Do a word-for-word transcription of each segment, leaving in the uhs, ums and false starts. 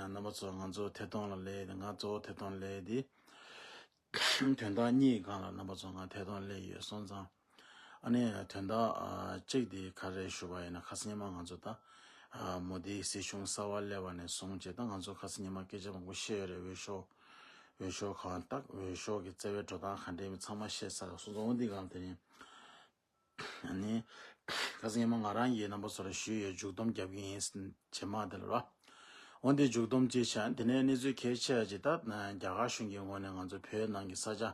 རྣམ་པ་ཚོ་ང་ཚོ་ཐད་གཏོང་ལ་སླེབས་ཏེ། ང་གཙོ་བོ་ཐད་གཏོང་སླེབས་ཏེ། དོན་དག་གཉིས་སྒང་ལ་རྣམ་པ་ཚོ་ང་ཐད་གཏོང་སླེབས་ཡོད་སོང་ཙང་། ཨ་ནི་དོན་དག་ཨ་གཅིག་དེ་ག་རེ་ཞུ་བ་ཡིན་ན། ཁ་སང་ཉི་མ་ང་ཚོ་ད་ཨ་མོ་དིའི་སྲིད་གཞུང་གསར་པ་སླེབས་པ་ནས་བཟུང་བྱས། ད་ང་ཚོ་ཁ་སང་ཉི་མ་སྐད་ཆ་མང་པོ་བཤད་ཡོད་རེད། འོས་ཤོག་འོས་ཤོག་གང་བཏགས། འོས་ཤོག་གི་རྩ་བའི་འགྲོ་སྟངས་ག་འདྲ་ཡིན་མིན་ཚང་མ་བཤད་ཚར་སོང་ཙང་། འོ་འདི་སྒང་དེ་རིང་ཨ་ནི་ཁ་སང་ཉི་མ་ང་རང་གིས་རྣམ་པ་ཚོ་ལ་ཞུས་ཡོད། མཇུག་སྡོམ་རྒྱབ་ཀྱི་ཡིན་ཟེར། རྗེས་མ་དེ་ལ་ར། འོ་འདི་མཇུག་སྡོམ་བྱས་བྱས། དེ་ནས་གནས་ཚུལ་གལ་ཆེ་བ་ཅིག་ད་རྒྱ་གར་གཞུང་གི་ངོས་ནས་ང་ཚོ་བོད་ནང་གི་ས་ཆ་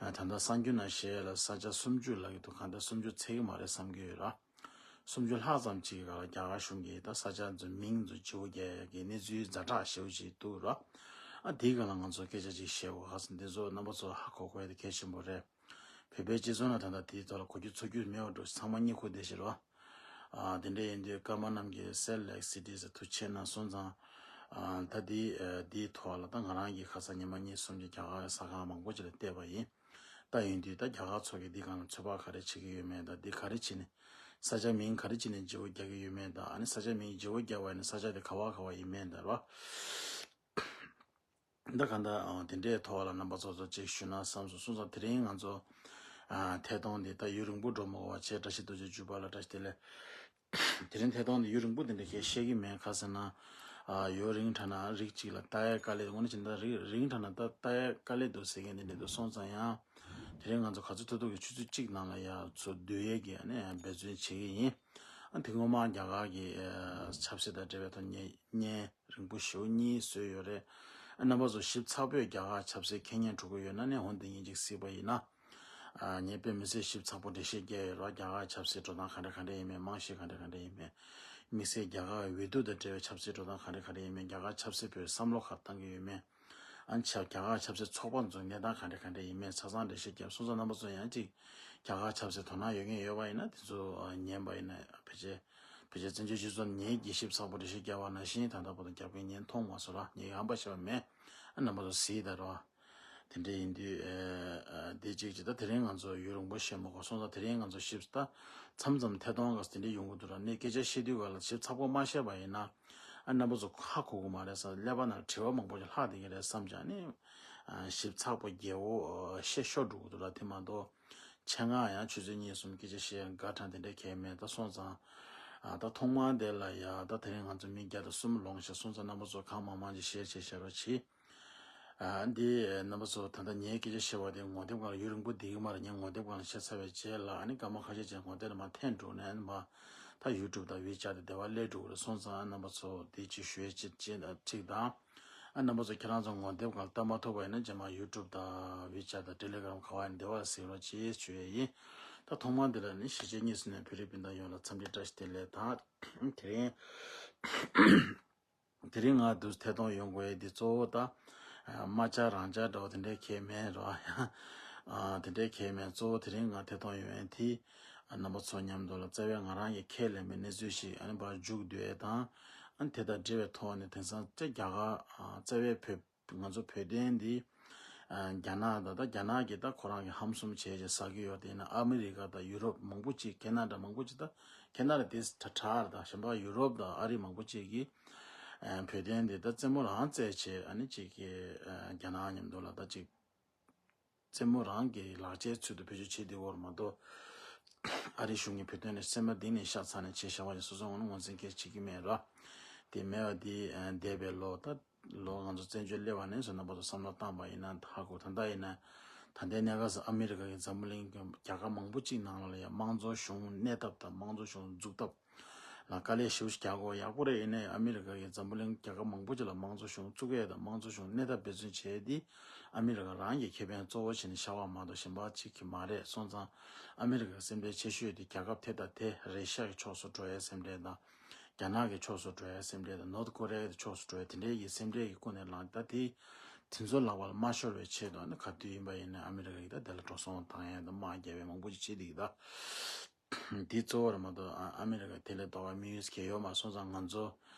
ཨ་ད་ལྟ་གསར་འགྱུར་ནང་བཤད་ལ་ས་ཆ་སུམ་ཅུ་ལབ་ཀྱི་འདུག་གང་ལྟར་སུམ་ཅུ་ཚད་ཀྱི་མ་རེད་བསམ་གྱི་ཡོད་ར། སུམ་ཅུ་ལྷག་ཙམ་ཅིག་གི་སྒང་ལ་རྒྱ་གར་གཞུང་གིས་ད་ས་ཆ་ཚོའི་མིང་ཚོ་བརྗེ་པོ་རྒྱག་ཡག་གི་གནས་ཚུལ་ཛ་དྲག་ཞེ་པོ་ཅིག་འདུག་ར། ཨ་དེའི་སྒང་ལ་ང་ཚོ་སྐད་ཆ་ཅིག་བཤད་དགོས་ཁ་སང་། འདི་ཚོ་རྣམ་པ་ཚོ་ཧ་གོ་དགོས་ཡ་དེ་གལ་ཆེན་པོ་རེད། བོད་པའི་སྤྱི་ཚོགས་ནང་ད་ལྟ་དེའི་ཐོག་ལ་གོ་རྒྱུ་ཚོར་རྒྱུ་མེད་པ་འགྲོ། ཚང་མ་བསྙེན་བཀུར་བསྡད་ཤག་ར། ཨ་དེ་འདྲ་ཡིན་དུས་ཀརྨ་རྣམ་རྒྱལ་སེལ་ལེག་སི་ཊི་ཟེར་དུ་ཆེ་ན་སོང་ཙང་། ཨ་ད་དེའི་ཨ་དེའི་ཐོག་ལ་ད་ང་རང་གིས་ཁ་སང་ཉི་མ་གཉིས་གསུམ་གྱི་རྒྱ་གར་ས་ཁང་མང་པོ་ཅིག་ལ་བལྟས་པ་ཡིན། ད་ཡིན་དུས་ད་རྒྱ་གར་ཚོ་གིས་འདི་སྒང་ལ་ཚོད་དཔག་ག་རེ་བྱེད་ཀྱི་ཡོད་མེད་དང་། འདི་ག་རེ་བྱས་ནས་ས་ཆ་མིང་ག་རེ་བྱས་ནས་བརྗེ་པོ་རྒྱག་གི་ཡོད་མེད་དང་། ཨ་ནི་ས་ཆ་མིང་བརྗེ་པོ་རྒྱག་པ་ཡིན་ན་ས་ཆ་དེ་ག་བ་ག་བ་ཡིན་མིན་དང་ར། ད་གང་ལྟར་ཨ་དེ་འདྲའི་ཐོག་ལ་རྣམ་པ་ཚོ་ཚོ་ཅིག་ཞུ་ན་བསམ་སོང་། སོང་ཙང་དེ་རིང་ང་ཚོ་ཨ་ཐད་གཏོང་འདི་ད་ཡུན་རིང་པོ་འགྲོ་མ་དགོས་པ་བྱས། བཀྲ་ཤིས་རྡོ་རྗེ་བརྒྱུད་པ་ལ་བཀྲ་ཤིས་བདེ་ལེགས། དེ་རིང་ཐད་གཏོང་འདི་ཡུན་རིང་པོ་དེ་འདྲ་གས་བཤད་ཀྱི་མེད། ག་ཟེར་ན། ཨ་ཡུན་རིང་དྲགས་ན་རིགས་གཅིག་ལ་ལྟ་ཡ་དཀའ་ལས། དངོས་གནས་བྱས་ན་ད་རིགས་རིང་དྲགས་ན་ད་ལྟ་ཡ་དཀའ་ལས་འདུག་ཟེར་མཁན་དེ་འདྲ་འདུག་སོང་ཙང་ཡང་། དེ་རིང་ང་ཚོ་ག་ཚོད་ཐུབ་ཐུབ་ཀྱིས་ཆུ་ཚོད་གཅིག་ནང་ལ་ཡ་ཚུར་བསྡུ་ཡས་ཀྱི་ཨ་ནི་འབད་བརྩོན་བྱེད་ཀྱི་ཡིན། ཨ་དེ་སྔོན་མ་རྒྱ་གར་གྱི་ཨ་ཆབ་སྲིད་དང་འབྲེལ་བའི་ཐོག་བརྙན་བརྙན་རིང་པོ་ཞེ་པོ་གཉིས་བཟོས་ཡོད་རེད། ཨ་རྣམ་པ་ཚོ་ཞིབ་ཚགས་པོས་རྒྱ་གར་ཆབ་སྲིད་མཁྱེན་མཁན་འགྲོ་གི་ཡོད་ན་ནི་འོ་འདི་ཉིད་ཅིག་གཟིགས་པ་ཡིན་ན། ཨ་ངས་དཔེ་མི་སྲིད་ཞིབ་ཚགས་པོ་འགྲེལ་བཤད་རྒྱག་ཡོད་ར། རྒྱ་གར་ཆབ་སྲིད་འགྲོ་སྟངས་ག་འདྲ་ག་འདྲ་ཡིན་མིན། རྨང་གཞི་ག་འདྲ་ག་འདྲ་ཡིན་མིན། དམིགས་བསལ་རྒྱ་གར་འོས་བསྡུ་དང་འབྲེལ་བའི་ཆབ་སྲིད་འགྲོ་སྟངས་ག་འདྲ་ག་འདྲ་ཡིན་མིན། རྒྱ་གར་ཆབ་སྲིད་པས་བསམ་བློ་ག་བཏང་གི་ཡོད་མེད། ཨ་ཆབ་རྒྱ་གར་ཆབ་སྲིད་ཚོགས་པ་ཚོའི་གནས་སྟངས་ག་འདྲ་ག་འདྲ་ཡིན་མིན་ཆ་ཚང་འགྲེལ་བཤད་བརྒྱབ་སོང་ཙང་། རྣམ་པ་ཚོ་ཡང་ཅིག་རྒྱ་གར་ཆབ་སྲིད་དོ་སྣང་ཡོད་མཁན་ཡོད་པ་ཡིན་ན་དེ་ཚོ་ཨ་ཉན་པ་ཡིན་ན། ཕལ་ཆེར་ཕལ་ཆེར་བཙན་བྱོལ་སྤྱི་ཚོགས་ངས་ཀྱིས་ཞིབ་ཚགས་པོ་འགྲེལ་བཤད་བརྒྱབ་པ་ནང་བཞིན་ད་ལྟ་བར་དུ་རྒྱབ་མཁན་ཉན་མཐོང་མ་སོང་ར། ངས་ཧམ་པ་བཤད་པ་མེད། ཨ་རྣམ་པ་ཚོ་གཟིགས་དང་ར། དེ་འདྲ་ཡིན་དུས་ཨ་ཨ་དེ་གཅིག་གཅིག་ད་དེ་རིང་ང་ཚོ་ཡུན་རིང་པོ་བཤད་མ་དགོས་སོང་ཙང་། དེ་རིང་ང་ཚོ་ཞིབ་ད་མཚམས་མཚམས་ཐད་གཏོང་ག་དེ་འདྲ་ཡོང་གི་འདུག་ར། ནས་སྐད་ཆ་བཤད་དུས་ག་ལ་ཞིབ་ཚགས་པོ་མ་བཤད་པ་ཡིན་ན། ཨ་རྣམ་པ་ཚོ་ཧ་གོ་གི་མ་རེད་ས། ཀླད་པ་ནང་དྲི་བ་མང་པོ་ཞིག་ལྷག་བསྡད་ཀྱི་རེད་བསམ་བྱས་ནས། ཨ་ཞིབ་ཚགས་པོ་རྒྱལ་པོ་ཨ་བཤད་ཤོར་འགྲོ་གི་འདུག་ར། དེ་མ་གཏོགས་ཆེད་མངགས་ཡང་ཆུ་ཚོད་གཉིས་གསུམ་སྐད་ཆ་བཤད་དགའ་གྲང་དེ་འདྲ་གང་ཡང་མེད། ད་སོང་ཙང་ཨ་ད་ཐོག་མར་དེ་ལ་ཡ་ད་དེ་རིང་ང་ཚོ་མི་བརྒྱ་དང་གསུམ་ལོངས་ཤག་སོང་ཙང་། རྣམ་པ་ཚོ་གང་མང་མང་ཅིག་ཤེར་བྱས་བཞག་རོགས་གྱིས། ཨ་འདི་རྣམ་པ་ཚོ་ད་ལྟ་ངའི་སྐད་ཆ་བཤད་པ་དེ་ངོ་དེབ་སྒང་ལ་ཡུན་རིང་པོ་བསྡད་ཀྱི་མ་རེད། ངས་ངོ་དེབ་སྒང་ལ་བཤད་ཚར་བའི་རྗེས་ལ་ཨ་ནི་སྐར་མ་ཁ་ཤས་ཅིག་ངོ་དེབ་ལ་མར་འཐེན་འགྲོ་ནས་ཨ་ནི་མར་ད་ཡུ་ཊུབ་དང་ཝི་ཅེཊ་དེ་དེ་བ་སླེབས་འགྲོ་གི་རེད། སོང་ཙང་ཨ་རྣམ་པ་ཚོ་དེ་ཅིག་ཞུ་ཡས་ཅིག་ཅིག་དང་། ཨ་རྣམ་པ་ཚོ་ཁྱེད་རང་ཚོ་ངོ་དེབ་སྒང་ལ་ལྟ་མ་ཐུབ་པ་ཡིན་ན་རྗེས་མ་ཡུ་ཊུབ་དང་ཝི་ཅེཊ་དང་ཊེ་ལེ་གྷི་རམ་ག་བ་ཡིན་དེ་བ་ལ་གཟིགས་རོགས་གྱིས་ཞུ་ཡས་ཡིན། ད་ཐོག་མར་འདི་ལ་ནི་གཞིས་བྱེས་གཉིས་སུ་ནས་བོད་རིགས་སྤུན་ཟླ་ཡོངས་ལ་འཚམས་འདྲི་བཀྲ་ཤིས་བདེ་ལེགས་དང་། དེ་རིང་དེ་རིང་ང་འདུག་ཐད་གཏོང་ཡོང་དགོས་ཡས་འདི་གཙོ་བོ་ད་ཨ་རྨ་ཆུ་རང་ཆུ་འདྲ་བོ་དེ་འདྲའི་གང་ཡང་མེད་རོ། ཨ་དེ་འདྲའི་གང་ཡང་མེད། གཙོ་བོ་དེ་རིང་ང་ཐད་གཏོང་ཡོང་ཡས་དེ་ཨ་རྣམ་པ་ཚོ་མཉམ་དུ་ལ་རྩ་བའི་ང་རང་གི་ཁས་ལེན་པའི་གནས་ཚུལ་ཞིག་ཨ་ནི་ཕར་མཇུག་བསྡུ་ཡས་དང་། ཨ་ནི་དེ་དང་འབྲེལ་བའི་ཐོག་ནས་དེང་སང་ད་རྒྱ་གར་ཨ་རྩ་བའི་བོད་ང་ཚོ་བོད་དོན་འདི་ཨ་རྒྱ་ནག་དང་། ད་རྒྱ་ནག་གིས་ད་ཁོ་རང་གི་ཧམ་གསུམ་བྱས་བྱས་ཟ་གི་ཡོད། དེ་ཡིན་ན་ཨ་མི་རི་ཀ་དང་ཡུ་རོབ་མང་པོ་ཅིག་ཁེ་ན་ཌ་མང་པོ་ཅིག་ད་ཁེ་ན་ཌ་དེ་དྲག་དྲག་རེད། ད་གཞན་པ་ཡུ་རོབ་དང་ཨ་རི་མང་པོ་ཅིག་གིས་ཨ་བོད་དོན་འདི་ད་རྩེད་མོ་རང་རྩེད་བྱས། ཨ་ནི་ཅིག་གི་ཨ་རྒྱ་ནག་མཉམ་དུ་ལ་ད་ཅིག་རྩེད་མོ་རང་གི་ལག་ཆའི་ཚུལ་དུ་བེད་སྤྱོད་བྱེད་བསྡད་ཡོད་རེད་མ་གཏོགས། ཨ་རི་གཞུང་གིས་བོད་དོན་ལ་སེམས་པ་གཏིང་ནས་ཤ་ཚ་ནས་བྱས་བཞག་པ་ཞིག་སོ་སོ་ངོས་ནས་ངོས་འཛིན་སྐད་བྱེད་ཀྱི་མེད་ར། དེ་མེད་པ་དེ་ཨ་འདས་པའི་ལོ་ད་ལོ་ང་ཚོ་བཙན་བྱོལ་སླེབས་པ་ནས་བཟུང་རྣམ་པ་ཚོ་བསམ་བློ་བཏང་པ་ཡིན་ན་ཧ་གོ། ད་ལྟ་ཡིན་ན་ད་ལྟའི་གནས་སྐབས་སུ་ཨ་མི་རི་ཀ་གིས་འཛམ་བུ་གླིང་གི་རྒྱལ་ཁབ་མང་པོ་གཅིག་ནང་ལ་ཡང་དམངས་གཙོ་གཞུང་གནས་ཐབས་དང་དམངས་གཙོ་གཞུང་འཛུགས་ཐབས་ལ་དཀའ་ལས་ཞེ་པོ་ཞིག་རྒྱག་དགོས། ཡག་པོ་རེད། ཡིན་ནའི་ཨ་མི་རི་ཀ་གིས་འཛམ་བུ་གླིང་རྒྱལ་ཁབ་མང་པོ་ཅིག་ལ་དམངས་གཙོ་གཞུང་བཙུགས་ཡས་དང་དམངས་གཙོ་གཞུང་གནས་ཐབས་འབད་བརྩོན་བྱས་ཏེ་ཨ་མི་རི་ཀ་རང་གི་ཁེ་ཕན་གཙོ་བོ་བྱས་ནས་བཞག་པ་མ་གཏོགས་གཞན་པ་གཅིག་གི་མ་རེད། སོང་ཙང་ཨ་མི་རི་ཀའི་སེམས་ཁྲལ་ཆེ་ཤོས་དེ་རྒྱལ་ཁབ་དེ་དང་དེ་རེ་ཤ་གི་ཕྱོགས་སུ་འགྲོ་ཡའི་སེམས་ཁྲལ་དང་། རྒྱ་ནག་གི་ཕྱོགས་སུ་འགྲོ་ཡའི་སེམས་ཁྲལ་དང་། ནོར་ཐ་ཀོ་རི་ཡ་གི་ཕྱོགས་སུ་འགྲོ་ཡ་དེ་འདྲའི་གི་སེམས་ཁྲལ་གྱི་ཀུན་ནས་ལངས། ད་དེ་དེ་ཚོ་ལག་པ་ལ་མ་ཤོར་བའི་ཆེད་དུ་ནི་ག་དུས་ཡིན་པ་ཡིན་ན་ཨ་མི་རི་ཀ་གིས་ད་དེ་ལ་འགྲོ་སོང་བཏང་ཡ་དང་དམག་རྒྱག་ཡ་མང་པོ་ཅིག་བྱེད་བསྡད་ཀྱི་ད། འདི་གཙོ་བོ་རེད་མ་གཏོགས། ཨ་ཨ་མི་རི་ཀ་དེ་ལས་ལྡོག་པའི་དམིགས་ཡུལ་གང་ཡང་ཡོད་མ་རེད། སོང་ཙང་ང་ཚོ་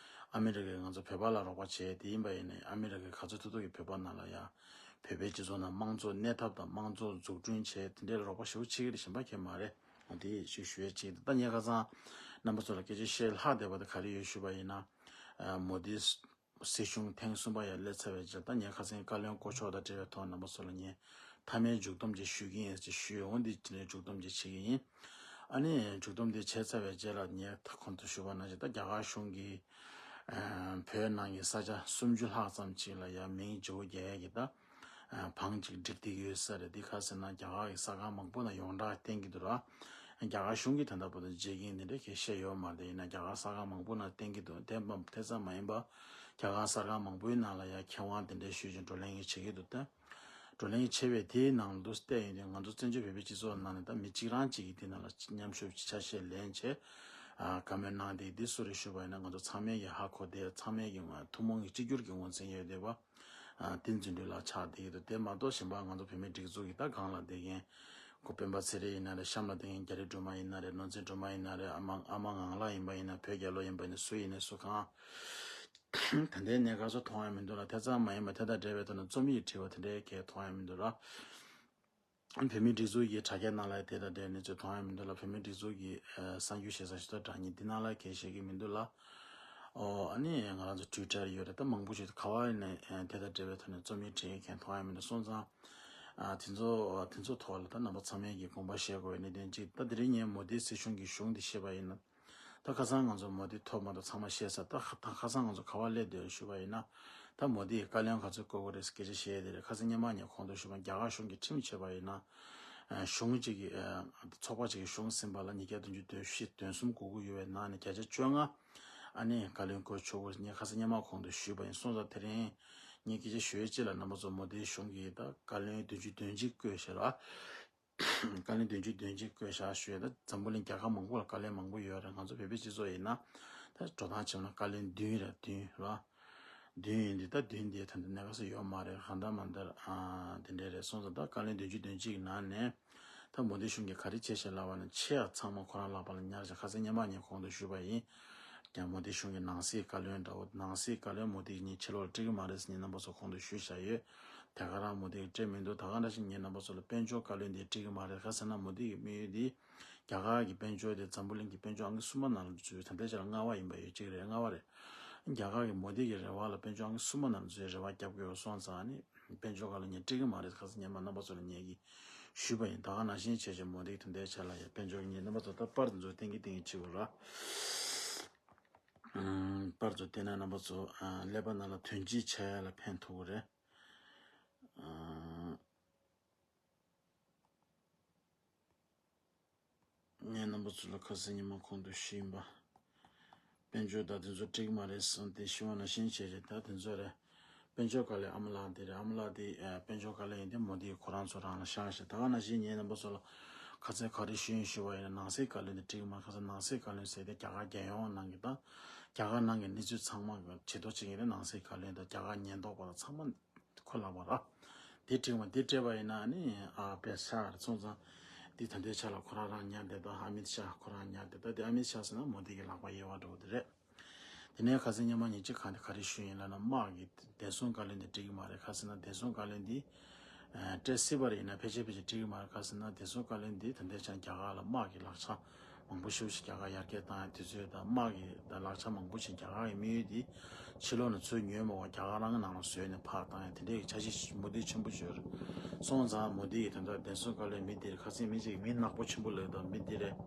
ཨ་མི་རི་ཀས་ང་ཚོ་བོད་པ་ལ་རོགས་པ་བྱས་དེ་ཡིན་པ་ཡིན་ནའི་ཨ་མི་རི་ཀས་ག་ཚོད་ཐུབ་ཐུབ་ཀྱིས་བོད་པ་ནང་ལ་ཡ་བོད་པའི་སྤྱི་ཚོགས་ནང་དམངས་གཙོ་གནས་ཐབས་དང་དམངས་གཙོ་འཛུགས་སྐྲུན་བྱས་དེ་འདྲའི་རོགས་པ་ཞེ་པོ་བྱེད་ཀྱི་རེད། གཞན་པ་གང་ཡང་མ་རེད། འོ་དེ་ཞུ་ཞུ་ཡ་གཅིག་ད་ངས་ཁ་སང་རྣམ་པ་ཚོ་ལ་སྐད་ཆ་བཤད་ལྷག་བསྡད་པ་དེ་ག་རེ་ཡོད་ཞུས་པ་ཡིན་ན། ཨ་མོ་དི་ སྲིད་གཞུང་ཐེངས་གསུམ་པ་ཡར་སླེབས་ཚར་བའི་རྗེས་ད་ངས་ཁ་སང་བཀའ་བློན་བསྐོ་ཕྱོགས་དང་འབྲེལ་བའི་ཐོག་རྣམ་པ་ཚོ་ལ་ངས་མཐའ་མའི་མཇུག་སྡོམ་ཅིག་ཞུ་གི་ཡིན་ཅེས་ཞུས་འོང་། འདི་ནས་མཇུག་སྡོམ་ཅིག་བྱེད་ཀྱི་ཡིན། ཨ་ནི་མཇུག་སྡོམ་འདི་བྱས་ཚར་བའི་རྗེས་ལ་ངས་ད་གོང་དུ་ཞུས་པ་ནང་བཞིན་ད་རྒྱ་གར་གཞུང་གིས་ཨ་བོད་ནང་གི་ས་ཆ་སུམ་ཅུ་ལྷག་ཙམ་ཅིག་ལ་ཡང་མིང་བརྗེ་པོ་རྒྱག་ཡས་ཀྱི་ད་ཨ་བང་ཅིག་བསྒྲིགས་བསྡད་ཀྱི་ཡོད་ས་རེད། འདི་ག་ཟེར་ན་རྒྱ་གར་གྱི་ས་ཁང་མང་པོ་ནང་ཡོངས་གྲགས་བསྟན་གྱི་འདུག་ར། རྒྱ་གར་གཞུང་གིས་ད་ལྟ་བར་དུ་བརྗེ་གི་ཡིན་དེ་འདྲ་གལ་བཤད་ཡོད་མ་རེད། ཡིན་ན་རྒྱ་གར་ས་ཁང་མང་པོ་ནང་བསྟན་གྱི་འདུག་དེ་མ་དེ་ཙམ་མ་ཡིན་པ་རྒྱ་གར་ས་ཁང་མང་པོའི་ནང་ལ་ཡང་མཁས་དབང་དེ་འདྲ་ཞུས་ཀྱང་བགྲོ་གླེང་བྱེད་ཀྱི་འདུག་སྟེ། བགྲོ་གླེང་བྱས་པའི་དེའི་ནང་དུ་བལྟས་ཡོང་དུས་ང་ཚོ་བཙན་བྱོལ་བོད་པའི་སྤྱི་ཚོགས་ནང་ནས་ད་མི་གཅིག་རང་གཅིག་གིས་དེ་ནང་ལ་མཉམ་ཞུགས་ཀྱི་ཆ་ཤས་ལེན་བྱས་ཨ་བཀའ་མོལ་གནང་དེ་འདི་སུ་རེད་ཞུས་པ་ཡིན་ན་ང་ཚོ་ཚང་མས་ཀྱི་ཧ་གོ་བསྡད། ཚང་མས་ཀྱི་ང་ཐུན་མོང་གི་གཅིག་གྱུར་གྱི་ངོས་འཛིན་ཡོད་བསྡད་པ་ཨ་དེ་འཛིན་གྲྭ་ལ་ཆགས་བསྡད་ཀྱི་འདུག་དེ་མ་གཏོགས་གཞན་པ་ང་ཚོ་བོད་མིའི་སྒྲིག་འཛུགས་ཀྱི་ད་སྒང་ལ་བསྡད་མཁན་ཁོ་སྤེན་པ་ཚེ་རིང་ཡིན་ན་རེད། གཤམ་ལ་བསྡད་མཁན་རྒྱ་རི་སྒྲོལ་མ་ཡིན་ན་རེད། ནོར་འཛིན་སྒྲོལ་མ་ཡིན་ན་རེད། ཨ་མ་ཨ་མ་ངང་ལགས་ཡིན་པ་ཡིན་ན་བོད་རྒྱལ་ལོ་ཡིན་པ་ཡིན་ན་སུ་ཡིན་ན་སུ་གང་ད་ལྟའི་གནས་སྐབས་སུ་མཐོང་ཡ་མི་འདུག་ལ། དེ་ཙམ་མ་ཡིན་པ་དེ་དང་འབྲེལ་བའི་ཐོག་ནས་རྩོམ་ཡིག་བྲིས་པ་དེ་འདྲའི་གལ་མཐོང་ཡ་མི་འདུག་ལ། བོད་མིའི་སྒྲིག་འཛུགས་ཀྱི་དྲ་རྒྱ་ནང་ལ་དེ་དང་འབྲེལ་གནས་ཚུལ་མཐོང་ཡ་མི་འདུག་ལ། བོད་མིའི་སྒྲིག་འཛུགས་ཀྱི་ཨ་གསར་འགྱུར་ཞེ་ས་ཞིག་ཏུ་དྲ་བརྙན་འདི་ནང་ལ་གལ་བཤད་ཀྱི་མི་འདུག་ལ། ཨོ་ཨ་ནི་ང་རང་ཚོ་ཊུའི་ཊར་ཡོད་རེད། ད་མང་པོ་ཞིག་ག་བ་ནས་ཨ་དེ་དང་འབྲེལ་བའི་ཐོག་ནས་རྩོམ་ཡིག་བྲིས་མཁན་མཐོང་ཡ་མི་འདུག་སོང་ཙང་ཨ་དེ་ཚོ་དེ་ཚོ་ཐོག་ལ་ད་རྣམ་པ་ཚང་མས་ཀྱི་དགོངས་པ་བཞེས་དགོས་པའི་གནད་དོན་གཅིག་ད་དེ་རིང་ངས་མོ་དི་སྲིད་གཞུང་གི་གཞུང་འདི་བཤད་པ་ཡིན་ན། ད་ཁ་སང་ང་ཚོ་མོ་དི་ཐོག་མ་གཏོགས་ཚང་མ་བཤད་ས། ད་ཁ་ད་ཁ་སང་ང་ཚོ་ག་བ་སླེབས་བསྡད་ཡོད་ཞུས་པ་ཡིན་ན། ད་མོ་དི་ཡི་བཀའ་བློན་ག་ཚོད་བསྐོ་དགོས་རེད་སྐད་ཆ་བཤད་བསྡད་རེད། ཁ་སང་སྔོན་མ་ངས་གོང་དུ་ཞུས་པ་རྒྱ་གར་གཞུང་གིས་ཁྲིམས་བྱས་པ་ཡིན་ན། ཨ་གཞུང་གཅིག་གི་ཨ་ཚོགས་པ་གཅིག་གི་གཞུང་ཟིན་པ་ལ་ཉིས་བརྒྱ་བདུན་ཅུ་དོན་བཞི་དོན་གསུམ་དགོས་ཀྱི་ཡོད་པའི་ནང་ནས་བརྒྱ་ཆ་བཅོ་ལྔ་ཨ་ནི་བཀའ་བློན་བསྐོ་ཆོག་གི་ངས་ཁ་སང་སྔོན་མ་གོང་དུ་ཞུས་པ་ཡིན། སོང་ཙང་དེ་རིང་ངས་སྐད་ཆ་ཞུ་ཡས་གཅིག་ལ་རྣམ་པ་ཚོ་མོ་དི་གཞུང་གིས་ད་བཀའ་བློན་བདུན་ཅུ་དོན་གཅིག་བསྐོས་ཤག་ར། བཀའ་བློན་བདུན་ཅུ་དོན་གཅིག་བསྐོས་ཤག་ཞུས། ད་འཛམ་བུ་གླིང་རྒྱལ་ཁབ་མང་པོ་ལ་བཀའ་བློན་མང་པོ་ཡོད་རེད། ང་ཚོ་བོད་པའི་སྤྱི་ཚོགས་ཡིན་ན་ད་འགྲོ་སྟངས་བྱས་ན་བཀའ་བློན་བདུན་རེད། བདུན་ར། བདུན་ཡིན་དུས་ད་བདུན་དེ་ད་ལྟ་གནས་སྐབས་སུ་ཡོད་མ་རེད། གང་ལྟར་མ་ལྟར་ཨ་དེ་འདྲས་རེད། སོང་ཙང་ད་བཀའ་བློན་བདུན་ཅུ་དོན་གཅིག་གི་ནང་ནས་ད་མོ་དི་གཞུང་གིས་ག་རེ་བྱས་ཤག་ལབ་པ་ན་ཆེ་བ་ཚང་མ་ཁོ་རང་ལག་པ་ལ་ཉར་ཤག་ཁ་སང་སྔོན་མ་ངས་གོང་དུ་ཞུས་པ་ཡིན། ཀྱང་མོ་དི་གཞུང་གི་ནང་སྲིད་བཀའ་བློན་འདྲ་བོ། ནང་སྲིད་བཀའ་བློན་མོ་དི་གཉིས་ཕྱི་ལོགས་ལ་སྤྲད་ཀྱི་མ་རེད་ཟེར་ངས་རྣམ་པ་ཚོ་གོང་དུ་ཞུས་བཞག་ཡོད། དེ་ག་རང་མོ་དི་གིས་སྤྲད་མི་འདུག་ད་ག་འདྲ་ཞིག་ངས་རྣམ་པ་ཚོ་ལ་དཔལ་འབྱོར་བཀའ་བློན་དེ་སྤྲད་ཀྱི་མ་རེད། ག་ཟེར་ན་མོ་དི་གི་དམིགས་ཡུལ་དེ་རྒྱ་གར་གྱི་དཔལ་འབྱོར་དེ་འཛམ་བུ་གླིང་གི་དཔལ་འབྱོར་ཨང་ཀི་གསུམ་པ་ནང་ལ་འཛུལ། ད་ལྟའི་ཆར་ལྔ་པ་ཡིན་པ་ཡོད། གཅིག་རེད། ལྔ་པ་རེད། རྒྱ་གར་གྱི་མོ་དི་གི་རེ་བ་ལ་དཔལ་འབྱོར་ཨང་ཀི་གསུམ་པ་ནང་ལ་འཛུལ་རེ་བ་བརྒྱབ་ཀྱི་ཡོད། སོང་ཙང་ནི་དཔལ་འབྱོར་བཀའ་བློན་ངས་སྤྲད་ཀྱི་མ་རེད། ཁ་སང་སྔོན་མ་རྣམ་པ་ཚོ་ལ་ངས་ཀྱིས་ཞུས་པ་ཡིན། ད་ག་ནང་བཞིན་བྱས་བྱས་མོ་དི་གི་ད་ལྟའི་ཆར་ལ་ཡང་དཔལ་འབྱོར་གྱི་ངས་རྣམ་པ་ཚོ་ད་པར་དེ་ཚོ་བསྟན་གྱི་བསྟན་གྱི་བྱེད་དགོས་ར། ཨ་པར་དུ་བལྟས་ན་རྣམ་པ་ཚོ་ཨ་ཀླད་པ་ནང་ལ་དོན་སྤྱི་འཆར་ཡ་ལ་ཕན་ཐོགས་ཀྱི་རེད། ཨ་ངས་རྣམ་པ་ཚོ་ལ་ཁ་སང་ཉི་མ་གོང་དུ་ཞུས་ཡིན་པ། དཔལ་འབྱོར་དང་དེ་ཚོ་འགྲིག་མ་རེད་བསམ་སྟེ་ཞུ་བ་ནང་བཞིན་བྱས་རེད། ད་དེ་ཚོ་རེད། དཔལ་འབྱོར་བཀའ་བློན་ཨ་མ་ལགས་དེ་རེད། ཨ་མ་ལགས་དེ་ཨ་དཔལ་འབྱོར་བཀའ་བློན་ཡིན་ཏེ་མོ་དི་ཁོ་རང་ཚོ་རང་ལ་བཞག་ཤག་ད་ག་ནང་བཞིན་ངས་རྣམ་པ་ཚོ་ལ་ཁ་སང་ག་རེ་ཞུས་ཡིན་ཞུས་པ་ཡིན་ན། ནང་སྲིད་བཀའ་བློན་དེ་འགྲིག་མ། ཁ་སང་ནང་སྲིད་བཀའ་བློན་ཟེར་ཏེ་རྒྱ་གར་རྒྱལ་ཡོངས་ནང་གི་དང་རྒྱ་གར་ནང་གི་གནས་ཚུལ་ཚང་མ་ཇེ་མཐོ་ཕྱིན་གྱི་རེད། ནང་སྲིད་བཀའ་བློན་དང་རྒྱ་གར་ཉེན་རྟོག་པ་དང་ཚང་མ་ཁོ་ལབ་པ་ར། དེ་འགྲིག་མ་དེ་སྤྲད་པ་ཡིན་ན་ནི་ཨ་དཔེ་ཆ་རེ་སོང་ཙང་། དེ་ད་ལྟའི་ཆ་ལ་ཁོ་རང་རང་ཉར་བསྡད་དང་ཨ་མིད་ཤ་ཁོ་རང་ཉར་བསྡད་དང་། དེ་ཨ་མིད་ཤ་ཟེར་ན་མོ་དི་གི་ལག་པ་གཡས་པ་འགྲོ་གི་དེ་རེད། དེ་ནས་ཁ་སང་ཉི་མ་ཉིན་གཅིག་གང་དེ་ག་རེ་ཞུས་ཡིན་ལབ་ན། དམག་གི་བདེ་སྲུང་བཀའ་བློན་དེ་འགྲིག་གི་མ་རེད། ཁ་སང་ན་བདེ་སྲུང་བཀའ་བློན་དེ་ཨ་སྤྲད་སྲིད་པ་རེད། ཡིན་ན་ཕལ་ཆེར་ཕལ་ཆེར་འགྲིག་གི་མ་རེད། ཁ་སང་ན་བདེ་སྲུང་བཀའ་བློན་དེ་ད་ལྟའི་ཆ་རྒྱ་གར་ལ་དམག་གི་ལག་ཆ་མང་པོ་ཞིག་རྒྱ་གར་ཡར་རྒྱས་བཏང་ཡ་དུས་ཚོད་དང་། དམག་གི་ད་ལག་ཆ་མང་པོ་ཞིག་རྒྱ་གར་གྱི་དམིགས་ཡུལ་དེ་ཕྱི་ལོགས་ནས་ཚུར་ཉོས་མ་དགོས་རྒྱ་གར་རང་གི་ནང་ལ་བཟོས་ནས་ཕར་བཏང་ཡ་དེ་འདྲའི་འཆར་གཞི་མུ་མཐུད་ཆེན་པོ་ཅིག་ཡོད་རེད། སོང་ཙང་མོ་དི་གི་ད་ལྟ་བདེ་སྲུང་བཀའ་བློན་མི་དེ་རེད། ཁ་སང་མི་གཅིག་མི་ནག་པོ་ཆེན་པོ་ལབ་དང་མི་དེ་རེད།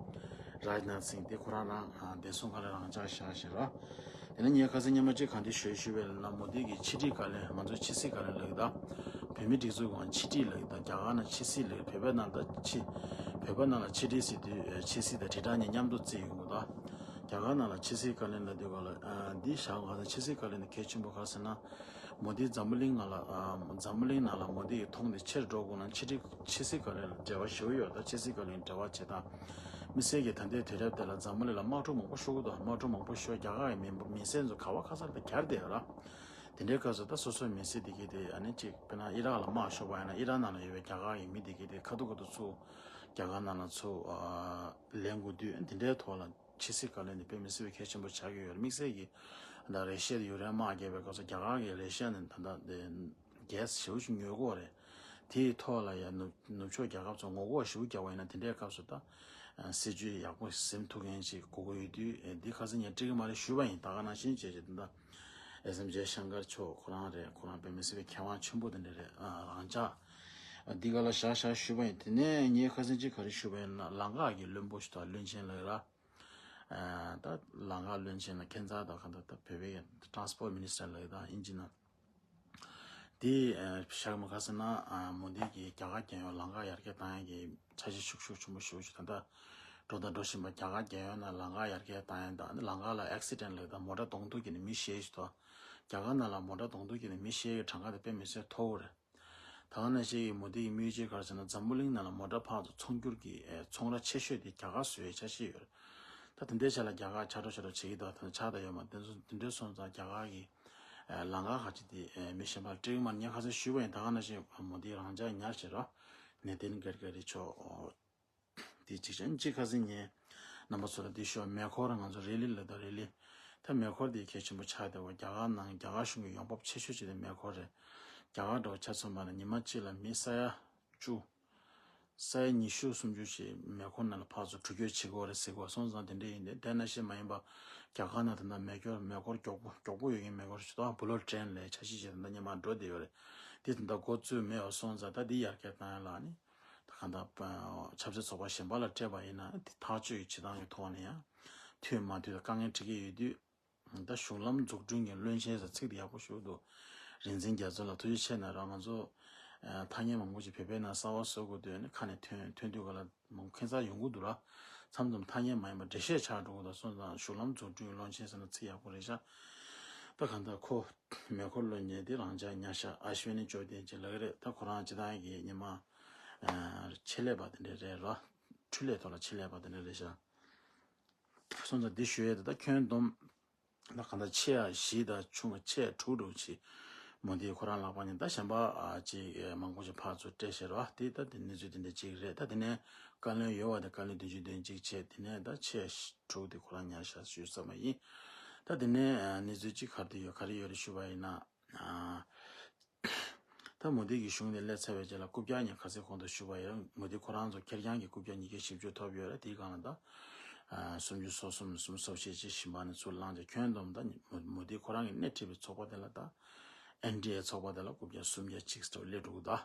རཱཇ་ནཱཐ་སིང་དེ་ཁོ་རང་རང་ཨ་བདེ་སྲུང་བཀའ་བློན་རང་འཇགས་བཞག་ཞེས་ར། དེ་ནས་ངས་ཁ་སང་སྔོན་མ་གཅིག་གང་དེ་ཞུས་ཞུས་པའི་ལ་མོ་དི་གི་ཕྱི་དྲིལ་བཀའ་བློན། ང་ཚོ་ཕྱི་སྲིད་བཀའ་བློན་ལབ་ཀྱི་ད། བོད་མི་སྒྲིག་འཛུགས་ཀྱི་ཕྱི་དྲིལ་ལབ་ཀྱི་ད། རྒྱ་གར་ནང་ཕྱི་སྲིད་ལབ་ཀྱི། བོད་པའི་ནང་ད་ཕྱི་བོད་པའི་ནང་ལ་ཕྱི་དྲིལ་ཟེར་དུས་ཕྱི་སྲིད་དང་དྲིལ་བསྒྲགས་གཉིས་མཉམ་དུ་བརྩི་ཡོང་གི་ད། རྒྱ་གར་ནང་ལ་ཕྱི་སྲིད་བཀའ་བློན་ལབ་དུས་ག་ལ་ཨ་འདི་བཞག་ག་ད། ཕྱི་སྲིད་བཀའ་བློན་དེ་གལ་ཆེན་པོ་ག་ཟེར་ན། མོ་དི་འཛམ་བུ་གླིང་ནང་ལ་ཨ་འཛམ་བུ་གླིང་ནང་ལ་མོ་དི་གི་མཐོང་དེ་ཆེར་འགྲོ་དགོས་ན་ཕྱི་དྲིལ་ཕྱི་སྲིད་བཀའ་བློན་ལ་འབྲེལ་བ་ཞུ་གི་ཡོད། ད་ཕྱི་སྲིད་བཀའ་བློན་འབྲེལ་བ་བྱེད་སྟངས། དམིགས་བསལ་གྱི་ད་ལྟའི་དུས་རབས་དེ་ལ་འཛམ་བུ་གླིང་ལ་དམག་འཁྲུག་མང་པོ་ཤོར་གི་འདུག་དམག་འཁྲུག་མང་པོ་ཤོར། རྒྱ་གར་གྱི་མི་མི་སེར་ཚོ་ག་བ་ག་ས་ལ་གྱར་བསྡད་ཡོད་ར། དེ་འདྲའི་སྐབས་སུ་ད་སོ་སོའི་མི་སེར་དེ་གས་དེ་ཨ་ནི་གཅིག་དཔེར་ན་ཨི་རག་ལ་དམག་ཤོར་བ་ཡིན་ན་ཨི་རག་ནང་ལ་ཡོད་པའི་རྒྱ་གར་གྱི་མི་དེ་གས་དེ་ཁ་ཐུག་ཁ་ཐུག་ཚུར་རྒྱ་གར་ནང་ལ་ཚུར་ཨ་ལེན་དགོས་དུས། དེ་འདྲའི་ཐོག་ལ་ཕྱི་སྲིད་བཀའ་བློན་དེ་དཔེ་མི་སྲིད་པའི་གལ་ཆེན་པོ་ཆགས་ཀྱི་ཡོད་རེད། དམིགས་བསལ་གྱི་ད་རེ་ཤི་ཡ་དེ་ཡུཀ་རེན་དམག་རྒྱག་པའི་སྐབས་སུ་རྒྱ་གར་གྱིས་རེ་ཤི་ཡ་ནས་ད་ལྟ་དེ་གེ་སི་ཞེ་པོ་ཅིག་ཉོ་གི་ཡོད་རེད། དེའི་ཐོག་ལ་ཡང་ནུབ་ནུབ་ཕྱོགས་རྒྱལ་ཁབ་ཚོ་ངོ་རྒོལ་ཞེ་པོ་རྒྱག་པ་ཡིན་ན་དེ་འདྲའི་སྐབས་སུ་ད་སྲིད་ཇུས་ཡག་པོ་འཛིན་ཐུབ་མཁན་ཅིག་དགོས་ཀྱི་ཡོད་དུས། འདི་ཁ་སང་ངས་འགྲིག་གི་མ་རེད་ཞུས་པ་ཡིན། ད་ག་ནང་བཞིན་བྱས་བྱས་ད་ལྟ་ ལས་སེམས་རྒྱལ་ཤང་ཀར་མཆོག་ཁོ་རང་རེད། ཁོ་རང་དཔེ་མི་སྲིད་པའི་མཁས་དབང་ཆེན་པོ་དེ་འདྲ་རེད། ཨ་རང་ཅག་འདི་ག་ལ་བཞག་བཞག་ཞུས་པ་ཡིན། དེ་ནས་ངས་ཁ་སང་ཅིག་ག་རེ་ཞུས་པ་ཡིན་ན། ལམ་ཁ་གི་བློན་པོ་ཞིག་དང་བློན་ཆེན་ལགས་ར། ཨ་ད་ལམ་ཁ་བློན་ཆེན་ལ་ཁྱད་མཚར་དང་གང་ལྟར་ད་བོད་པའི་transport minister ལགས་དང་ཨིན་ཇི་ན། དེ་ཨ་བཞག་མ་ཁ་སང་ན་ཨ་མོ་དེ་གི་རྒྱ་གར་རྒྱལ་ཡོངས་ལམ་ཁ་ཡར་རྒྱས་བཏང་ཡག་གི་འཆར་གཞི་ཤུགས་ཤུགས་ཆེན་པོ་ཞེ་པོ་ཞིག་ད་ལྟ་འགྲོ་དང་འགྲོ་བཞིན་པ། རྒྱ་གར་རྒྱལ་ཡོངས་ནང་ལམ་ཁ་ཡར་རྒྱས་བཏང་ཡག་དང་། ལམ་ཁ་ལ་accident ལགས་དང་མོ་ཊ་གདོང་ཐུག་གི་ནི་མི་ཤི་ཡག་ཞིག་འདུག་རྒྱ་གར་ནང་ལ་མོ་ཊ་གདོང་ཐུག་གི་ནི་མི་ཤི་ཡག་གི་གྲངས་ཀ་དེ་དཔེ་མི་སྲིད་མཐོ་བོ་རེད། ད་ག་ནང་བཞིན་གྱི་མོ་དེ་གི་དམིགས་ཡུལ་ག་རེ་ཟེར་ན། འཛམ་བུ་གླིང་ནང་ལ་མོ་ཊ་ཕར་ཚུར་ཚོང་སྒྱུར་གྱི་ཨེ་ཚོང་ར་ཆེ་ཤོས་དེ་རྒྱ་གར་བཟོ་ཡག་འཆར་གཞི་ཡོད་རེད། ད་དེ་འདྲའི་ཆ་ལ་རྒྱ་གར་ཆགས་འགྲོ་ཆགས་འགྲོ་བྱེད་ཀྱི་འདུག་ད་ཆགས་བསྡད་ཡོད་མ་རེད། དེ་ཚོ་དེ་འདྲའི་སོང་ཙང་རྒྱ་གར་གྱི་ཨེ་ལམ་ཁ་ཁ་ཅིག་དེ་ཨེ་མི་གཞན་པ་ལ་སྤྲད་ཀྱི་མ་རེད། ངས་ཁ་སང་ཞུས་པ་ཡིན། ད་ག་ནང་བཞིན་མོ་དེ་རང་འཇགས་ཉར་བྱེད་རོགས། ནེ་ཏན་གྷར་ཀ་རི་མཆོག་དེ་གཅིག་བྱས། གཅིག་ཁ་སང་ཉིན་རྣམ་པ་ཚོ་ལ་འདི་ཞུ་བ། མེ་འཁོར་ང་ཚོ་རེ་ལི་ལ་དང་རེ་ལི། ད་མེ་འཁོར་དེ་གལ་ཆེན་པོ་ཆགས་བསྡད་པ། རྒྱ་གར་ནང་རྒྱ་གར་གཞུང་གི་ཡོང་འབབ་ཆེ་ཤོས་ཅིག་དེ་མེ་འཁོར་རེད། རྒྱ་གར་འདྲ་བོ་ཆ་མཚོན་པ་ན་ཉི་མ་གཅིག་ལ་མི་ས་ཡ་བཅུ། ས་ཡ་ཉི་ཤུ་སུམ་ཅུ་ཞིག་མེ་འཁོར་ནང་ལ་ཕར་ཚུར་འགྲུལ་སྐྱོད་བྱེད་ཀྱི་ཡོད་རེད་ཟེར་གྱི་ཡོད། སོང་ཙང་དེ་འདྲ་ཡིན་ཏེ། དེ་ནང་བཞིན་མ་ཡིན་པ་རྒྱ་གར་ནང་ད་ལྟ་མེ་འཁོར་མེ་འཁོར་མགྱོགས་པོ་མགྱོགས་པོ་ཡོད་མཁན་མེ་འཁོར་ཞིག་དང་། Bullet train ལབ་འཆར་གཞི་ཅིག་ད་ལྟ་སྔོན་མ་འགྲོ་བསྡད་ཡོད་རེད། དེ་ད་ལྟ་འགོ་བཙུགས་མེད་པ་སོང་ཙང་ད་འདི་ཡར་རྒྱས་བཏང་ཡག་ལ་ནི། ད་གང་ལྟར་ཆབ་སྲིད་ཚོགས་པ་གཞན་པ་ལ་སྤྲད་པ་ཡིན་ན་དེ་ཐག་གཅོད་ཀྱི་བྱེད་སྟངས་ཀྱི་ཐོག་ནས་ཡང་མཐུན་མ་མཐུན་དང་དཀའ་ངལ་འཕྲད་ཀྱི་ཡོད་དུས། ད་གཞུང་ལམ་འཛུགས་སྐྲུན་གྱི་བློན་ཆེན་ཟེར་ཚིག་དེ་ཡག་པོ་ཞེ་པོ་འདུག་རིག་འཛིན་རྒྱ་མཚོ་ལགས་ཐུགས་རྗེ་ཆེ་གནང་རོགས། ང་ཚོ་ཨ་ཐ་སྙད་མང་པོ་ཅིག་བོད་པའི་ནང་གསར་པ་བཟོ་དགོས་དུས་ནི་ཁ་ནས་ཐོན་ཐོན་དུས་ག་ལ་མང་ཁྱད་མཚར་ཡོང་གི་འདུག་ར། མཚམས་མཚམས་ཐ་སྙད་མ་ཡིན་པ་འགྲེལ་བཤད་ཆགས་འགྲོ་གི་འདུག་སོང་ཙང་གཞུང་ལམ་འཛུགས་སྐྲུན་བློན་ཆེན་ཟེར་ན་ཚིག་ཡག་པོ་རེད་ཤག་ད་གང་ལྟར་ཁོ་མེ་འཁོར་བློན་ཆེན་དེ་རང་འཇགས་ཉར་ཤག་ཨ་ཤི་ཝི་ནི་ཇོ་ཏན་ཅི་ལགས་རེད། ད་ཁོ་རང་སྤྱིར་བཏང་གི་ཉི་མ་ཨ་ཆེད་ལས་པ་དེ་འདྲ་རེད་ར། འཕྲུལ་ལས་ཐོག་ལ་ཆེད་ལས་པ་དེ་འདྲ་རེད་ཤག་སོང་ཙང་འདི་ཞུ་ཡས་དེ་ད་ཁྱོན་བསྡོམས་ད་གང་ལྟར་ཆེ་ཡ་བཞི་དང་ཆུང་བ་ཆེ་ཡ་དྲུག་འགྲོ་ཆེ། མོ་དེ་ཁོ་རང་ལག་པ་ནས་ད་གཞན་པ་ཨ་ཅིག་ཨེ་མང་པོ་ཞིག་ཕར་ཚུར་སྤྲད་བཞག་ར། དེ་ད་དེ་གནས་ཚུལ་དེ་འདྲ་ཅིག་རེད། ད་དེ་ནས་བཀའ་བློན་ཡོད་པ་དེ་བཀའ་བློན་བདུན་ཅུ་དོན་གཅིག་བྱས། དེ་ནས་ད་ཆེ་ཡ་བཞི་དྲུག་དེ་ཁོ་རང་ཉར་བཞག་ཞུས་བསམ་པ་ཡིན། ད་དེ་ནས་ཨ་གནས་ཚུལ་ཅིག་ག་རེ་ཡོད་ག་རེ་ཡོད་རེད་ཞུས་པ་ཡིན་ན། ཨ། ད་མོ་དེ་གི་གཞུང་དེ་སླེབས་ཚར་བའི་རྗེས་ལ་རྐུབ་བཀྱག་ཉིན་ཁ་སང་གོང་དུ་ཞུས་པ་ཡིན། མོ་དེ་ཁོ་རང་ཚོ་ཁེར་རྐྱང་གི་རྐུབ་བཀྱག་ཉིས་བརྒྱ་བཞི་བཅུ་ཐོབ་ཡོད་རེད། དེའི་སྒང་ལ་ད་ཨ་སུམ་ཅུ་སོ་གསུམ་སུམ་ཅུ་སོ་བཞི་ཅིག་ཞིང་པ་ནས་ཚུར་བླངས་ཏེ། ཁྱོན་བསྡོམས་ད་མོ་མོ་དེ་ཁོ་རང་གི་སྣེ་ཁྲིད་པའི་ཚོགས་པ་དེ་ལ་ད་ཨེན་ཌི་ཨེ་ཚོགས་པ་དེ་ལ་རྐུབ་བཀྱག་སུམ་བརྒྱ་གཅིག་ཙམ་སླེབས་འགྲོ་གི་འདུག་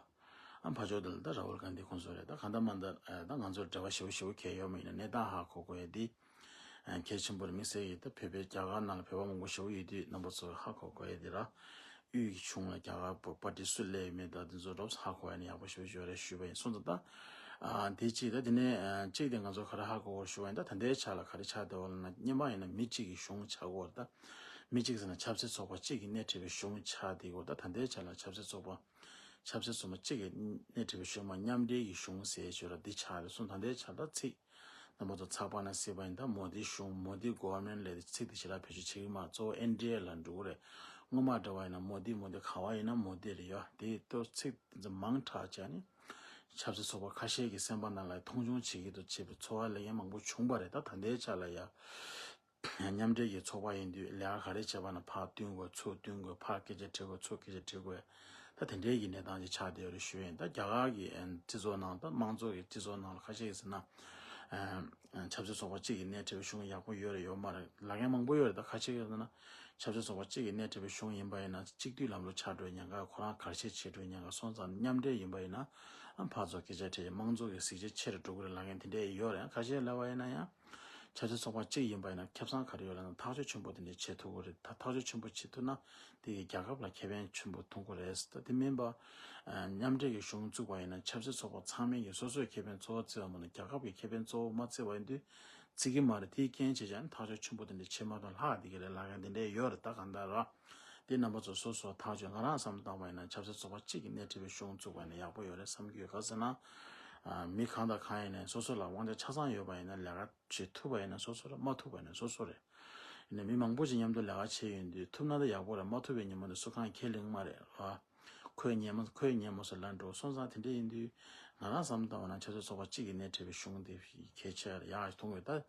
ཨ་ཕར་ཕྱོགས་དེ་ལ་ད་ར་ཧུལ་གྷན་དྷི་ཁོང་ཚོ་རེད། ད་གང་ལྟར་མང་ལྟར་ཨ་ད་ང་ཚོར་འབྲེལ་བ་ཞེ་པོ་ཞེ་པོ་གང་ཡང་ཡོད་མ་ཡིན་ན་གནས་སྟངས་ཧ་གོ་དགོས་ཡ་དེ། ཨ་གལ་ཆེན་པོ་རེད། དམིགས་བསལ་གྱིས་ད་བོད་པའི་རྒྱ་གར་ནང་ལ་བོད་པ་མང་པོ་ཞེ་པོ་ཡོད་དུས་རྣམ་པ་ཚོས་ཧ་གོ་དགོས་ཡ་དེ་ར། དབུས་ཀྱི་གཞུང་ལ་རྒྱ་གར་པ་པར་ཊི་སུ་སླེབས་ཡོད་མེད་དང་དེ་ཚོ་རོབ་ཧ་གོ་ཡ་ནི་ཡག་པོ་ཞེ་པོ་ཞིག་ཡོད་རེད་ཞུས་པ་ཡིན། སོང་ཙང་ད་ཨ་དེ་གཅིག་ད་དེ་ནས་ཨ་གཅིག་དེ་ང་ཚོ་ག་རེ་ཧ་གོ་དགོས་ཞུས་པ་ཡིན། ད་ད་ལྟའི་ཆ་ལ་ག་རེ་ཆགས་བསྡད་ཡོད་ལབ་ན། སྔོན་མ་ཡིན་ན་མི་གཅིག་གི་གཞུང་ཆགས་ཀྱི་ཡོད་རེད། ད་མི་གཅིག་ཟེར་ན་ཆབ་སྲིད་ཚོགས་པ་གཅིག་གི་སྣེ་ཁྲིད་པའི་གཞུང་ཆགས་བསྡད་ཡོད་རེད། ད་ད་ལྟའི་ཆ་ལ་ཆབ་སྲིད་ཚོགས་པ་ཆབ་སྲིད་ཚོགས་པ་གཅིག་གི་སྣེ་ཁྲིད་པའི་གཞུང་མ་མཉམ་འབྲེལ་གྱི་གཞུང་ཟེར་ཞོར་ལ་འདི་ཆགས་རེད། སོང་ད་ལྟའི་ཆ་ལ་ཚིག་རྣམ་པ་ཚོ་ཚགས་པར་ནང་གཟིགས་པ་ཡིན། ད་མོ་དི་གཞུང་མོ་དི་གོ་ཝར་མེན་ཊི་ལབ་དེ་ཚིག་དེ་ཞེ་དྲག་བེད་སྤྱོད་བྱེད་ཀྱི་མ་རེད། གཙོ་བོ་ཨེན་ཌི་ཨེ་ལ་འགྲོ་གི་རེད། སྔོན་མ་འདྲ་བ་ཡིན་ན་མོ་དི་མོ་དི། ག་བ་ཡིན་ན་མོ་དི་རེད་ཡ། དེ་ལྟོ་ཚིག་དེ་ཚོ་མང་དྲགས་བྱས་ནས་ཆབ་སྲིད་ཚོགས་པ་ཁ་ཤས་ཀྱི་སེམས་པ་ནང་ལ་མཐོང་ཆུང་བྱེད་ཀྱི་འདུག་བྱེད་པའི་ཚོར་བ་ལབ་མཁན་མང་པོ་བྱུང་བ་རེད། ད་ད་ལྟའི་ཆ་ལ་ཡ། མཉམ་འབྲེལ་གྱི་ཚོགས་པ་ཡིན་དུས་ལས་ཀ་ག་རེ་བྱས་པ་ན་ཕར་བསྟུན་དགོས་ཚུར་བསྟུན་དགོས། ཕར་སྐད་ཆ་དྲི་དགོས་ཚུར་སྐད་ཆ་དྲི་དགོས། ད་དེ་འདྲའི་གི་གནས་སྟངས་ཅིག་ཆགས་བསྡད་ཡོད་རེད་ཞུ་ཡིན། ད་རྒྱ་གར་གྱི་ཨ་སྤྱི་ཚོགས་ནང་ད་དམངས་གཙོ་གི་སྤྱི་ཚོགས་ནང་ལ་ཁ་ཤས་ཀྱིས་ཟེར་ན་ཨ་ཆབ་སྲིད་ཚོགས་པ་གཅིག་གི་སྣེ་ཁྲིད་པའི་གཞུང་ཡག་པོ་ཡོད་རེད་ཡོད་མ་རེད་ལབ་མཁན་མང་པོ་ཡོད་རེད། ད་ཁ་ཤས་ཀྱིས་ཟེར་ན་ཆབ་སྲིད་ཚོགས་པ་གཅིག་གི་སྣེ་ཁྲིད་པའི་གཞུང་ཡིན་པ་ཡིན་ན་གཅིག་སྡུད་ལམ་ལུགས་ཆགས་འགྲོ་ཉེན་ཁ། ཁོ་རང་གར་ཆེད་བྱེད་འགྲོ་ཉེན་ཁ། སོང་ཙང་མཉམ་འབྲེལ་ཡིན་པ་ཡིན་ན་ཨ་ཕར་ཚུར་སྐད་ཆ་དྲིས་དམངས་གཙོ་གི་གཟི་བརྗིད་ཆེ་རུ་འགྲོ་གི་རེད་ལབ་མཁན་དེ་འདྲའི་ཡོད་རེད། ཁ་ཤས་ལབ་པ་ཡིན་ན་ཡང་། ཆབ་སྲིད་ཚོགས་པ་གཅིག་ཡིན་པ་ཡིན་ན་ཁེ་བཟང་ག་རེ་ཡོད་ལབ་ན་ཐག་གཅོད་ཆེན་པོ་དེ་འདྲ་བྱེད་ཐུབ་ཀྱི་རེད། ད་ཐག་གཅོད་ཆེན་པོ་བྱེད་ཐུབ་ན་དེ་གིས་རྒྱལ་ཁབ་ལ་ཁེ་ཕན་ཆེན་པོ་ཐོན་གྱི་རེད། ད་དེ་མིན་པ། ཨ་མཉམ་འབྲེལ་གྱི་གཞུང་བཙུགས་པ་ཡིན་ན་ཆབ་སྲིད་ཚོགས་པ་ཚང་མས་ཀྱིས་སོ་སོའི་ཁེ་ཕན་གཙོ་བོ་བརྩི་བ་མིན་ན་རྒྱལ་ཁབ་ཀྱི་ཁེ་ཕན་གཙོ་བོ་མ་བརྩི་བ་ཡིན་དུས་བརྩི་གི་མ་རེད། དེའི་རྐྱེན་བྱས་ཀྱང་ཐག་གཅོད་ཆེན་པོ་དེ་འདྲ་བྱེད་མ་ཐུབ་ལྷག་བསྡད་ཀྱི་རེད་ལབ་མཁན་དེ་འདྲ་ཡོད་རེད། ད་གང་ལྟར་ར། དེ་རྣམ་པ་ཚོ་སོ་སོ་ཐག་གཅོད། ང་རང་བསམ་བཏང་བ་ཡིན་ན་ཆབ་སྲིད་ཚོགས་པ་གཅིག་གི་སྣེ་ཁྲིད་པའི་གཞུང་བཙུགས་པ་ཡིན་ན་ཡག་པོ་ཡོད་རེད་བསམ་གྱི་ཡོད། ག་རེ་ཟེར་ན། ཨ་མི་གང་དང་གང་ཡིན་ནའི་སོ་སོ་ལ་དབང་ཆ་ཆ་ཚང་ཡོད་པ་ཡིན་ན་ལས་ཀ་བྱེད་ཐུབ་པ་ཡིན་ན་སོ་སོ་རེད། མ་ཐུབ་པ་ཡིན་ན་སོ་སོ་རེད། ཡིན་ནའི་མི་མང་པོ་ཞིག་མཉམ་དུ་ལས་ཀ་བྱས་ཡོང་དུས་ཐུབ་ན་ད་ཡག་པོ་རེད། མ་ཐུབ་པའི་ཉིན་མོ་དེ་སུ་གང་ཁས་ལེན་མ་རེད་ལ། ཁོས་ཉན་མོ་ཁོས་ཉན་མོ་ཟེར་ལབ་འགྲོ། སོང་ཙང་དེ་འདྲ་ཡིན་དུས་ང་རང་བསམ་བཏང་བ་ན་ཆབ་སྲིད་ཚོགས་པ་གཅིག་གི་སྣེ་ཁྲིད་པའི་གཞུང་དེ་གལ་ཆེ་རེད་ཡག་མཐོང་གི་ད།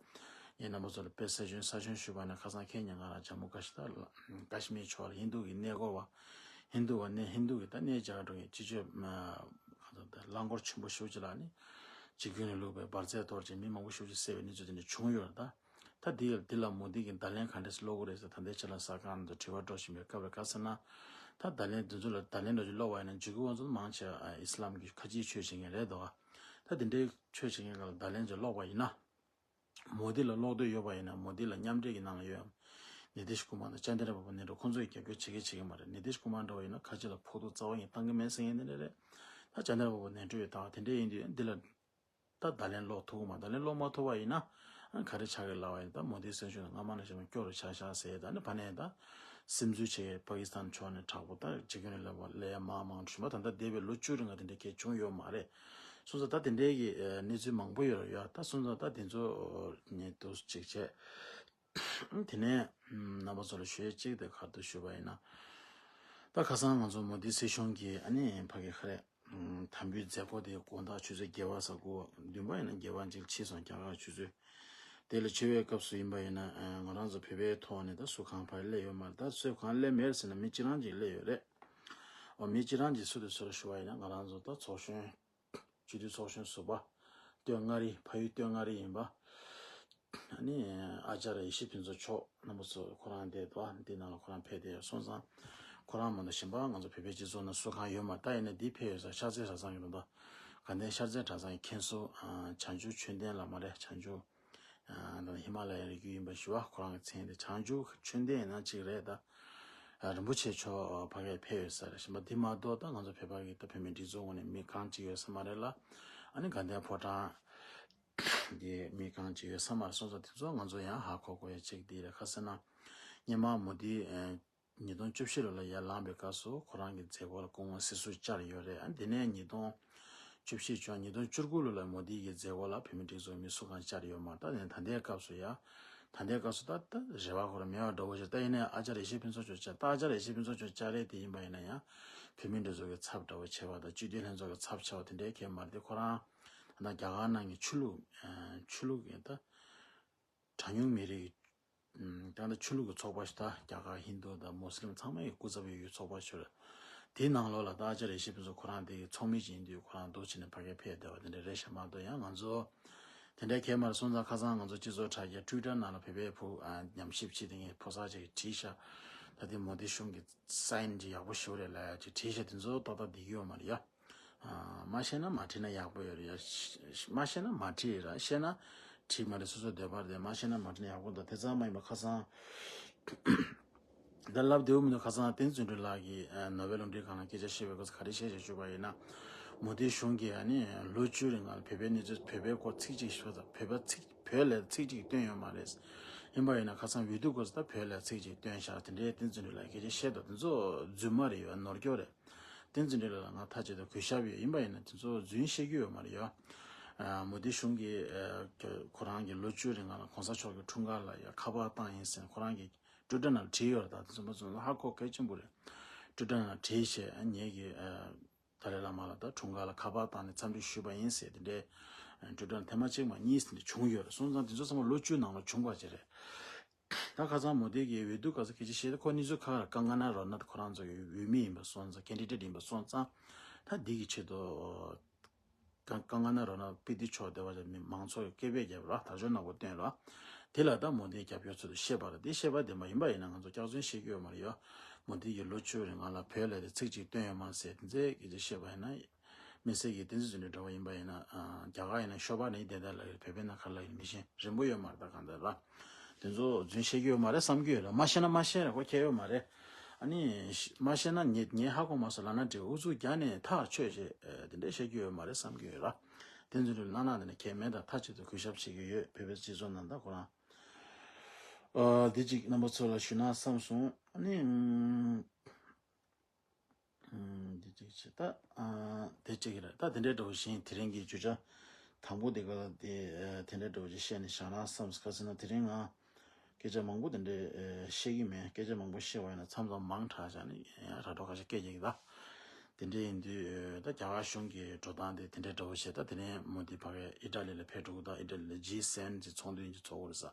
ངས་རྣམ་པ་ཚོ་ལ་དཔེ་གསལ་ཆུང་གསལ་ཆུང་ཞུས་པ་ན་ཁ་སང་ཁེ་ཉིན་ང་རང་ཇམ་མུ་ཀ་ཤི་ད་ཀ་ཤི་མིར་ཕྱོགས་ལ་ཧིན་དུ་གི་གནས་སྐོར་བ། ཧིན་དུ་བ་ནས་ཧིན་དུ་གི་ད་གནས་རྒྱ་གར་འགྲོ་མཁན་སྤྱི་སྤྱོད་རླངས་འཁོར་ཆེན་པོ་ཞེ་པོ་ཅིག་ལ་ནི་འཇིགས་སྐུལ་ནས་བླུགས་པའི་འབར་རྫས་གཏོར་བྱས་མི་མང་པོ་ཞེ་པོ་ཅིག་བསད་པའི་གནས་ཚུལ་དེ་འདྲ་བྱུང་ཡོད་རེད་ད། ད་འདི་འདི་ལ་མོ་དི་གིས་བརྡ་ལན་ག་འདྲས་སེ་སློག་གི་རེད་ཟེར། ད་ལྟའི་ཆ་ལ་གསར་ཁང་དུ་དྲི་བ་འགྲོ་བཞིན་པའི་སྐབས་རེད། ག་ཟེར་ན། ད་བརྡ་ལན་འདི་ཚོ་ལ་བརྡ་ལན་འདྲ་ཅིག་སློག་པ་ཡིན་ན་འཇིགས་སྐུལ་དབང་ཚོ་མང་ཆེ་བ་ཨི་སི་ལམ་གྱི་ཁ་ཆེའི་ཆོས་བྱེད་མཁན་རེད་འདུག་ག། ད་འདི་འདྲའི་ཆོས་བྱེད་མཁན་སྒང་ལ་བརྡ་ལན་ཅིག་སློག་པ་ཡིན་ན། མོ་དི་ལ་སློག་འདོད་ཡོད་པ་ཡིན་ན་མོ་དི་ལ་མཉམ་འབྲེལ་གྱི་ནང་ལ་ཡོད། ནི་ཏི་ཤི་ཀུ་མར་དང་ཅན་དྲ་པ་པུ་ནེ་ཊུ་ཁོང་ཚོས་རྒྱབ་སྐྱོར་བྱེད་ཀྱི་བྱེད་ཀྱི་མ་རེད། ནི་ཏི་ཤི་ཀུ་མར་འདྲ་བ་ཡིན་ན་ཁ་ཆེ་ལ་ཕོག་ཐུག་རྩ་བ་ཉིད་བཏང་གི་མེད་ཟེར་མཁན་དེ་འདྲ་རེད། ད་ཅན་དྲ་པ་པུ་ནེ་ཊུ་ཡོད་ད་དེ་འདྲ་ཡིན་དུས་འདི་ལ་ད་བརྡ་ལན་སློག་ཐུབ་ཀྱི་མ། བརྡ་ལན་སློག་མ་ཐུབ་པ་ཡིན་ན་ག་རེ་ཆགས་ཀྱི་ལབ་པ་ཡིན་ན། ད་མོ་དི་སྲིད་གཞུང་ནང་སྔ་མ་ནང་བཞིན་སྐྱོ་རུ་ཆགས་ཤག་ཟེར། ད་ནི་ཕ་ནས་ད་སིམ་འཛུལ་བྱེད་པ་ཀི་སི་ཐན་ཕྱོགས་ནས་དྲག་པོ་ད་འཇིགས་སྐུལ་ནས་སླེབས་པ་སླེབས་ཡ་མང་མང་བྱུང་བ། ད་ལྟ་འདས་པའི་ལོ་བཅུ་རིང་ལ་དེ་འདྲ་གས་བྱུང་ཡོད་མ་རེད། སོང་ཙང་ད་དེ་འདྲའི་གི་གནས་ཚུལ་མང་པོ་ཡོད་རེད་ཡ། ད་སོང་ཙང་ད་དེ་ཚོ་ཉིད་དུ་ཅིག་བྱས། དེ་ནས་རྣམ་པ་ཚོ་ལ་ཞུ་ཡས་གཅིག་དེ་ག་རེ་ཞུས་པ་ཡིན་ན། ད་ཁ་སང་ང་ཚོ་མོ་དི་སྲིད་གཞུང་གིས་ཨ་ནི་ཕ་གི་ཁ་རེ་དམ་འབུལ་མཛད་སྒོ་དེ་དགོང་དག་ཆུ་ཚོད་བརྒྱད་པ་ས་གོ་བདུན་པ་ཡིན་ན་བརྒྱད་པ་ཅིག་ཕྱིན་སོང་། རྒྱ་གར་ཆུ་ཚོད་དེ་ལ་ཕྱི་བའི་སྐབས་སུ་ཡིན་པ་ཡིན་ན་ང་རང་ཚོ་བོད་པའི་ཐོག་ནས་ད་སུ་གང་ཕར་སླེབས་ཡོད་མ་རེད། ད་སུ་གང་སླེབས་མེད་ཟེར་ན་མི་གཅིག་རང་ཅིག་སླེབས་ཡོད་རེད། འོ་མི་གཅིག་རང་ཅིག་སུ་དེ་སུ་རེད་ཞུ་བ་ཡིན་ན་ང་རང་ཚོ་ད་ཚོགས་གཞོན་སྤྱི་འཐུས་ཚོགས་གཞོན་ཟུར་པ་སྟོད་མངའ་རིས་ཕ་ཡུལ་སྟོད་མངའ་རིས་ཡིན་པ། ཨ་ནི་ཨ་ཅར་ཡེ་ཤེས་ཕུན་ཚོགས་མཆོག་རྣམ་པ་ཚོ་ཁོ་རང་དེ་དོ་འདི་ནང་ལ་ཁོ་རང་ཕེབས་བསྡད་ཡོད། སོང་ཙང་ཁོ་རང་མ་གཏོགས་གཞན་པ་ང་ཚོ་བོད་པའི་སྤྱི་ཚོགས་ནང་སུ་གང་ཡོད་མ་རེད། ད་ཡིན་ན་འདི་ཕེབས་ཡོད་ས་ཤར་རྩེ་གྲྭ་ཚང་གི་ལུང་པ་དགའ་ལྡན་ཤར་རྩེ་གྲྭ་ཚང་གི་མཁན་ཟུར་བྱང་ཆུབ་ཆོས་ལྡན་ལགས་མ་རེད། བྱང་ཆུབ་ཨ་ནི་ཧི་མ་ལ་ཡའི་རི་རྒྱུད་ཡིན་པ་ཞུ་བ། ཁོ་རང་གི་མཚན་དེ་བྱང་ཆུབ་ཆོས་ལྡན་ཡིན་ན་གཅིག་རེད། ད་རིན་པོ་ཆེ་མཆོག་ཕ་གིར་ཕེབས་ཡོད་ས་རེད། གཞན་པ་འདི་མ་གཏོགས་ད་ང་ཚོ་བོད་པ་གི་ད་བོད་མི་སྒྲིག་འཛུགས་ངོས་ནས་མི་གང་ཅིག་ཡོད་ས་མ་རེད་ལ། ཨ་ནི་དགའ་ལྡན་ཕོ་བྲང་གི་མི་གང་ཅིག་ཡོད་ས་མ་རེད། སོང་ཙང་དེ་ཚོ་ང་ཚོ་ཡང་ཧ་གོ་དགོས་ཡ་གཅིག་འདི་རེད། ག་ཟེར་ན་སྔོན་མ་མོ་དི་ཉིས་སྟོང་བཅུ་བཞི་ལོ་ལ་ཡར་ལངས་པའི་སྐབས་སུ་ཁོ་རང་གི་མཛད་སྒོ་ལ་སྐུ་ངོ་སྲིད་ཟུར་བཅར་ཡོད་རེད། ཨ་དེ་ནས་ཉིས་སྟོང་བཅུ་བཞི་བཅུ་ལྔ་ཉིས་སྟོང་བཅུ་དགུ་ལོ་ལ་མོ་དི་གི་མཛད་སྒོ་ལ་བོད་མི་སྒྲིག་འཛུགས་མི་སུ་གང་བཅར་ཡོད་མ་རེད། ད་ནས་ད་ལྟའི་སྐབས་སུ་ཡ་ད་ལྟའི་སྐབས་སུ་ད་ད་རེ་བ་ཁོ་རང་མེད་པ་འདྲ་བོ་ཞིག་ད་ཡིན་ནའི་ཨ་ཅར་ཡེ་ཤེས་ཕུན་ཚོགས་མཆོག་བཅར། ད་ཨ་ཅར་ཡེ་ཤེས་ཕུན་ཚོགས་མཆོག་བཅར་རེད། དེ་ཡིན་པ་ཡིན་ན་ཡང་བོད་མི་སྒྲིག་འཛུགས་ཀྱི་ཚབ་འདྲ་བོ་བྱས་པ་དང་སྤྱི་འཐུས་ལྷན་ཚོགས་ཀྱི་ཚབ་བྱས་པ་དེ་འདྲའི་གས་མ་རེད། དེ་ཁོ་རང་ད་རྒྱ་གར་ནང་གི་ཆོས་ལུགས་ཆོས་ལུགས་ཀྱི་ད་གྲངས་ཉུང་མི་རིགས་ད་ལྟ་ཆོས་ལུགས་ཀྱི་ཚོགས་པ་ཞིག་ད་རྒྱ་གར་ཧིན་དུ་དང་མུ་སི་ལིམ་ཚང་མ་ཡི་སྐུ་ཚབ་ཡོད་ཀྱི་ཚོགས་པ་ཞིག་རེད། དེའི་ནང་ལོགས་ལ་ད་ཨ་ཅར་ཡེ་ཤེས་ཕུན་ཚོགས་ཁོ་རང་དེ་ཚོགས་མི་ཅིག་ཡིན་དུས་ཁོ་རང་འདུག་བྱས་ནས་ཕ་གིར་ཕེབས་བསྡད་པ་དེ་འདྲ་རེད་ཤག་མ་གཏོགས་ཡང་ང་ཚོ་དེ་འདྲའི་གས་མ་རེད། སོང་ཙང་ཁ་སང་ང་ཚོ་སྤྱི་ཚོགས་དྲ་རྒྱ་ཊུའི་ཊར་ནང་ལ་བོད་པའི་བུ་ཉམས་ཞིབ་བྱེད་མཁན་ཕོ་གསར་ཅིག་གིས་བྲིས་ཤག་ད་དེ་མོ་དི་གཞུང་གི་སའིན་ཅིག་ཡག་པོ་ཞེ་པོ་རེད་ལབ་ཡ་ཅིག་བྲིས་ཤག་དེ་ཚོ་ཏག་ཏག་བསྡད་ཀྱི་ཡོད་མ་རེད་ཡ། མ་ཤེས་ན་མ་བྲིས་ན་ཡག་པོ་ཡོད་རེད་ཡ། མ་ཤེས་ན་མ་བྲིས་ར། ཤེས་ན་བྲིས་མ་རེད། སོ་སོའི་འདོད་པ་རེད། མ་ཤེས་ན་མ་བྲིས་ན་ཡག་པོ་འདུག་དེ་ཙམ་མ་ཡིན་པ་ཁ་སང་ད་ལབ་བདེ་བོ་མི་འདུག་ཁ་སང་བསྟན་འཛིན་གྲུབ་ལགས་ཀྱིས་ནོ་བེལ་གླིང་ཕྲན་ཁང་ལ་སྐད་ཆ་བཤད་པའི་སྐབས་སུ་ག་རེ་བཤད་ཅེས་ཞུས་པ་ཡིན་ན། མོ་དི་གཞུང་གིས་ཨ་ནི་ལོ་བཅུ་རིང་ལ་བོད་པའི་གནས་ཚུལ་བོད་པའི་སྐོར་ཚིག་གཅིག་ཞུས་ཙང་བོད་པ་ཚིག་བོད་ལས་ཚིག་གཅིག་བཏོན་ཡོད་མ་རེད། ཡིན་པ་ཡིན་ན་ཁ་སང་འོས་བསྡུ་སྐབས་སུ་ད་བོད་ལ་ཚིག་གཅིག་བཏོན་ཤག་དེ་འདྲའི་བསྟན་འཛིན་གྲུབ་ལགས་སྐད་ཆ་བཤད་དོ་དེ་ཚོ་རྫུན་མ་རེད་ཡོད་ནོར་སྐྱོ་རེད། བསྟན་འཛིན་གྲུབ་ལགས་ལ་ང་ཐག་ཆོད་དུ་གུས་ཞབས་ཡོད། ཡིན་པ་ཡིན་ན་དེ་ཚོ་རྫུན་བཤད་རྒྱུ་ཡོད་མ་རེད་ཡོད། མོ་དི་གཞུང་གིས་ཁོ་རང་གི་ལོ་བཅུ་རིང་ལ་གོང་ས་མཆོག་གི་འཁྲུངས་སྐར་ལ་ཡ་ཁ་པར་བཏང་ཡིན་ཟེར་ཁོ་རང་གི་ཊུའི་ཊར་ནང་བྲིས་ཡོད་རེད། ད་དེ་ཚོ་མ་ཚོ་ཧ་གོ་གལ་ཆེན་པོ་རེད། ཊུའི་ཊར་ནང་བྲིས་བྱས་ངེད་ཀྱི་ཏཱ་ལའི་བླ་མ་ལ་ད་འཁྲུངས་སྐར་ལ་ཁ་པར་བཏང་ནས་འཚམས་འདྲི་ཞུས་པ་ཡིན་ཟེར་དེ་འདྲའི་ཊུའི་ཊར་ཐེངས་མ་གཅིག་མ་གཉིས་ཟེར་ནས་བྱུང་ཡོད་རེད། སོང་ཙང་དེ་ཚོ་ཚང་མ་ལོ་བཅུའི་ནང་ལ་བྱུང་བ་ཅིག་རེད། ད་ཁ་སང་མོ་དི་གིས་འོས་བསྡུ་སྐབས་སུ་སྐད་ཆ་བཤད་དུས་ཁོ་གཉིས་ཚོ་ཁ་ཁ་ར་ཀང་ཀ་ན་རོ་ནད་ཁོ་རང་ཚོ་གི་འོས་མི་ཡིན་པ་སོང་ཙང་ཀེན་ཌི་ཌེ་ཊི་ཡིན་པ་སོང་ཙང་ད་འདི་གི་ཆེད་དུ་ཀང་ཀང་ཀ་ན་རོ་ནད་པི་ཏི་མཆོག་དེ་བ་ཅན་མི་མང་ཚོགས་ཀྱི་སྐད་འབོད་རྒྱབ་ར་དར་ལྕོག་ནག་པོ་བཏོན་ར། དེ་ལ་ད་མོ་དིའི་རྒྱབ་སྐྱོར་ཚོད་དུ་བཤད་པ་ར། དེ་བཤད་པ་བདེན་པ་ཡིན་པ་ཡིན་ན་ང་ཚོ་སྐྱག་རྫུན་བཤད་ཀྱི་ཡོད་མ་རེད་ཡ། མོ་དི་གིས་ལོ་བཅུ་རིང་ང་ལ་བོད་ལས་དེ་ཚིག་གཅིག་བཏོན་ཡོད་མ་རེད་ཟེར་དེ་ཚོའི་སྐད་ཆ་བཤད་པ་ཡིན་ན། མི་སེར་གྱི་བསྟན་འཛིན་འཛིན་གྲྭ་འདྲ་བོ་ཡིན་པ་ཡིན་ན། རྒྱ་གར་ཡིན་ན་ཤོ་པ་ནི་དེ་འདྲ་ལ་ཡོད། བོད་པའི་ནང་ཁ་ལ་ཡོད་མི་ཤེས་རིང་པོ་ཡོད་མ་རེད། ད་གང་ལྟར་ར་དེ་ཚོ་རྫུན་བཤད་ཀྱི་ཡོད་མ་རེད་བསམ་གྱི་ཡོད་ར། མ་ཤེས་ན་མ་ཤེས་ར་ཁོ་ཁྱད་ཡོད་མ་རེད། ཨ་ནི་མ་ཤེས་ན་ངས་ངས་ཧ་གོ་མ་སོང་ལབ་ན་འགྲིག་ཨུ་ཚུགས་རྒྱག་ནས་ཐག་ཆོད་བྱས་དེ་འདྲ་བཤད་ཀྱི་ཡོད་མ་རེད་བསམ་གྱི་ཡོད་ར། བསྟན་འཛིན་འཛིན་གྲྭ་ལ་ན་ན་དེ་ནས་ཁྱད་མེད་ད་ཐག་ཆོད་དུ་གུས་ཞབས་བྱེད་ཀྱི་ཡོད། བོད་པའི་སྤྱི་ཚོགས་ནང་ད་ཁོ་རང་འདི་གཅིག་རྣམ་པ་ཚོ་ལ་ཞུ་ན་བསམ་སོང་། ཨ་ནི། འདི་གཅིག་བྱས་ད། དེ་གཅིག་རེད། ད་དེ་འདྲའི་འདྲ་བོ་ཞིག་དེ་རིང་གི་བརྗོད་བྱ་དང་པོ་དེ་ག་ལ་དེ་དེ་འདྲའི་འདྲ་བོ་ཞིག་བཤད་ནས་བཞག་ན་བསམ། ག་ཟེར་ན་དེ་རིང་ང་སྐད་ཆ་མང་པོ་དེ་འདྲའི་བཤད་ཀྱི་མེད། སྐད་ཆ་མང་པོ་བཤད་པ་ཡིན་ན་མཚམས་མཚམས་མང་དྲགས་བཞག་ནས་ར་སྤྲོད་ཁ་ཤས་སྐད་རྒྱག་གི་ད། དེ་འདྲའི་ཡིན་དུས་ད་རྒྱ་གར་གཞུང་གི་འགྲོ་སྟངས་དེ་དེ་འདྲའི་འདྲ་བོ་བྱས། ད་དེ་རིང་མོ་དི་ཕ་གིར་ཨི་ཊ་ལི་ལ་ཕེབས་འགྲོ་གི། ད་ཨི་ཊ་ལི་ལ་ཇི་སེ་ཝེན་གྱི་ཚོགས་འདུ་ཡིན་གྱི་ཚོགས་གི་རེད་ས།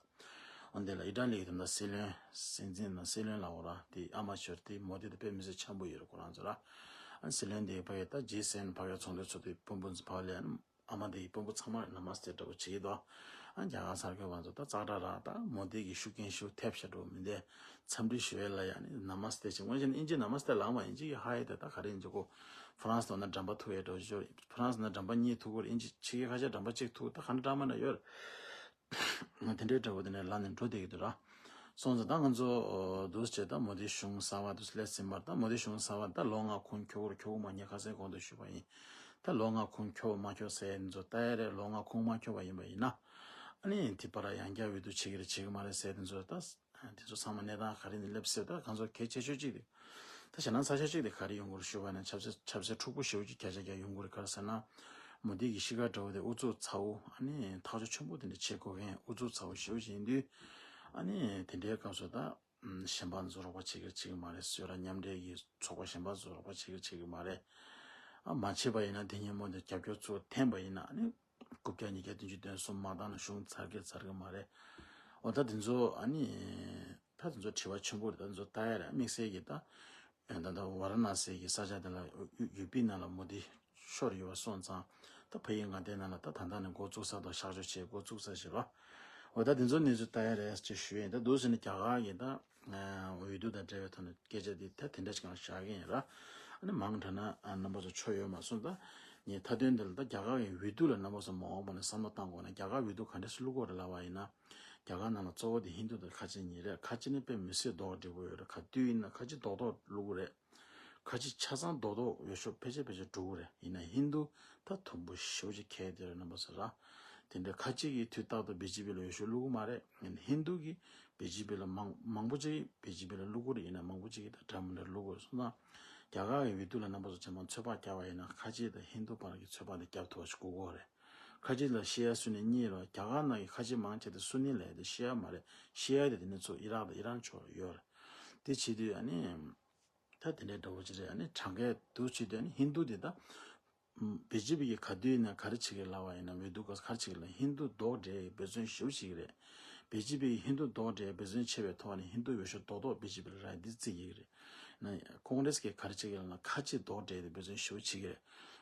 འོན་ཏེ་ལ་ཨི་ཊ་ལི་གི་དེ་འདྲ་སྲིད་བློན་སྲིད་འཛིན་དང་སྲིད་བློན་ལ་འོ་ར་དེ་ཨ་མ་ཞོར་དེ་མོ་དེ་དེ་དཔེ་མི་སྲིད་འཆམ་པོ་ཡོད་རེད་ཁོ་རང་ཚོ་ར། ཨ་སྲིད་བློན་དེ་ཕ་གི་ད་ཇི་སེ་ཝེན་ཕ་གི་ཚོགས་འདུ་ཚོགས་དུས་དཔོན་པོ་ཚོ་ཕ་གི་ལ་ཨ་མ་དེ་ཡི་དཔོན་པོ་ཚང་མ་ལ་ན་མ་སྟེ་འདྲ་པོ་བྱེད་ཀྱི་འདུག་ཨ་རྒྱ་གར་གསར་འགོད་པ་ཚོ་ད་ཙག་སྒྲ་རག་ད་མོ་དི་གི་ཤུགས་རྐྱེན་ཤུགས་ཐེབས་ཤ་འགྲོ་མི་འདས་འཚམས་འདྲི་ཞུ་ཡས་ལ་ཡ་ནི་ན་མ་སྟེ་ཅིག་ངོས་བཞིན་ཨིན་ཇི་ན་མ་སྟེ་ལགས་མ་ཨིན་ཇི་གི་ཧ་ཡ་དེ་ད་ག་རེ་ཨིན་ཇི་གོ། ཧྥ་རན་སི་དང་ན་འགྲམ་པ་ཐུག་ཡས་འགྲོ་ཞོར་ཧྥ་རན་སི་ན་འགྲམ་པ་གཉིས་ཐུག་གོ་ཨིན་ཇི་ཕྱི་རྒྱལ་ཁ་ཤས་འགྲམ་པ་གཅིག་ཐུག་ད་ག་འདྲ་འདྲ་མ་འདྲ་ཡོད། ང་དེ་འདྲའི་འདྲ་བོ་དེ་ནས་ལ་ནས་འགྲོ་བསྡད་ཀྱི་འདུག་ར། སོང་ཙང་ད་ང་ཚོ་འདུག་བྱས་ད་མོ་དི་གཞུང་གསར་བ་དུ་སླེབས་ཟིན་པར་ད་མོ་དི་གཞུང་གསར་བ་ད་ལོ་ལྔ་ཁུངས་འཁྱོལ་བར་འཁྱོལ་མ་ཉེ་ཁ་སའི་གོང་དུ་ཞུས་པ་ཡིན། ད་ལོ་ལྔ་ཁུངས་འཁྱོལ་མ་འཁྱོལ་ཟེར་ཡས་ཚོ་ལྟ་ཡ་རེད། ལོ་ལྔ་ཁུངས་མ་འཁྱོལ་བ་ཡིན་པ་ཡིན་ན། ཨ་ནི་དེ་བར་ཡང་བསྐྱར་འོས་བསྡུ་བྱེད་ཀྱི་རེད་བྱེད་ཀྱི་མ་རེད་ཟེར་དེ་ཚོ་ད། དེ་ཚོ་ཚང་མ་གནས་སྟངས་ག་རེ་ནས་སླེབས་སྲིད་ད་གང་ཚོ་གལ་ཆེ་ཤོས་གཅིག་དེ། ད་ཞེ་ན་ས་ཆ་གཅིག་དེ་ག་རེ་ཡོང་གི་རེད་ཞུ་བ་ན་ཆབ་སྲིད་ཆབ་སྲིད་འཁྲུག་པོ་ཞེ་པོ་ཅིག་བརྒྱ་ཆ་བརྒྱ་ཡོང་གི་རེད་ག་རེ་ཟེར་ན། མོ་དི་གི་གཤིས་ཀ་འདྲ་བོ་དེ་ཨུ་ཚུགས་ཚ་བོ་ཨ་ནི་ཐག་གཅོད་ཆེན་པོ་དེ་འདྲ་བྱེད་དགོས་མཁན་ཨུ་ཚུགས་ཚ་བོ་ཞེ་པོ་ཅིག་ཡིན་དུས། ཨ་ནི་དེ་འདྲའི་སྐབས་སུ་ད། གཞན་པ་ཚོ་རོགས་པ་བྱེད་ཀྱི་རེད་བྱེད་ཀྱི་མ་རེད་ཟེར་ར་མཉམ་འབྲེལ་གྱི་ཚོགས་པ་གཞན་པ་ཚོ་རོགས་པ་བྱེད་ཀྱི་རེད་བྱེད་ཀྱི་མ་རེད། ཨ་མ་བྱེད་པ་ཡིན་ན་དེ་ཉིན་མོ་འདི་རྒྱབ་སྐྱོར་ཚུར་འཐེན་པ་ཡིན་ན་ཨ་ནི། རྐུབ་བཀྱག་ཉིས་བརྒྱ་བདུན་ཅུ་དོན་གསུམ་མ་བཏང་ན་གཞུང་ཚར་གི་ཚར་གི་མ་རེད། འོ་ད་དེ་ཚོ་ཨ་ནི། ད་དེ་ཚོ་དྲི་བ་ཆེན་པོ་རེད་ད་དེ་ཚོ་ལྟ་ཡ་རེད་དམིགས་བསལ་གྱི་ད། ད་ད་ཝ་ར་ཎ་སི་གི་ས་ཆ་དེ་ལ་ཡུ་པི་ནང་ལ་མོ་དི་ཤོར་ཡོད་པ་སོང་ཙང་ད་ཕ་ཡི་ང་དེ་ནང་ལ་ད་ད་ལྟ་ནས་འགོ་བཙུགས་ས་དང་གཤག་བཅོས་བྱས་འགོ་བཙུགས་ས་ཞེས་པ། འོ་ད་དེ་ཚོ་གནས་ཚུལ་ལྟ་ཡ་རེད་ཅེས་ཞུ་ཡིན་ད་འདུག་ཟེར་ནས་རྒྱ་གར་གྱི་ད། འོས་བསྡུ་དང་འབྲེལ་བའི་ཐོག་ནས་སྐད་ཆ་འདི་ད་དེ་འདྲ་ཞིག་ཀྱང་བཞག་གི་ཡིན་ར། ཨ་ནི་མང་དྲགས་ན་རྣམ་པ་ཚོ་ཆོ་ཡོད་མ་སོང་ད། ངས་མཐའ་དོན་འདི་ལ་ད་རྒྱ་གར་གྱི་འོས་བསྡུ་ལ་རྣམ་པ་ཚོ་མ་འོངས་པ་ནས་བསམ་བློ་བཏང་དགོས་ན་རྒྱ་གར་འོས་བསྡུ་ག་འདྲས་སེ་བླུག་དགོས་རེད་ལབ་པ་ཡིན་ན། རྒྱ་གར་ནང་ལ་གཙོ་བོ་དེ་ཧིན་དུ་དང་ཁ་ཆེ་གཉིས་རེད། ཁ་ཆེ་ནི་དཔེ་མི་སྲིད་རྡོག་སྒྲིལ་པོ་ཡོད་རེད། ག་དུས་ཡིན་ན་ཁ་ཆེ་རྡོག་རྡོག་བླུག་གི་རེད། ཁ་ཆེ་ཆ་ཚང་རྡོག་རྡོག་འོས་ཤོག་ཕལ་ཆེར་ཕལ་ཆེར་འགྲོ་གི་རེད། ཡིན་ན་ཧིན་དུ་ད་དུམ་བུ་ཞེ་པོ་ཅིག་ཁེལ་དེ་རེད་རྣམ་པ་ཚོ་ར། དེ་འདྲ་ཁ་ཆེ་གིས་དུས་རྟག་ཏུ་བི་ཇེ་པི་ལ་འོས་ཤོག་བླུག་གི་མ་རེད། ཧིན་དུ་གིས་བི་ཇེ་པི་ལ་མང་མང་པོ་ཅིག་བི་ཇེ་པི་ལ་བླུག་གི་རེད། ཡིན་ན་མང་པོ་ཅིག་གིས་ད་འདྲ་མི་འདྲ་བླུག་གི་རེད། སོང་ཙང་རྒྱ་གར་གྱི་འོས་བསྡུ་ལ་རྣམ་པ་ཚོ་ཇེ་མང་ཚོད་དཔག་བརྒྱབ་པ་ཡིན་ན་ཁ་ཆེ་དང་ཧིན་དུ་བར་གྱི་ཚོད་དཔག་དེ་བརྒྱབ་ཐུབ་པ་ཞིག་དགོས་ཀྱི་ཡོད་རེད། ཁ་ཆེ་ལ་ཤི་ཡ་སུ་ནི་གཉིས་རེད། རྒྱ་གར་ནང་གི་ཁ་ཆེ་མང་ཆེ་དེ་སུ་ནི་ལ་ཡ་དེ་ཤི་ཡ་མ་རེད། ཤི་ཡ་དེ་དེ་ནི་ཚོ་ཨི་རག་དང་ཨི་རན་ཕྱོགས་ལ་ཡོད་རེད། དེ་བྱེད་དུས་ཨ་ནི། ད་དེ་འདྲའི་འདྲ་བོ་ཅིག་རེད། ཨ་ནི་གྲངས་ཀའི་འདུག་བྱེད་དུས་ཨ་ནི་ཧིན་དུ་དེ་ད། བི་ཇེ་པི་གི་ག་དུས་ཡིན་ན་ག་རེ་བྱེད་ཀྱི་ལབ་པ་ཡིན་ན་འོས་བསྡུ་སྐབས་ག་རེ་བྱེད་ཀྱི་ལབ་ཧིན་དུ་རྡོག་སྒྲིལ་འབད་བརྩོན་ཞེ་པོ་བྱེད་ཀྱི་རེད། བི་ཇེ་པི་གིས་ཧིན་དུ་རྡོག་སྒྲིལ་འབད་བརྩོན་བྱས་པའི་ཐོག་ནས་ཧིན་དུ་འོས་ཤོག་རྡོག་རྡོག་བི་ཇེ་པི་ལ་རག་འདི་བརྩི་ཡི་གི་རེད། ན་ཀོང་རེས་ཀྱིས་ག་རེ་བྱེད་ཀྱི་ལབ་ན་ཁ་ཆེ་རྡོག་སྒྲིལ་དེ་འབད་བརྩོན་ཞེ་པོ་བྱེད་ཀྱི་རེད།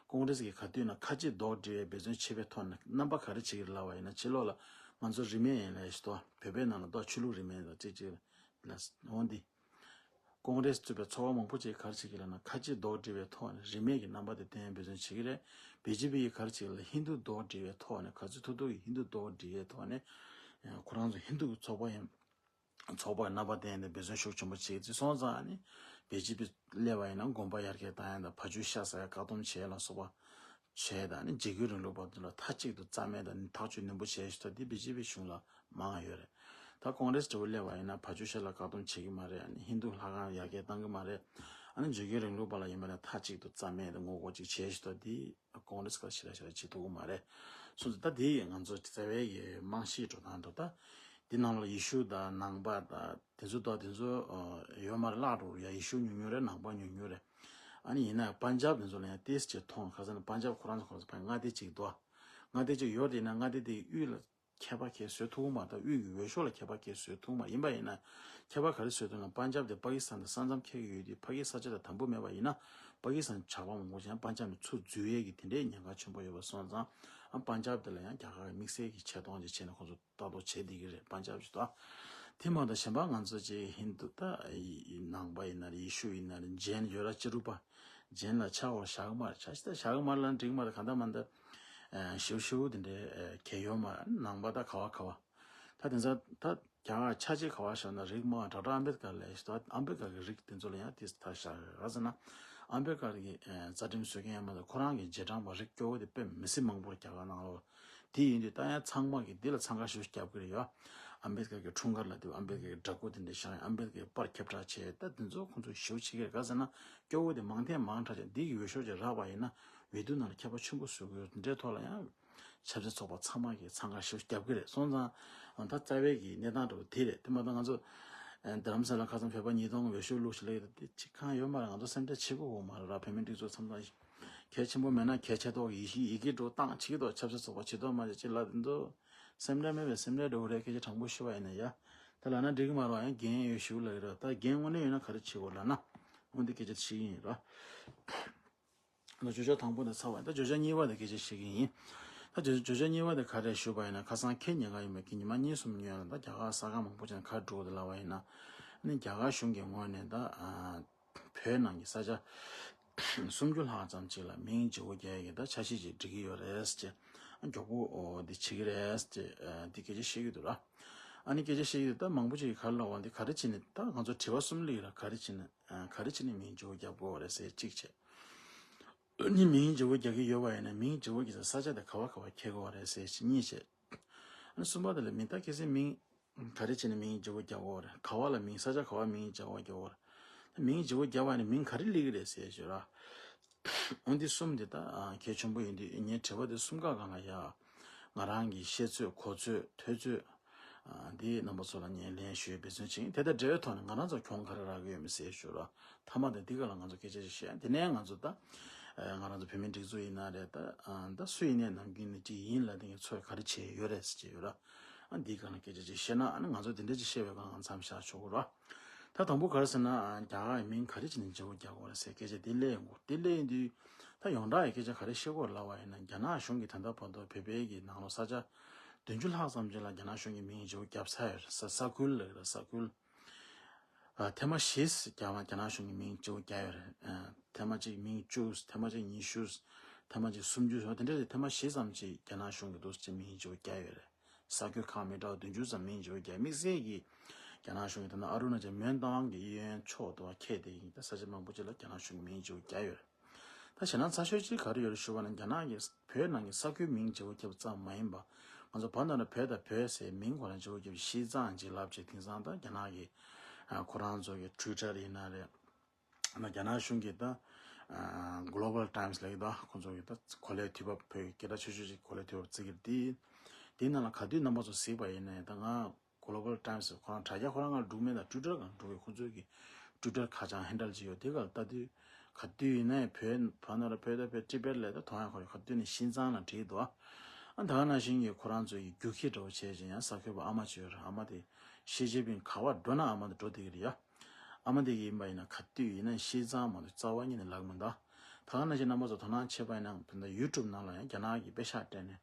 ཀོང་རེས་ཀྱིས་ག་དུས་ཡིན་ན་ཁ་ཆེ་རྡོག་སྒྲིལ་འབད་བརྩོན་བྱས་པའི་ཐོག་ནས་རྣམ་པ་ག་རེ་བྱེད་ཀྱི་ལབ་པ་ཡིན་ན་ཕྱི་ལོགས་ལ་ང་ཚོ་རིས་མེད་ཡིན་ལབ་ཞིག་ཏོ་བོད་པའི་ནང་ལ་ཏོ་ཆོས་ལུགས་རིས་མེད་ལ་ཅིག་ཅིག་ལ་འོང་འདི། ཀོང་རེས་གཙོས་པའི་ཚོགས་པ་མང་པོ་ཅིག་ག་རེ་བྱེད་ཀྱི་ལབ་ན་ཁ་ཆེ་རྡོག་སྒྲིལ་བའི་ཐོག་ནས་རིས་མེད་ཀྱི་རྣམ་པ་དེ་བསྟན་འབད་བརྩོན་བྱེད་ཀྱི་རེད། བི་ཇེ་པི་ཡིས་ག་རེ་བྱེད་ཀྱི་ལབ་ཧིན་དུ་རྡོག་སྒྲིལ་བའི་ཐོག་ནས་ག་ཚོད་ཐུབ་ཐུབ་ཀྱིས་ཧིན་དུ་རྡོག་སྒྲིལ་བའི་ཐོག་ནས་ཁོ་རང་ཚོ་ཧིན་དུ་གི་ཚོགས་པ་ཡིན། ཚོགས་པ་རྣམ་པ་བསྟན་ཏེ་འབད་བརྩོན་ཤུགས་ཆེན་པོ་བྱེད་ཀྱི་སོང་ཙང་ནི་བི་ཇེ་པི་སླེབས་པ་ཡིན་ན་དགོན་པ་ཡར་རྒྱས་བཏང་ཡ་དང་བ་ཕྱུགས་ཤ་ཟ་ཡ་བཀག་སྡོམ་བྱས་ལ་སོགས་པ་བྱས་དང་ནི་འཇིགས་སྐུལ་རིང་ལུགས་པ་དེ་ལ་མཐའ་གཅིག་ཏུ་རྩ་མེད་དང་ནི་ཐག་གཅོད་ནན་པོ་བྱས་ཞུ་ཐབས་དེ་བི་ཇེ་པི་གཞུང་ལ་མང་ཡོད་རེད། ད་ཀོང་རེས་འདྲ་བོ་སླེབས་པ་ཡིན་ན་བ་ཕྱུགས་ཤ་ལ་བཀག་སྡོམ་བྱེད་ཀྱི་མ་རེད། ཨ་ནི་ཧིན་དུ་ལྷ་ཁང་ཡར་རྒྱས་བཏང་གི་མ་རེད། ཨ་ནི་འཇིགས་སྐུལ་རིང་ལུགས་པ་ལ་ཡིན་པ་ན་མཐའ་གཅིག་ཏུ་རྩ་མེད་དང་ངོ་རྒོལ་ཅིག་བྱས་ཞུ་ཐབས་དེ། ཀོང་རེས་ཀ་ཞེ་དྲག་ཞེ་དྲག་བྱེད་ཐུབ་ཀྱི་མ་རེད། སོང་ཙང་ད་དེ་ཡིས་ང་ཚོ་རྩ་བའི་གི་རྨང་གཞིའི་འགྲོ་སྟངས་འགྲོ་ད། འདི་ནང་ལ་ཡེ་ཤུ་དང་ནང་པ་དང་དེ་ཚོ་དང་དེ་ཚོ་ཡོད་མ་རེད་བརླག་འགྲོ་ཡ། ཡེ་ཤུ་ཉུང་ཉུང་རེད། ནང་པ་ཉུང་ཉུང་རེད། ཨ་ནི་ཡིན་ན་པན་ཇབ་དེ་ཚོ་ལ་ཡང་ཏིས་ཅིག་མཐོང་ཁ་སང་ནི་པན་ཇབ་ཁོ་རང་ཚོ་ཁོ་རང་ཚོ་ཕན་མངའ་སྡེ་གཅིག་འདུག་མངའ་སྡེ་གཅིག་ཡོད་དེ་ཡིན་ན་མངའ་སྡེ་དེའི་དབུས་ལ། ཁྱད་པར་ཁྱད་བཟོ་ཐུབ་མ་ཐག་དབུས་ཀྱི་འོས་ཤོག་ལ་ཁྱད་པར་ཁྱད་བཟོ་ཐུབ་མ་ཡིན་པ་ཡིན་ན། ཁྱད་པར་ག་རེ་བཟོ་ཐུབ་ན་པན་ཇབ་དེ་པ་ཀི་སི་ཐན་དང་ས་མཚམས་ཁེལ་གྱི་ཡོད་དུས་ཕ་གིའི་ས་ཆ་དང་དམ་པོ་མེད་པ་ཡིན་ན་པ་ཀི་སི་ཐན་ཇག་པ་མང་པོ་ཅན་པན་ཇབ་ནས་ཚུར་འཛུལ་ཡས་ཀྱི་དེ་འདྲའི་ཉེན་ཁ་ཆེན་པོ་ཡོད་པ་སོང་ཙང་ཨ་པན་ཇབ་དེ་ལ་ཡང་རྒྱ་གར་གྱི་དམིགས་བསལ་གྱི་ཆེ་མཐོང་ཅིག་བྱས་ནས་ཁོང་ཚོ་ལྟ་རྟོག་བྱེད་བསྡད་ཀྱི་རེད་པན་ཇབ་ཅིག་ཏོ། དེ་མ་གཏོགས་གཞན་པ་ང་ཚོ་ཅིག་ཧིན་དུ་ད་ནང་པ་ཡིན་ན་རེད་ཡེ་ཤུ་ཡིན་ན་རེད་ཇེན་ཡོད་ར་ཅི་རུ་པ། ཇེན་ལ་ཆ་བོ་བཞག་མ་རེད། ཆ་ཞིག་ད་བཞག་མ་རེད་ལ་འགྲིག་མ་རེད། ག་འདྲ་མ་འདྲ་ཞིབ་ཞིབ་དེ་འདྲའི་གལ་ཡོད་མ་རེད། ནང་པ་ད་ག་བ་ག་བ་ད་དེ་ཚོ་ད་རྒྱ་གར་ཆ་གཅིག་ག་བ་བཞག་ན་རིགས་མང་དྲག་དྲག་ཨམ་བེད་ཀར་ལས་ཞིག་ད་ཨམ་བེད་ཀར་གི་རིགས་དེ་ཚོ་ལ་ཡང་དེ་ད་བཞག་ག་ཟེར་ན་ཨམ་བེད་ཀར་གི་རྩ་ཁྲིམས་བཟོ་མཁན་ཡང་མ་གཏོགས་ཁོ་རང་གི་རྗེས་འབྲང་པ་རིགས་སྐྱོ་བོ་དེ་དཔེ་མི་སྲིད་མང་པོ་རེད་རྒྱ་གར་ནང་ལོགས། དེ་ཡིན་དུས་ད་ཡང་ཚང་མ་གིས་འདི་ལ་འཚང་ཁ་ཤོར་རྒྱབ་ཀྱི་རེད་ཡ། ཨམ་བེད་ཀར་གྱི་འཁྲུངས་སྐར་ལ་དེ་ཨམ་བེད་ཀར་གྱི་འདྲ་སྐུ་དེ་འདྲ་བཞག་ཡིན། ཨམ་བེད་ཀར་གྱི་པར་ཁྱབ་བསྒྲགས་བྱས་ད་དེ་ཚོ་ཁོང་ཚོ་ཞེ་པོ་བྱེད་ཀྱི་རེད། ག་ཟེར་ན་སྐྱོ་བོ་དེ་མང་ཐེངས་མང་དྲགས་ཀྱང་འདི་གི་འོས་ཤོག་ཅིག་རག་པ་ཡིན་ན་འོས་བསྡུ་ནང་ལ་ཁྱད་པར་ཆེན་པོ་བཟོ་གི་ཡོད། འདི་འདྲའི་ཐོག་ལ་ཡང་ཆབ་སྲིད་ཚོགས་པ་ཚང་མ་གིས་འཚང་ཁ་ཞེ་པོ་རྒྱབ་ཀྱི་རེད། སོང་ཙང་ད་རྩ་བའི་གི་གནས་སྟངས་འདྲ་བོ་དེ་རེད། དེ་མ་གཏོགས་ང་ཚོ་རྡ་རམ་ས་ལ་ཁ་སང་བོད་པ་ཉིས་སྟོང་འོས་ཤོག་བླུགས་ཤིག་ལབ་ཡོད། དེ་ཅིག་གང་ཡོད་མ་རེད། ང་ཚོ་སེམས་ཁྲལ་བྱེད་དགོས་གོ་མ་རེད་ར། བོད་མི་སྒྲིག་འཛུགས་མཚམས་མཚམས་གལ་ཆེན་པོ་མེད་ན་གལ་ཆེ་ཏོག་ཡིད་ཤི་ཡི་གེ་འགྲོ་བཏང་བྱེད་ཀྱི་འདུག་ཆབ་སྲིད་ཚོགས་པ་བྱེད་དོགས་མ་བྱེད་ཅེས་ལབ་འདུག་སེམས་ཁྲལ་མེད་པའི་སེམས་ཁྲལ་འགྲོ་གི་རེད། སྐད་ཆ་དྲང་པོ་ཞུ་བ་ཡིན་ན་ཡ། ད་ལབ་ན་འགྲིག་གི་མ་རེད་ཡང་འགན་ཡོད་ཞུ་ལབ་ཀྱི་རེད། ད་འགན་དངོས་གནས་ཡོད་ན་ག་རེ་བྱེད་དགོས་ལབ་ན། འོན་ཏེ་སྐད་ཆ་བཤད་ཀྱི་ཡིན་ར། ད་བརྗོད་བྱ་དང་པོ་ནས་ཚར་བ་ཡིན། ད་བརྗོད་བྱ་གཉིས་པ་དེ་སྐད་ཆ་བཤད་ཀྱི་ཡིན། ད་བརྗོད་བརྗོད་བྱ་གཉིས་པ་དེ་ག་རེ་ཞུས་པ་ཡིན་ན། ཁ་སང་ཁེ་ཉེན་ཁ་ཡིན་པའི་གི་ཉི་མ་གཉིས་གསུམ་སྔོན་ལ་ད་རྒྱ་གར་ས་ཁང་མང་པོ་ཅིག་ནས་ཁ་བསྒྲུགས་ཏེ་ལབ་པ་ཡིན་ན། ཨ་ནི་རྒྱ་གར་གཞུང་གི་ངོས་ནས་ད་ཨ་བོད་ནང་གི་ས་ཆ་སུམ་ཅུ་ལྷག་ཙམ་ཅིག་ལ་མིང་བརྗེ་པོ་རྒྱག་ཡ་གི་ད་འཆར་གཞི་ཅིག་སྒྲིག་གི་ཡོད་རེད་ཟེར། མགྱོགས་པོ་འོ་འདི་བྱེད་ཀྱི་རེད་ཟེར། ཨ་འདི་སྐད་ཆ་བཤད་ཀྱི་འདུག་ར། ཨ་ནི་སྐད་ཆ་བཤད་ཀྱི་འདུག་ད་མང་པོ་ཅིག་གིས་ག་རེ་ལབ་པ་འདི། ག་རེ་བྱས་ནས། ད་ང་ཚོ་དྲི་བ་གསུམ་སླེབས་ཡོད་ར། ག་རེ་བྱས་ནས་ཨ་ག་རེ་བྱས་ནས་མིང་བརྗེ་པོ་རྒྱག་དགོས་རེད་ཟེར་གཅིག་བྱས། ཨ་ནི་མིང་བརྗེ་པོ་རྒྱག་གི་ཡོད་པ་ཡིན་ན། མིང་བརྗེ་པོ་རྒྱག་ས་ས་ཆ་དེ་ག་བ་ག་བ་འཁེལ་དགོས་རེད་ཟེར་གཅིག་གཉིས་བྱས། ཨ་ནི་གསུམ་པ་དེ་ལ་མིང་ད་གལ་སྲིད་མིང་ག་རེ་བྱས་ནས་མིང་བརྗེ་པོ་རྒྱག་དགོས་རེད། ག་བ་ལ་མིང་ས་ཆ་ག་བ་མིང་བརྗེ་པོ་རྒྱག་དགོས་རེད། ད་མིང་བརྗེ་པོ་རྒྱག་པ་ཡིན་ན་མིང་ག་རེ་སླེབས་ཀྱི་རེད་ཟེར་ཞུ་ར། འོ་འདི་གསུམ་འདི་ད་ཨ་གལ་ཆེན་པོ་ཡིན་དུས། ངའི་དྲི་བ་འདི་གསུམ་ཀ་སྒང་ལ་ཡ་ང་རང་གི་ཤེས་ཚོད་གོ་ཚོད་ཐོས་ཚོད་ཨ་འདི་རྣམ་པ་ཚོ་ལ་ངས་ལན་ཞུ་འབད་བརྩོན་བྱེད་ཀྱི་ཡིན། དེ་དང་འབྲེལ་བའི་ཐོག་ནས་ང་རང་ཚོ་གྱོང་ག་རེ་རག་གི་ཡོད་མེད་ཟེར་ཞུ་ར། མཐའ་མ་དེ་འདི་ག་ལ་ང་ཚོ་སྐད་ཆ་ཞིག་བཤད། དེ་ནས་ང་ཚོ་ད་ཨ་ང་རང་ཚོ་བོད་མིའི་སྒྲིག་འཛུགས་ཡིན་ན་རེད། ད་ཨ་ད་སུ་ཡིན་ནའི་ནམ་རྒྱུན་ནས་གཅིག་ཡིན་ལབ་དེ་ངས་ཚོད་ག་རེ་བྱས་ཡོད་རེད་ཟེར་གྱི་ཡོད་ར། ཨ་འདིའི་སྒང་ལ་སྐད་ཆ་ཅིག་བཤད་ན། ཨ་ནི་ང་ཚོ་དེ་འདྲ་ཅིག་བཤད་པའི་སྒང་ལ་མཚམས་བཞག་ཆོག་གི་རེད། ད་དང་པོ་ག་རེ་ཟེར་ན། ཨ་རྒྱ་གར་གྱི་མིང་ག་རེ་བྱས་ནས་བརྗེ་པོ་རྒྱག་དགོས་རེད་ཟེར་སྐད་ཆ་དེ་སླེབས་ཡོང་གི། དེ་སླེབས་ཡོང་དུས་ད་ཡོངས་གྲགས་ཀྱི་སྐད་ཆ་ག་རེ་བཤད་དགོས་ལབ་པ་ཡིན་ན། རྒྱ་ནག་གཞུང་གིས་ད་ལྟ་བར་དུ་བོད་པའི་གི་ནང་ལོགས་ས་ཆ་བདུན་ཅུ་ལྷག་ཙམ་ཅིག་ལ་རྒྱ་ནག་གཞུང་གིས་མིང་བརྗེ་པོ་བརྒྱབ་ཚར་ཡོད་རེད། ས་ས་ཁུལ་ལབ་ཀྱི་རེད། ས་ཁུལ། ཨ་ཐེངས་མ་བཞི་རྒྱ་རྒྱ་ནག་གཞུང་གིས་མིང་བརྗེ་པོ་བརྒྱབ་ཡོད་རེད། ཨ་ཐེངས་མ་གཅིག་མིང་བཅུ། ཐེངས་མ་གཅིག་ཉི་ཤུ། ཐེངས་མ་གཅིག་སུམ་ཅུ། དེ་འདྲ་རེད། ཐེངས་མ་བཞི་ཙམ་ཅིག་རྒྱ་ནག་གཞུང་གིས་འདུག་སེ་མིང་བརྗེ་པོ་བརྒྱབ་ཡོད་རེད། ས་ཁུལ་ཁག་མི་འདྲ་བ་བདུན་ཅུ་ཙམ་མིང་བརྗེ་པོ་བརྒྱབ། དམིགས་བསལ་གྱིས་རྒྱ་ནག་གཞུང་གིས་ད་ནང་ཨ་རུ་ན་ཅལ་མོན་རྟ་དབང་གི་གཡས་གཡོན་ཕྱོགས་དུ་བ་ཁེལ་ཏེ་ཡིན། ད་ས་ཆ་མང་པོ་ཅིག་ལ་རྒྱ་ནག་གཞུང་གིས་མིང་བརྗེ་པོ་བརྒྱབ་ཡོད་རེད། ད་ཞེད་སྣང་ཚ་ཤོས་ཅིག་ག་རེ་ཡོད་རེད་ཞུ་བ་ན། རྒྱ་ནག་གིས་བོད་ནང་གི་ས་ཁུལ་མིང་བརྗེ་པོ་བརྒྱབ་ཙམ་མ་ཡིན་པ། ང་ཚོ་བར་དུ་ན་བོད་དང་བོད་ཟེར་མིང་ཁོ་རང་བརྗེ་པོ་བརྒྱབ། ཤིས་ཙང་ཅིག་ལབ་བྱས། དེང་སང་ད་རྒྱ་ནག་གི་ཨ་ཁོ་རང་ཚོ་གི་ཊུའི་ཊར་ཡིན་ན་རེད། ད་རྒྱ་ནག་གཞུང་གིས་ད་ཨ་Global Times ལབ་ཀྱི་འདུག་ཁོ་ཚོ་གི་ད་གོ་ལའི་དུས་བབ། བོད་ཀྱི་སྐད་གྲགས་ཆེ་ཤོས་ཅིག་གོ་ལའི་དུས་བབ་བརྩི་གི་རེད། དེ་དེའི་ནང་ལ་ག་དུས་རྣམ་པ་ཚོ་གཟིགས་པ་ཡིན་ནའི། ད་ང་Global Times ཁོ་རང་དྲ་རྒྱ་ཁོ་རང་སྒང་འགྲོ་གི་མེད། ད་ཊུའི་ཊར་སྒང་འགྲོ་གི། ཁོ་ཚོའི་གི་ཊུའི་ཊར་ཁ་བྱང་ཧེན་ཌལ་ཅིག་ཡོད། དེ་སྒང་ལ་ལྟ་དུས་ག་དུས་ཡིན་ནའི་བོད་བར་ན་ར་བོད་ད་བོད་ཊི་བེཊ་ལབ་ད་མཐོང་ཡ་ཁོ་རེད། ག་དུས་ནས་ཤིས་ཙང་ལ་བྲིས་འདུག་ཨ་ད་ག་ནང་བཞིན་གྱི་ཁོ་རང་ཚོའི་གི་རྒྱུག་ཁྱི་འདྲ་བོ་བྱས་ཅིང་ཡང་ས་ཁུལ་པ་ཨ་མ་ཅིག་ཡོད་རེད། ཨ་མ་དེ་ཞི་ཅིན་ཕིང་ག་པར་འགྲོ་ན་ཨ་མ་དེ་འགྲོ་བསྡད་ཀྱི་རེད་ཡ། ཨ་མ་དེ་གི་ཡིན་པ་ཡིན་ན་ག་དུས་ཡིན་ན་ཤིས་ཙང་མ་གཏོགས་རྩ་བ་ཉིད་ནས་ལབ་མི་འདུག་ད་ག་ནང་བཞིན་རྣམ་པ་ཚོ་དོ་སྣང་བྱས་པ་ཡིན་ན། ད་ལྟ་ཡུ་ཊུབ་ནང་ལ་ཡང་རྒྱ་ནག་གི་པེ་ཤག་སྤྲད་ནས་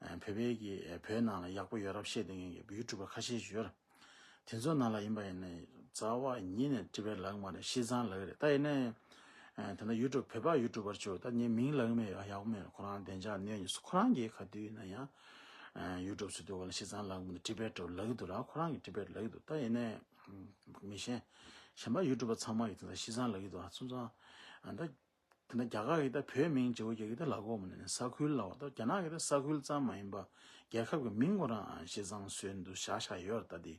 ཨ་བོད་པའི་གི་ཨ་བོད་ནང་ལ་ཡག་པོ་ཡོད་རབས་བཤད་བསྡད་མཁན་གྱི་ཡུ་ཊུབ་པ་ཁ་ཤས་ཤིག་ཡོད་རེད། དེ་ཚོ་ནང་ལ་ཡིན་པ་ཡིན་ན་རྩ་བ་ཉིད་ནས་ཊི་བེཊ་ལབ་ཀྱི་མ་རེད། ཤིས་ཙང་ལབ་ཀྱི་རེད། ད་ཡིན་ནའི་ཨ་ད་ལྟ་ཡུ་ཊུབ། བོད་པ་ཡུ་ཊུབ་པར་ཅིག་ད་ངས་མིང་ལབ་ཀྱི་མེད། ཡག་པོ་མེད། ཁོ་རང་བདེ་འཇགས་གནས་ཡོད། ཁོ་རང་གིས་ག་དུས་ཡིན་ན་ཡང་ཨ་ཡུ་ཊུབ་ཚུགས་དུས་སྒང་ལ་ཤིས་ཙང་ལབ་ཀྱི་མི་འདུག་ཊི་བེཊ་ལབ་ཀྱི་འདུག་ར། ཁོ་རང་གིས་ཊི་བེཊ་ལབ་ཀྱི་འདུག་ད་ཡིན་ནའི་མི་གཞན་གཞན་པ་ཡུ་ཊུབ་པ་ཚང་མ་གིས་ད་ལྟ་ཤིས་ཙང་ལབ་ཀྱི་འདུག་ཨ་སོང་ཙང་ཨ་ད་དེ་འདྲ་རྒྱ་གར་གྱིས་ད་བོད་མིང་བརྗེ་པོ་རྒྱག་གི་ད་ལབ་ཀྱི་ཡོད་མ་རེད། ས་ཁུལ་ལབ་པ། ད་རྒྱ་ནག་གིས་ད་ས་ཁུལ་ཙམ་མ་ཡིན་པ་རྒྱལ་ཁབ་ཀྱི་མིང་ཁོ་རང་ཤིས་ཙང་བཟོས་འདུག་བཞག་བཞག་ཡོད་རེད། ད་དེ་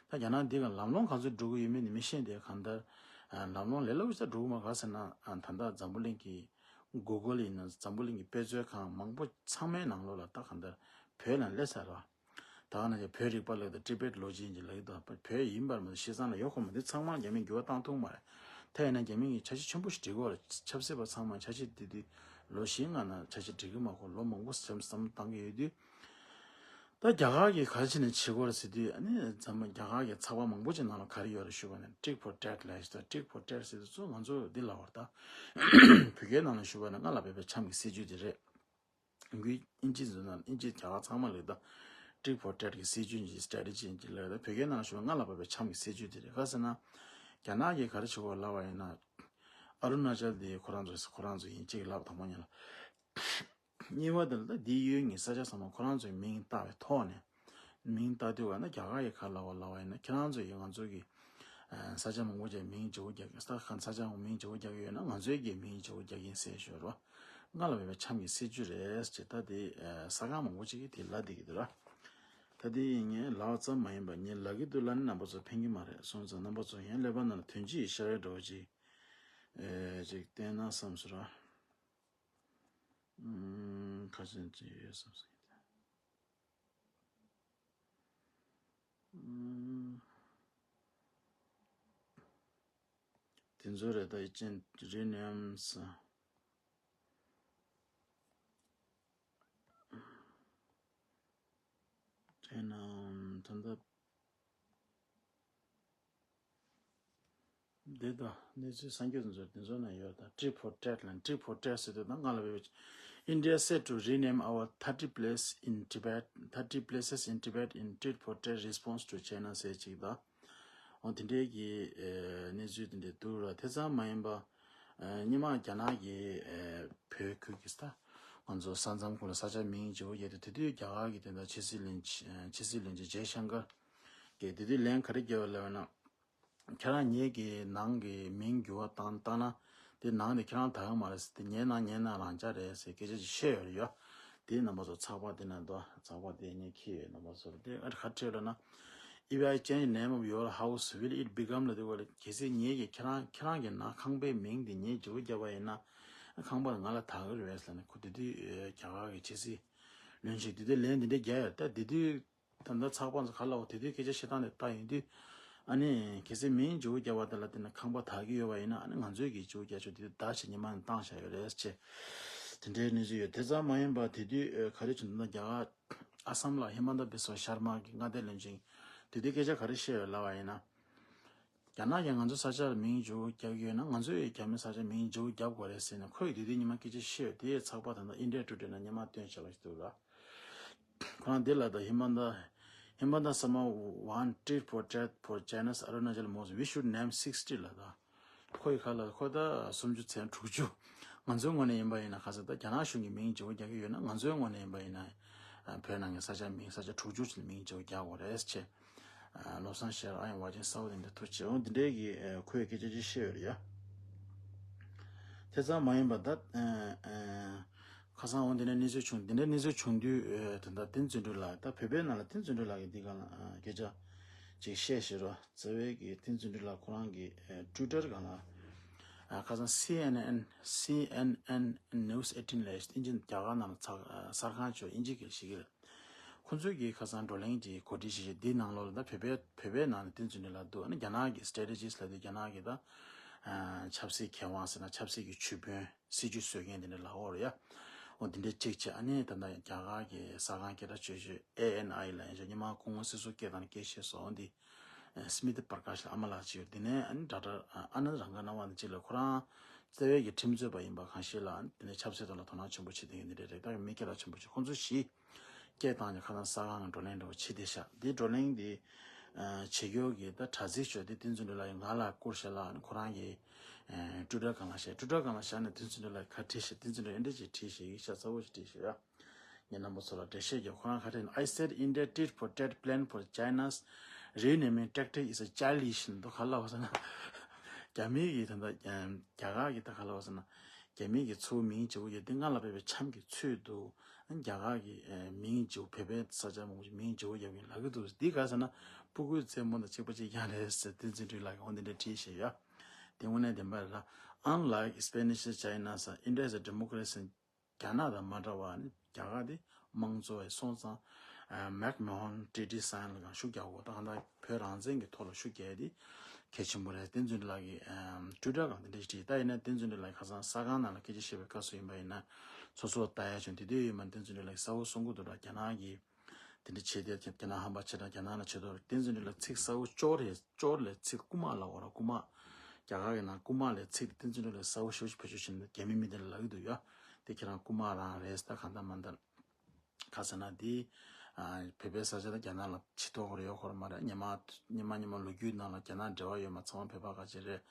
ད་རྒྱ་ནག་འདི་ག་ལམ་ལྷོང་ག་ཚོད་འགྲོ་གི་ཡོད་མེད་ནི་མི་ཤེས། དེ་གང་ལྟར་ཨ་ལམ་ལྷོང་ལས་སླ་པོ་ཞིག་འགྲོ་གི་མ་རེད། ག་ཟེར་ན་ཨ་ད་ལྟ་འཛམ་བུ་གླིང་གི་གུ་གལ་ཡིན་ན་འཛམ་བུ་གླིང་གི་དཔེ་མཛོད་ཁང་མང་པོ་ཚང་མའི་ནང་ལོགས་ལ་ད་གང་ལྟར་བོད་ནང་སླེབས་ཚར་རེད་པ། ད་ག་ནང་བཞིན་བོད་རིག་པ་ལབ་ཀྱི་འདུག་ཊི་བེཊ་ལོ་ཇི་ཡིན་གྱི་ལབ་ཀྱི་འདུག་བོད་ཡིན་པར་མ་ཟད་ཤིས་ཙང་ལ་ཡོད་ཁོ་མ། འདི་ཚང་མ་རྒྱ་མིས་འགྱུར་བ་བཏང་ཐུབ་མ་རེད། ད་ཡིན་ན་རྒྱ་མི་གིས་འཆར་གཞི་ཆེན་པོ་ཞིག་སྒྲིག་གི་ཡོད་རེད། ཆབ་སྲིད་པ་ཚང་མ་འཆར་གཞི་དེ་དུས་ལོ་བཞི་ལྔ་ནང་འཆར་གཞི་སྒྲིག་གི་མ་ཁོ་ལོ་མང་པོ་བསམ་བསམ་བཏང་གི་ཡོད་དུས། ད་རྒྱ་གར་གྱིས་ག་རེ་བྱས་ནས་བྱེད་དགོས་རེད་ཟེར་དུས། ཨ་ནི་ཚང་མ་རྒྱ་གར་གྱི་ཚགས་པར་མང་པོ་ཅིག་ནང་ལ་ག་རེ་ཡོད་རེད་ཞུས་པ་ན། ཊིག་ཕོར་ཊེཊ་ལབ་ཡ་ཞིག་འདུག་ཊིག་ཕོར་ཊེཊ་ཟེར་དུས་ཚོ་ང་ཚོ་འདི་ལབ་པ་རེད། ད་བོད་སྐད་ནང་ལ་ཞུས་པ་ན་སྔར་ལ་བབས་པའི་འཆམ་གྱི་སྲིད་ཇུས་དེ་རེད། དབྱིན་ཇི་ཚོ་ནང་དབྱིན་ཇི་རྒྱ་གར་ཚང་མ་ལ་ད་ཊིག་ཕོར་ཊེཊ་གི་སྲིད་ཇུས་ཀྱི་སི་ཊེ་རེ་ཊི་ཇི་ཅིག་ལབ་ཡོད། ད་བོད་སྐད་ནང་ཞུས་ན་སྔར་ལ་བབས་པའི་འཆམ་གྱི་སྲིད་ཇུས་དེ་རེད། ག་ཟེར་ན། རྒྱ་ནག་གིས་ག་རེ་བྱེད་དགོས་ལབ་པ་ཡིན་ན། ཨ་རུ་ན་ཅལ་དེ་ཁོ་རང་ཚོ་ཁོ་རང་ཚོ་ཡིན་གཅིག་ལབ། དང་པོ་ཉིད་ལ། གཉིས་པ་དེ་ལ་ད་འདིའི་ཡུལ་གྱི་ས་ཆ་ཚང་མ་ཁོ་རང་ཚོའི་མིང་བཏགས་པའི་ཐོག་ནས། མིང་བཏགས་དུས་བ་ན་རྒྱ་གར་གྱིས་ག་རེ་ལབ་པ་ལབ་པ་ཡིན་ན། ཁྱེད་རང་ཚོ་ཡིས་ང་ཚོ་གི་ས་ཆ་མང་པོ་ཅིག་མིང་བརྗེ་པོ་རྒྱག་གི། ས་ཁ་ས་ཆ་མང་པོ་མིང་བརྗེ་པོ་རྒྱག་གི་ཡོད་ན་ང་ཚོའི་གི་མིང་བརྗེ་པོ་རྒྱག་གི་ཡིན་ཟེར་ཞོར་རོ། སྔར་ལ་བབས་པའི་འཆམ་གྱི་སྲིད་ཇུས་རེད་ཅེས་ད་དེ་ས་ཁང་མང་པོ་ཅིག་གིས་དེ་ལབ་བསྡད་ཀྱི་འདུག་ར། ད་དེ་ངས་ལབ་པ་ཙམ་མ་ཡིན་པ་ངས་ལབ་ཀྱི་འདུག་ལབ་ན་རྣམ་པ་ཚོ་ཕན་གྱི་མ་རེད། སོང་ཙང་རྣམ་པ་ཚོ་ཡང་ཀླད་པ་ནང་ལ་དོན་སྤྱི་ཡི་ཤ་ར་འདྲ་བོ་ཅིག་ཨེ་ཅིག་བསྟན་ན་བསམ་སོང་ར། ཨུམ། ཁ་ཆེན་ཅིག་ཡོད་བསམ་སོང་། ཨུམ། དེ་ཚོ་རེད། ད་ཡིད་ཅན་རི་ནེམ་སི། དེ་ནང་ད་ལྟ་འདི་དང་གནས་ཚུལ་གསར་འགྱུར་དེ་ཚོ་དེ་ཚོ་ན་ཡོད། ད་ཊིག་ཕོར་ཊེཊ་ལ། ཊིག་ཕོར་ཊེཊ་ཟེར་དུས་ད་སྔར་ལ་བབས་ India set to rename our thirty place in Tibet, thirty places in Tibet in tit for tat response to China ཟེར་ཅིག་དང་། འོ་དེ་འདྲའི་གི་ཨེ་གནས་ཚུལ་དེ་འདྲ་འདུག་ར། དེ་ཙམ་མ་ཡིན་པ་ཨེ་སྔོན་མ་རྒྱ་ནག་གི་ཨེ་བོད་ཁུལ་གྱི་ས་ང་ཚོ་ས་མཚམས་ཁུལ་ལ་ས་ཆ་མིང་བརྗེ་པོ་བརྒྱབ་དུས། དེ་དུས་རྒྱ་གར་གྱི་དེ་འདྲ་ཕྱི་སྲིད་བློན་ཆེན་ཕྱི་སྲིད་བློན་ཆེན་ཇེ་ཤང་ཀར་གྱིས་དེ་དུས་ལན་ག་རེ་བརྒྱབ་པ་ལབ་ན། ཁྱེད་རང་ངེད་ཀྱི་ནང་གི་མིང་འགྱུར་བ་བཏང་བཏང་ན། དེ་ནང་དེ་ཁྱེད་རང་དག་གི་མ་རེད་ཟེར། དེ་ངའི་ནང་ངའི་ནང་རང་འཇགས་རེད་ཟེར་སྐད་ཆ་ཅིག་བཤད་ཡོད་རེད་ཡ། དེ་རྣམ་པ་ཚོ་ཚགས་པར་དེ་ན་འདུག་ཚགས་པར་དེ་ངས་འཁྱེར་ཡོད། རྣམ་པ་ཚོར་དེ་ཨ་ག་བྲིས་ལབ་ན། If I change name of your house, will it become ལབ་དུས་ག་ལ། གལ་སྲིད་ངེད་ཀྱིས་ཁྱེད་རང་ཁྱེད་རང་གི་ནང་ཁང་པའི་མིང་དེ་ངས་བརྗེ་པོ་བརྒྱབ་པ་ཡིན་ན། ཁང་པ་ང་ལ་དག་གི་རེད་ཟེར་ནས། ཁོ་དེ་དུས་རྒྱ་གར་གྱི་ཕྱི་སྲིད་བློན་ཆེན་དེ་དུས་ལན་དེ་འདྲ་བརྒྱབ་ཡོད། ད་དེ་དུས། ད་ལྟ་ཚགས་པར་ཚོ་ག་ལ་འོ་དེ་དུས་སྐད་ཆ་བཤད་སྟངས་དེ་ལྟ་ཡོང་དུས། ཨ་ནི་གལ་སྲིད་མིང་བརྗེ་པོ་བརྒྱབ་པ་དེ་ལ་བརྟེན་ནས་ཁང་པ་དག་གི་ཡོད་པ་ཡིན་ན། ཨ་ནི་ང་ཚོས་ཀྱི་བརྗེ་པོ་བརྒྱབ་ཆོག་དེ་དུས་ད་ཕྱིར་ཉི་མ་ནས་བཏང་བཞག་ཡོད་རེད་ཅེས། དེ་འདྲའི་གནས་ཚུལ་ཡོད། དེ་ཙམ་མ་ཡིན་པར་དེ་དུས་ཨ་ག་རེ་བྱུང་འདུག་ན། རྒྱ་གར་ཨ་སམ་ལ་ཧི་མན་ད་བི་སྭ་ཤར་མ་གི་མངའ་སྡེ་བློན་ཆེན་དེ་དུས་སྐད་ཆ་ག་རེ་བཤད་ཡོད་ལབ་པ་ཡིན་ན། རྒྱ་ནག་གིས་ང་ཚོའི་ས་ཆ་ལ་མིང་བརྗེ་པོ་རྒྱག་གི་ཡོད་ན། ང་ཚོས་རྒྱ་མིའི་ས་ཆ་མིང་བརྗེ་པོ་རྒྱག་དགོས་རེད་ཟེར་ནས། ཁོས་དེ་དུས་ཉི་མ་སྐད་ཆ་བཤད་ཡོད། དེ་ཚགས་པར་ད་ལྟ་India Today ནང་ཉི་མ་བཏོན་བཞག་པ་ཞིག་འདུག་ལ། ཁོ་རང་འདི་ལ་ད་ཧི་མན་ད། ཧི་མན་ད་སར་མ་want tit for tat for China's Arunachal Mosque, we should name sixty ལ་ད། ཁོ་ཡི་ཁ་ལ་ཁོ་ད་སུམ་ཅུ་ཚན་དྲུག་ཅུ། ང་ཚོའི་ངོས་ནས་ཡིན་པ་ཡིན་ན། ཁ་ས་ད་རྒྱ་ནག་གཞུང་གི་མིང་བརྗེ་པོ་རྒྱག་གི་ཡོད་ན། ང་ཚོའི་ངོས་ནས་ཡིན་པ་ཡིན་ན། བོད་ནང་གི་ས་ཆ་མིང་ས་ཆ་དྲུག་ཅུ་ཅིག་ལ་མིང་བརྗེ་པོ་རྒྱག་དགོས་རེད་ཅེས། བློ་བཟང་ཤེས་རབ། I am watching South India ཐུགས་རྗེ་ཆེ། འོ་འདི་འདྲའི་གི་ཁོས་སྐད་ཆ་ཅིག་བཤད་ཡོད་རེད་ཡ། དེ་ཙམ་མ་ཡིན་པ་ད། ཁ་སང་འོ་འདི་འདྲའི་གནས་ཚུལ་བྱུང་། འདི་འདྲའི་གནས་ཚུལ་བྱུང་དུས་ད་ལྟ་བསྟན་འཛིན་གྲུབ་ལགས། ད་བོད་པའི་ནང་ལ་བསྟན་འཛིན་གྲུབ་ལགས་ཀྱིས་འདི་ག་ལ་སྐད་ཆ་ཅིག་བཤད་ཤེས་རོགས། རྩ་བའི་གི་བསྟན་འཛིན་གྲུབ་ལགས་ཁོ་རང་གི་Twitter སྒང་ལ། ཁ་སང་C N N C N N News eighteen ལས་ཨིན་ཇི། རྒྱ་གར་ནང་ལ་ཚགས་གསར་ཁང་ཆོས་ཨིན་ཇི་སྐད་ཤེས་ཀྱི་རེད། ཁོ་ཚོས་ཀྱིས་ཁ་སང་བགྲོ་གླེང་གི་གོ་སྒྲིག་བྱེད་བྱེད་འདིའི་ནང་ལོགས་ལ། ད་བོད་པའི་བོད་པའི་ནང་ནས་བསྟན་འཛིན་གྲུབ་ལགས་འདུག་ཨ་ནི་རྒྱ་ནག་གི་strategist ལབ་དུས་རྒྱ་ནག་གི་ད་ཆབ་སྲིད་མཁས་དབང་ཟེར་ན། ཆབ་སྲིད་ཀྱི་ཇུས་དཔོན། སྲིད་ཇུས་བཟོ་མཁན་དེ་འདྲ་ལབ་དགོས་རེད་ཡ། འོ་དེ་འདྲ་གཅིག་བྱས། ཨ་ནི་ད་ལྟ་རྒྱ་གར་གྱི་གསར་ཁང་སྐད་གྲགས་ཆོས་ཆོས་A N I ལ་ཡང་ཅིག་སྔོན་མ་སྐུ་ངོ་སྲིད་ཟུར་སྐད་བཏང་ནས་སྐད་བཤད་སོང་། འོ་འདི་སྨི་ཏ་པར་ཀ་ཤ་ལ་ཨ་མ་ལགས་ཅིག་ཡོད། དེ་ནས་ཨ་ནི་ཌོག་ཊར་ཨ་ནནྡ་རང་ག་ན་ཝ་ནི་ཅིག་ལ། ཁོ་རང་རྩ་བའི་གི་ཁྲིམས་རྩོད་པ་ཡིན་པ་གང་ཤེས་ལ། དེ་ནས་ཆབ་སྲིད་ཐོག་ལ་དོ་སྣང་ཆེན་པོ་བྱེད་མཁན་འདི་འདྲ་རེད། ད་མི་སྐད་གྲགས་ཆེན་པོ་བྱེད། ཁོང་ཚོ་བཞི་སྐད་བཏང་ནས་ཁ་སང་གསར་ཁང་གི་བགྲོ་གླེང་འདྲ་བོ་བྱེད་བསྡད་ཤག་འདི་བགྲོ་གླེང་འདི་བྱེད་རྒྱུ་གི་ད་དྲ་ཚིགས་ཤོག་འདི་བསྟན་འཛིན་གྲུབ་ལགས་ཀྱིས་ང་ལ་བསྐུར་ཤག་ལ། ཨ་ནི་ཁོ་རང་གི་Twitter སྒང་ལ་བཞག Twitter སྒང་ལ་བཞག་ནས་བསྟན་འཛིན་གྲུབ་ལགས་ཀྱིས་ག་བྲིས་ཤག་བསྟན་འཛིན་གྲུབ་ལགས་ཨེ་འདྲ་ཅིག་བྲིས་ཤག་ཡིག་ཆ་གསལ་པོ་ཞིག་བྲིས་ཤག་ཡ། ངས་རྣམ་པ་ཚོ་ལ་འགྲེལ་བཤད་རྒྱབ། ཁོ་རང་ག་རེ་ཟེར་ན། I said India tit for tat plan for China's renaming tactic is a childish ནི་འདུག་ག་ལབ་ཟེར་ན། རྒྱ་མིའི་གི་ད་ལྟ་རྒྱ་གར་གི་ད་ག་ལབ་ཟེར་ན། རྒྱ་མིའི་གི་ཚུར་མིང་བརྗེ་པོ་ཡོད་དེ་སྔར་ལ་བབས་པའི་འཆམ་གྱི་ཚུལ་དུ། རྒྱ་གར་གི་མིང་བརྗེ་པོ། བོད་པའི་ས་ཆ་མང་པོ་ཞིག་མིང་བརྗེ་པོ་རྒྱབ་མཁན་ལབ་ཀྱི་འདུག་འདི་ག་ཟེར་ན། སྤུ་གུའི་རྩེད་མོ་དང་གཅིག་པ་གཅིག་རྐྱང་རེད་ཟེར་བསྟན་འཛིན་གྲུབ་ལགས་ཀྱིས་འོ་འདི་འདྲ་བྲིས་བཞག་ཡོད། དེ་དངོས་གནས་བདེན་པ་རེད་ལ། Unlike Spanish China, India is a democracy རྒྱ་ནག་དང་མ་འདྲ་བ་ནི་རྒྱ་གར་དེ་དམངས་གཙོ་བའི་སོང་ཙང་། ཨ་མེག་མོ་ཧོན་ཊི་ཊི་སི་ལ་གང་ཤུགས་རྒྱག་དགོས། ད་གང་ལྟར་བོད་རང་བཙན་གྱི་ཐོག་ལ་ཤུགས་རྒྱག་ཡ་དེ་གལ་ཆེན་པོ་རེད། བསྟན་འཛིན་གྲུབ་ལགས་ཀྱིས་ཨམ་ཊུའི་ཊར་སྒང་དེ་འདྲ་ཞིག་བྲིས། ད་ཡིན་ན་བསྟན་འཛིན་གྲུབ་ལགས་ཁ་སང་གསར་ཁང་ནང་ལ་སྐད་ཆ་བཤད་པའི་སྐབས་སུ་ཡིན་པ་ཡིན་ན། སོ་སོ་ལྟ་ཡ་བྱུང་། དེ་དུས་ཡིན་པ་བསྟན་འཛིན་གྲུབ་ལགས་ཀྱིས་གསལ་པོ་གསུང་གི་འདུག་ད་རྒྱ་ནག་གིས་དེ་འདྲ་བྱས་ཏེ་རྒྱ་ནག་ཧམ་པ་ཆེ་དྲགས། རྒྱ་ནག་ལ་བྱེད་དོ། བསྟན་འཛིན་གྲུབ་ལགས་ཚིག་གསལ་པོ་ཅོར་རེད། ཅོར་ལས་ཚིག་རྐུ་མ་ལབ་དགོས་ར། རྐུ་མ། རྒྱ་གར་གྱི་ནང་རྐུ་མ་ལབ་ཚིག་དེ་བསྟན་འཛིན་གྲུབ་ལགས་གསལ་པོ་ཞེ་པོ་ཅིག་བེད་སྤྱོད་བྱས་ནས་རྒྱ་མི་མི་དེ་ལ་ལབ་ཀྱི་འདུག་ཡ། དེ་ཁྱེད་རང་རྐུ་མ་རང་རེད་ད། གང་ལྟར་མ་ལྟར་ག་ཟེར་ན་དེ། ཨ་བོད་པའི་ས་ཆ་དང་རྒྱ་ནག་ལ་ཕྱི་ཐོག་རེ་ཡོད་ཁོ་ར་མ་རེད། སྔོན་མ་སྔོན་མ་སྔོན་མ་ལོ་རྒྱུས་ནང་ལ་རྒྱ་ནག་འབྲེལ་བ་ཡོད་མ། ཚང་མ་བོད་པ་ག་ཅིག་རེད།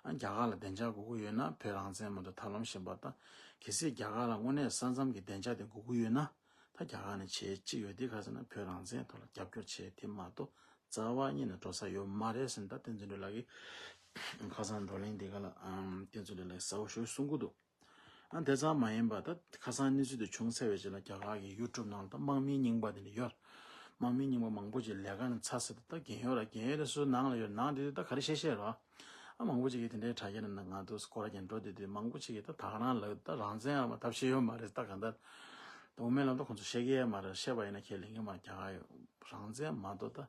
ཨ་རྒྱ་གར་ལ་བདེ་འཇགས་དགོས་ཀྱི་ཡོད་ན་བོད་རང་བཙན་མ་གཏོགས་ཐབས་ལམ་གཞན་པ་ད། གལ་སྲིད་རྒྱ་གར་ལ་དངོས་གནས་ས་མཚམས་ཀྱི་བདེ་འཇགས་དེ་དགོས་ཀྱི་ཡོད་ན། ད་རྒྱ་གར་ནས་བྱེད་ཅིག་ཡོད་དེ་ག་ཟེར་ན། བོད་རང་བཙན་ཐོག་ལ་རྒྱབ་སྐྱོར་བྱེད་དེ་མ་གཏོགས་རྩ་བ་ཉིད་ནས་འགྲོ་ས་ཡོད་མ་རེད་ཟེར་ནས། ད་བསྟན་འཛིན་གྲུབ་ལགས་ཀྱིས་ཁ་སང་བགྲོ་གླེང་འདི་ག་ལ་ཨམ་བསྟན་འཛིན་གྲུབ་ལགས་ཀྱིས་གསལ་པོ་ཞེ་པོ་གསུང་གི་འདུག་ཨ་དེ་ཙམ་མ་ཡིན་པ་ད་ཁ་སང་གནས་ཚུལ་དེ་བྱུང་ཚར་བའི་རྗེས་ལ་རྒྱ་གར་གྱི་ཡུ་ཊུབ་ནང་ལ་ད་དམག་མིའི་རྙིང་པ་དེ་འདྲ་ཡོད། དམག་མིའི་རྙིང་པ་མང་པོ་ཅིག་ལས་ཀ་ནས་ཚར་ཚར་དུས། ད་རྒན་ཡོལ་ར། རྒན་ཡོལ་དེ་སུ་ནང་ལ་ཡོད། ནང་དེ་དུས་ད་ག་རེ་བཤད་བཤད་རོ། ཨ་མང་པོ་ཅིག་གིས་དེ་འདྲའི་དྲ་རྒྱ་ནང་ང་ཚོ་སྐོར་ར་རྒྱག་འགྲོ་དེ་དུས་མང་པོ་ཅིག་གིས་ད་ད་ག་རང་ལབ། ད་རང་བཙན་ཡོད་མ། ཐབས་ཤེས་ཡོད་མ་རེད། ད་གང་ལྟར་ད་དབུ་མའི་ལམ་ད་ཁོང་ཚོ་བཤད་ཀྱི་ཡོད་མ་རེད། བཤད་པ་ཡིན་ན་ཁས་ལེན་གྱི་མ་རེད། རྒྱ་གར་ཡོད་རང་བཙན་མ་གཏོགས་ད།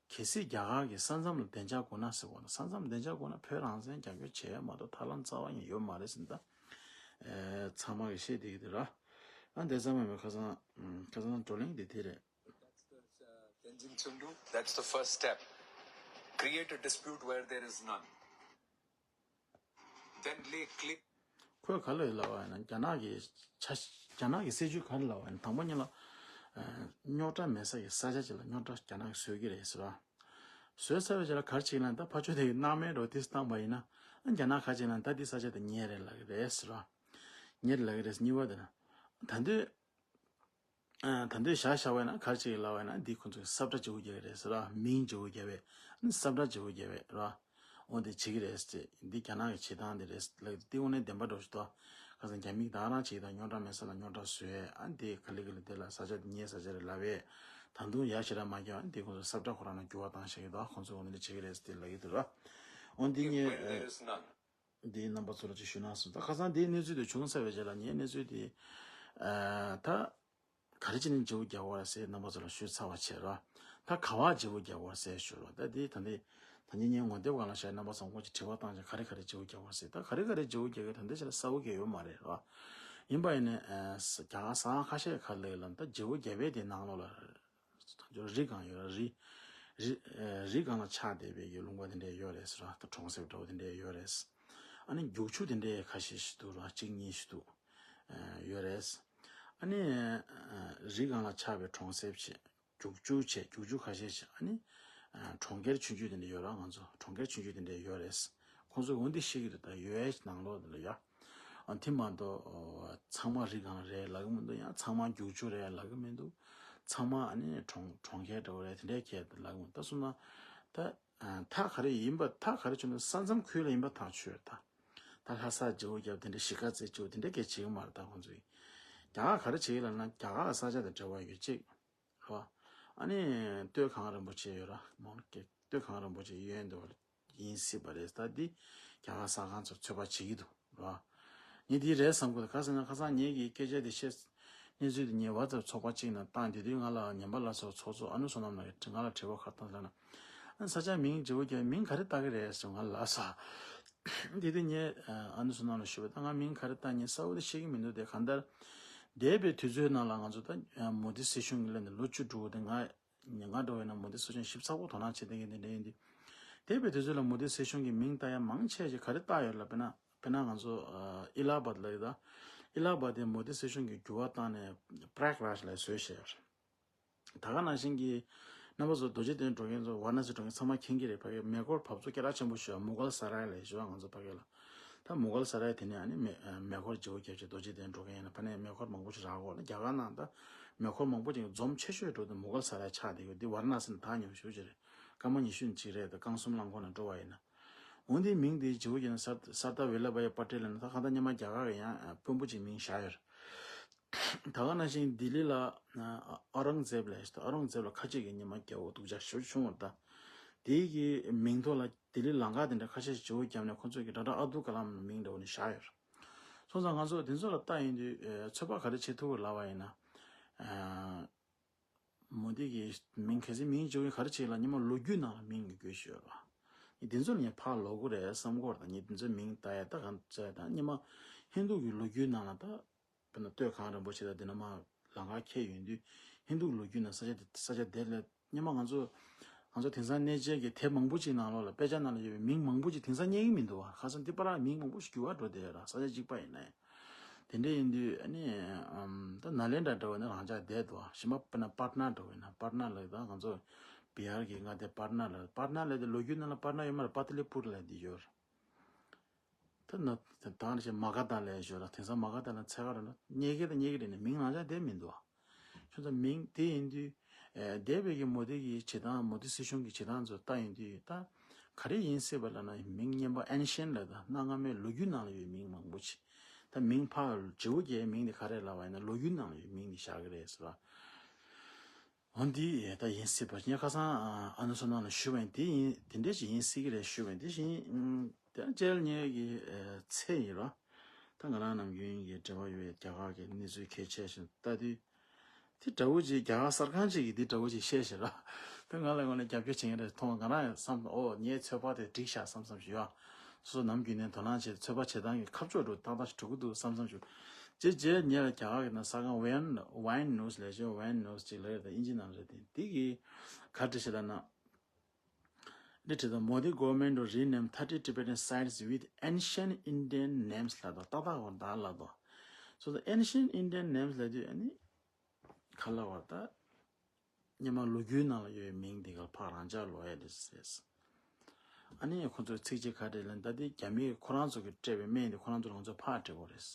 གལ་སྲིད་རྒྱ་གར་གྱི་ས་མཚམས་ལ་བདེ་འཇགས་དགོས་ན་ཟེར་བ་དང་། ས་མཚམས་བདེ་འཇགས་དགོས་ན་བོད་རང་བཙན་རྒྱབ་སྐྱོར་བྱས་མ་གཏོགས་ཐབས་ལམ་རྩ་བ་ཉིད་ཡོད་མ་རེད་ཟེར་ནས་ད། ཨེ་ཚང་མ་གིས་བཤད་བསྡད་ཀྱི་འདུག་ར། ཨ་འདི་ཙམ་མ་ཡིན་པའི་ཁ་སང་ཁ་སང་བགྲོ་གླེང་འདི་དེ་རེད། That's the, uh, Tenzin Sundu. That's the first step. Create a dispute where there is none. Then lay claim. ཁོས་ག་ལ་ལབ་པ་ཡིན་ན། རྒྱ་ནག་གི་ཆ་རྒྱ་ནག་གི་སྲིད་ཇུས་ག་རེ་ལབ་པ་ཡིན་ན། དང་པོ་ཉིད་ལ་ཨ་རྙོག་དྲ་མེད་ས་ཀྱི་ས་ཆ་ཅིག་ལ་རྙོག་དྲ་རྒྱ་ནག་གིས་བཟོ་གི་རེད་ཟེར་བ། བཟོས་ཚར་བའི་རྗེས་ལ་ག་རེ་བྱེད་ཀྱི་ལབ་ན། ད་ཕར་ཕྱོགས་དེ་གིས་སྣང་མེད་འདྲ་བོ་དེ་བཏང་པ་ཡིན་ན། ཨ་རྒྱ་ནག་ག་རེ་བྱེད་ཀྱི་ལབ་ན། ད་འདི་ས་ཆ་དེ་ངའི་རེད་ལབ་ཀྱི་རེད་ཟེར་བ། ངའི་རེད་ལབ་ཀྱི་རེད་ཟེར། གཉིས་པ་དེ་ན། ད་དུང་ཨ་ད་དུང་བཞག་བཞག་པ་ཡིན་ན་ག་རེ་བྱེད་ཀྱི་ལབ་པ་ཡིན་ན། འདི་ཁོ་ཚོས་ས་བཀྲ་བརྗེ་པོ་རྒྱག་གི་རེད་ཟེར་བ། མིང་བརྗེ་པོ་རྒྱག་པ་ཡིན་ན། ས་བཀྲ་བརྗེ་པོ་རྒྱག་པ་ཡིན་ར། འོ་འདི་བྱེད་ཀྱི་རེད་ཟེར། འདི་རྒྱ་ནག་གི་བྱེད་སྟངས་དེ་རེད་ལབ་ཀྱི་འདུག། དེ་དངོས་གནས་བདེན་པ་འདྲ་བོ་ཞིག་འདུག། ཁ་སང་རྒྱ་མིས་ད་ག་རང་བྱེད་ཀྱི་འདུག། རྙོག་དྲ་མེད་ས་ལ་རྙོག་དྲ་བཟོས། ཨ་འདི་ག་ལེ་ག་ལེ་དེ་ལ་ས་ཆ་དེ་ངའི་ས་ཆ་རེད་ལབ་པས། ད་དུང་ཡ་ཞེ་དྲག་མ་རྒྱག་པ། འདི་ཁོ་ཚོས་ས་བཀྲ་ཁོ་རང་ལ་འགྱུར་བ་བཏང་བཞག་གི་འདུག། ཁོ་ཚོས་འོ་འདི་འདྲ་བྱེད་ཀྱི་རེད་ཟེར་དེ་ལབ་ཀྱི་འདུག་ར། འོ་འདི་ངས་ཨ་འདི་རྣམ་པ་ཚོ་ལ་ཅིག་ཞུ་ན་བསམ། ད་ཁ་སང་འདིའི་གནས་ཚུལ་དེ་བྱུང་ཚར་བའི་རྗེས་ལ་ངས་གནས་ཚུལ་དེ་ཨ་ད་ག་རེ་བྱས་ནས་བརྗེ་པོ་རྒྱག་དགོས་རེད་ཟེར་རྣམ་པ་ཚོ་ལ་ཞུས་ཚར་བ་བྱས་ར། ད་ག་པར་བརྗེ་པོ་རྒྱག་དགོས་རེད་ཟེར་ཞུ་ར། ད་འདི་ད་འདི་ད་འདི་ངས་ངོ་དེབ་སྒང་ལ་བཞག། རྣམ་པ་ཚོ་ཁོང་ཅིག་དྲི་བ་བཏང་བྱས། ག་རེ་ག་རེ་བརྗེ་པོ་རྒྱག་དགོས་རེད་ཟེར། ད་ག་རེ་ག་རེ་བརྗེ་པོ་རྒྱག་གི་ད་འདི་ཆ་ལ་གསལ་པོ་གང་ཡང་ཡོད་མ་རེད་ར། ཡིན་པ་ཡིན་ནའི་ཨ་རྒྱ་གར་ས་ཁ་ཤས་ཁ་ལེ་ལ་ད་བརྗེ་པོ་རྒྱག་པའི་དེ་ནང་ལོགས་ལ། རི་སྒང་ཡོད་ར། རི་རི་ཨ་རི་སྒང་ལ་ཆགས་བསྡད་པའི་གི་ལུང་པ་དེ་འདྲ་ཡོད་རེད་ཟེར་ར། ད་གྲོང་གསེབ་འདྲ་བོ་དེ་འདྲ་ཡོད་རེད། ཨ་ནི་རྒྱུག་ཆུ་དེ་འདྲ་ཁ་ཤས་ཤིག་འདུག་ར། གཅིག་གཉིས་ཤིག་འདུག། ཨ་ཡོད་རེད། ཨ་ནི་ཨ་རི་སྒང་ལ་ཆགས་པའི་གྲོང་གསེབ་བྱས། རྒྱུག་ཆུ་བྱས། རྒྱུག་ཆུ་ཁ་ཤས་བྱས། ཨ་ནི་ཨ་གྲོང་ཁྱེར་ཆུང་ཆུང་དེ་འདྲ་ཡོད་ར། ང་ཚོ་གྲོང་ཁྱེར་ཆུང་ཆུང་དེ་འདྲ་ཡོད་རེད། ཁོང་ཚོས་འོ་འདི་བཤད་ཀྱི་འདུག། ད་ཡོ་ཨེ་སི་ནང་ལོགས་འདི་ལ་ཡ། ཨ་དེ་མ་གཏོགས་ཨོ་ཚང་མ་རི་སྒང་རེད་ལབ་ཀྱི་མི་འདུག། ཡང་ཚང་མ་རྒྱུག་ཆུ་རེད་ལབ་ཀྱི་མི་འདུག། ཚང་མ་ཨ་ནི་གྲོང་གྲོང་ཁྱེར་འདྲ་བོ་རེད། དེ་འདྲའི་ཁྱེར་ལབ་ཀྱི་མི་འདུག། ད་སོང་ན་ད་ཨ་ཐག་ག་རེ་ཡིན་པ། ཐག་ག་རེ་ཆོད་ན་ས་མཚམས་ཁུལ་ལ་ཡིན་པ་ཐག་ཆོད་རེད། ད་ད་ལྷ་ས་བརྗེ་པོ་རྒྱབ། དེ་འདྲ་གཞིས་ཀ་རྩེ་བརྗེ་པོ་དེ་འདྲ་སྐད་བྱེད་ཀྱི་མ་རེད། ད་ཁོང་ཚོས་རྒྱ་གར་ག་རེ་བྱེད་ཀྱི་ལབ་ན། རྒྱ་གར་ས་ཆ་དང་འབྲེལ་བ་ཡོད་གཅིག། རོ། ཨ་ནི་སྟོད་གངས་རིན་པོ་ཆེ་ཡོད་ར། མོན་གྱི་སྟོད་གངས་རིན་པོ་ཆེ་གཡས་འདི་བ་ཡིན་སྲིད་པ་རེད། ད་འདི་རྒྱ་གར་ས་ཁང་ཚོར་ཚོད་དཔག་བྱེད་ཀྱི་འདུག་རོ། ངས་འདི་རེད་བསམ་གྱི་འདུག། ག་ཟེར་ན་ཁ་སང་ངེད་ཀྱིས་སྐད་ཆ་འདི་བཤད། གནས་ཚུལ་འདི་ངས་ཝ་ཙབ་ཚོགས་པ་གཅིག་ནང་བཏང་། དེ་དུས་ང་ལ་ཉན་པ་ལ་སོགས་ཚོགས་གཙོ་ཨ་ནུ་བསོད་ནམས་ལགས་ཀྱིས་ང་ལ་དྲི་བ་ག་རེ་བཏང་ཟེར་ན། ཨ་ས་ཆ་མིང་བརྗེ་པོ་རྒྱག་མིང་ག་རེ་བཏགས་ཀྱི་རེད་ཟེར་ང་ལ་ལབ་སོང་། དེ་དུས་ངས་ཨ་ནུ་བསོད་ནམས་ལ་ཞུས་པ། ད་ང་མིང་ག་རེ་བཏགས་ངས་གསལ་པོ་དེ་ཤེས་ཀྱི་མི་འདུག། དེ་གང་ལྟར་འདས་པའི་དུས་ཚོད་ནང་ལ་ང་ཚོ་ད་མོ་དི་སྲིད་གཞུང་གི་ལས་ནས་ལོ་བཅུ་དྲུག་དེ་ང་ང་འདྲ་བོ་ཡིན་ན་མོ་དི་སྲིད་གཞུང་ཞིབ་ཚགས་པོ་དོ་སྣང་བྱེད་བསྡད་མཁན་དེ་འདྲ་ཡིན་དུས། འདས་པའི་དུས་ཚོད་ལ་མོ་དི་སྲིད་གཞུང་གི་མིང་བཏགས་ཡ་མང་ཆེ་ཞིག་ག་རེ་བཏགས་ཡོད་ལབ་དཔེར་ན། དཔེར་ན་ང་ཚོ་ཨ་ཨི་ལ་ཧ་བཱད་ལབ་ཡོད་ད། ཨི་ལ་ཧ་བཱད་དེ་མོ་དི་སྲིད་གཞུང་གིས་འགྱུར་བ་བཏང་ནས་པྲ་ཡག་རཱཇ་ལབ་བཟོས་བཞག་ཡོད་རེད། ད་ག་ནང་བཞིན་གྱི་རྣམ་པ་ཚོ་རྡོ་རྗེ་གདན་འགྲོ་མཁན་ཚོ་ཝཱ་ར་ཎ་སི་འགྲོ་མཁན་ཚང་མ་མཁྱེན་གྱི་རེད། ཕ་གི་མེ་འཁོར་བབས་ཚུགས་སྐད་གྲགས་ཆེན་པོ་ཞིག་མུ་གལ་ས་རའི་ལབ་ཞུ་བ་ང་ཚོ་ཕ་གི་ལ། ད་མུ་གལ་ས་རའི་དེ་ནས་ཨ་ནི་མེ་མེ་འཁོར་བརྗེ་པོ་བརྒྱབ་བྱས་རྡོ་རྗེ་གདན་འགྲོ་མཁན་ཡིན་ན། ཕ་ནས་མེ་འཁོར་མང་པོ་ཞིག་རག་གོ་ལ། རྒྱ་གར་ནང་ད་མེ་འཁོར་མང་པོ་ཅིག་འཛོམས་ཆེ་ཤོས་འགྲོ་དུས་མུ་གལ་ས་རའི་ཆགས་བསྡད་ཡོད། འདི་ཝཱ་ར་ཎ་སི་ནས་ད་ཉོ་ཞུ་ཅི་རེད། སྐར་མ་ཉི་ཤུ་ཅིག་རེད། ད་རྐང་གསུམ་རླངས་འཁོར་ནང་འགྲོ་བ་ཡིན་ན། འོན་ཏེ་མིང་དེ་བརྗེ་པོ་བརྒྱབ་ན་སར་སར་དར་ཝེ་ལ་བྷ་ཡ་པ་ཏེལ་ལབ་ན། ད་གང་ལྟར་སྔོན་མ་རྒྱ་གར་གྱི་ཡང་དཔོན་པོ་ཅིག་མིང་བཞག་ཡོད་རེད། ད་ག་ནང་བཞིན་ལྡི་ལི་ལ་ཨ་ཨོ་རང་ཛེབ་ལབ་ཡོད། ཨོ་རང་ཛེབ་ལ་ཁ་ཆེ་གི་སྔོན་མ་རྒྱལ་པོ་སྡུག་ཅག་ཞེ་པོ་བྱུང་བ་རེད་ད། དེའི་གི་མིང་ཐོག་ལ་ལྡི་ལི་ལམ་ཁ་དེ་འདྲ་ཁ་ཤས་ཤིག་བརྗེ་པོ་བརྒྱབ་ནས་ཁོ་ཚོས་གི་ཌོག་ཊར་ཨབ་དུལ་ཀ་ལམ་མིང་འདྲ་བོ་ནས་བཞག་ཡོད་རེད། སོང་ཙང་ང་ཚོ་དེ་ཚོ་ལ་ལྟ་ཡོང་དུས་ཨ་ཚོད་དཔག་ག་རེ་བྱེད་ཐུབ་ཀྱི་ལབ་པ་ཡིན་ན། ཨ་མོ་དེ་གི་མིང་གལ་སྲིད་མིང་བརྗེ་པོ་ག་རེ་བྱེད་ལབ། སྔོན་མ་ལོ་རྒྱུས་ནང་ལ་མིང་ཡོད་དགོས་ཞུ་ཡོད་རེད། ངས་དེ་ཚོ་ལ་ངས་ཕར་ལོག་དགོས་རེད་བསམ་གྱི་ཡོད་རེད། ད་ངས་དེ་ཚོའི་མིང་ལྟ་ཡ་ད་གང་བྱས་ད་སྔོན་མ་ཧིན་དུ་གི་ལོ་རྒྱུས་ནང་ལ་ད། དཔེར་ན་སྟོད་གངས་རིན་པོ་ཆེ་དང་དེ་ནས་མར་ལམ་ཁ་འཁེལ་ཡོང་དུས་ཧིན་དུ་ལོ་རྒྱུས་ནང་ས་ཆ་དེ་ས་ཆ་དེ་ལ་སྔོན་མ་ང་ཚོ་ང་ཚོ་དེང་སང་གནས་མཇལ་གྱི་དེབ་མང་པོ་ཅིག་ནང་ལོགས་ལ་དཔེ་ཆ་ནང་ལ་ཡོད་པའི་མིང་མང་པོ་ཅིག་དེང་སང་རྙེད་ཀྱི་མི་འདུག་བ། ཁ་སང་འདི་པར་མིང་མང་པོ་ཞིག་འགྱུར་བ་འགྲོ་བསྡད་ཡོད་ར། ས་ཆ་གཅིག་པ་ཡིན་ན་ཡང་། དེ་འདྲ་ཡིན་དུས་ཨ་ནི་ཨམ་ད་ནཱ་ལེནྡྲ་འདྲ་བོ་ནི་རང་འཇགས་བསྡད་འདུག་བ། གཞན་པ་དཔེར་ན་པཊ་ན་འདྲ་བོ་ཡིན་ན། པཊ་ན་ལབ་ད་ང་ཚོ་བི་ཧར་གྱི་མངའ་སྡེ་པཊ་ན་ལབ། པཊ་ན་ལབ་དེ་ལོ་རྒྱུས་ནང་ལ་པཊ་ན་ཡོད་མ་རེད། པ་ཏ་ལི་པུར་ལབ་དེ་ཡོད་རེད། ད་ན་ད་ནི་ཞེས་མ་ག་དྷ་ལབ་ཞོར་ལ། དེང་སང་མ་ག་དྷ་ལ་འཚོལ་ག་རེ་ལ་རྙེད་ཀྱི་ད་རྙེད་ཀྱི་རེད་ནས་མིང་རང་འཇགས་བསྡད་མི་འདུག་ཨ། ཁྱོད་ཚོ་མིང་དེ་ཡིན་དུས་ཨེ་འདས་པའི་གི་མོ་དི་གི་བྱེད་སྟངས། མོ་དི་སྲིད་གཞུང་གི་བྱེད་སྟངས་ཚོ་ལྟ་ཡིན་དུས་ད་ག་རེ་ཡིན་སྲིད་པ་ལབ་ན། མིང་སྔོན་པ་ཨེན་ཤན་ལབ་ད་གནའ་སྔ་མོའི་ལོ་རྒྱུས་ནང་ལ་ཡོད་མིང་མང་པོ་ཅིག་ད་མིང་ཕར་བརྗེ་པོ་རྒྱག་མིང་དེ་ག་རེ་ལབ་པ་ཡིན་ན་ལོ་རྒྱུས་ནང་ལ་ཡོད་མིང་དེ་བཞག་གི་རེད་ཟེར་བ། འོ་འདི་ད་ཡིན་སྲིད་པ། ངས་ཁ་སང་ཨ་ཨ་ནུ་བསོད་ནམས་ལ་ཞུས་པ་ཡིན། དེ་ཡིན་དེ་འདྲས་ཞིག་ཡིན་སྲིད་ཀྱི་རེད་ཞུས་པ་ཡིན། དེ་བཞིན་ཨམ་དེ་ཡང་ཅལ་ཉེ་གི་ཨ་ཚེ་ཡིན་རོ། ད་ང་རང་ནམ་རྒྱུན་གྱི་འབྲེལ་བ་ཡོད་པའི་རྒྱ་གར་གྱི་གནས་ཚུལ་གལ་ཆེ་ཞིག་ལྟ་དུས། དེ་འདྲ་བོ་ཅིག་རྒྱ་གར་གསར་ཁང་ཅིག་གིས་དེ་འདྲ་བོ་ཅིག་བཤད་ཤག་ར། དེ་ང་ལ་དངོས་གནས་རྒྱབ་སྐྱོར་བྱེད་མཁན་རེད་མཐོང་། ང་རང་ཡང་བསམ་སོང་། ཨོ་ངའི་ཚོད་དཔག་དེ་འགྲིག་ཤག་བསམ་བསམ་ཞིག་ཡོད། སོ་སོ་ནམ་རྒྱུན་ནས་དོ་སྣང་བྱེད། ཚོད་དཔག་བྱེད་སྟངས་ཀྱི་ཁ་ཕྱོགས་འགྲོ་ཏག་ཏག་ཞིག་འགྲོ་གི་འདུག་བསམ་བསམ་ཞིག་རྗེས་རྗེས་ཉེ་ལ་རྒྱ་གར་གྱི་ནང་གསར་ཁང་ཝེན་ཝེན་ནིའུ་སི་ལབ་ཅིག་ཝེན་ནིའུ་སི་ཅིག་ལབ་ཡོད་རེད། ད་དབྱིན་ཇི་ནང་རེད་དེ། དེ་གིས་ག་རེ་བྲིས་ཤག་ལབ་ན། འདི་བྲིས་དང་། Modi government to rename thirty Tibetan sites with ancient Indian names ལབ་དོ། ཏག་ཏག་འོ་ད་ལབ་དོ། So the ancient Indian names ལབ་དུས་ཨ་ནི་ག་ལབ་དགོས་རེད། ད་སྔོན་མ་ལོ་རྒྱུས་ནང་ལ་ཡོད་པའི་མིང་དེ་ག་ལ་ཕར་རང་འཇགས་ལོག་ཡ་དེ་ཟེར། ཨ་ནི་ཁོ་ཚོས་ཚིག་གཅིག་ག་རེ་ལབ་ན། ད་དེ་རྒྱ་མིས་ཁོ་རང་ཚོ་གིས་སྤྲད་པའི་སྨན་དེ་ཁོ་རང་ཚོ་རང་ཚོ་ཕར་སྤྲད་དགོས་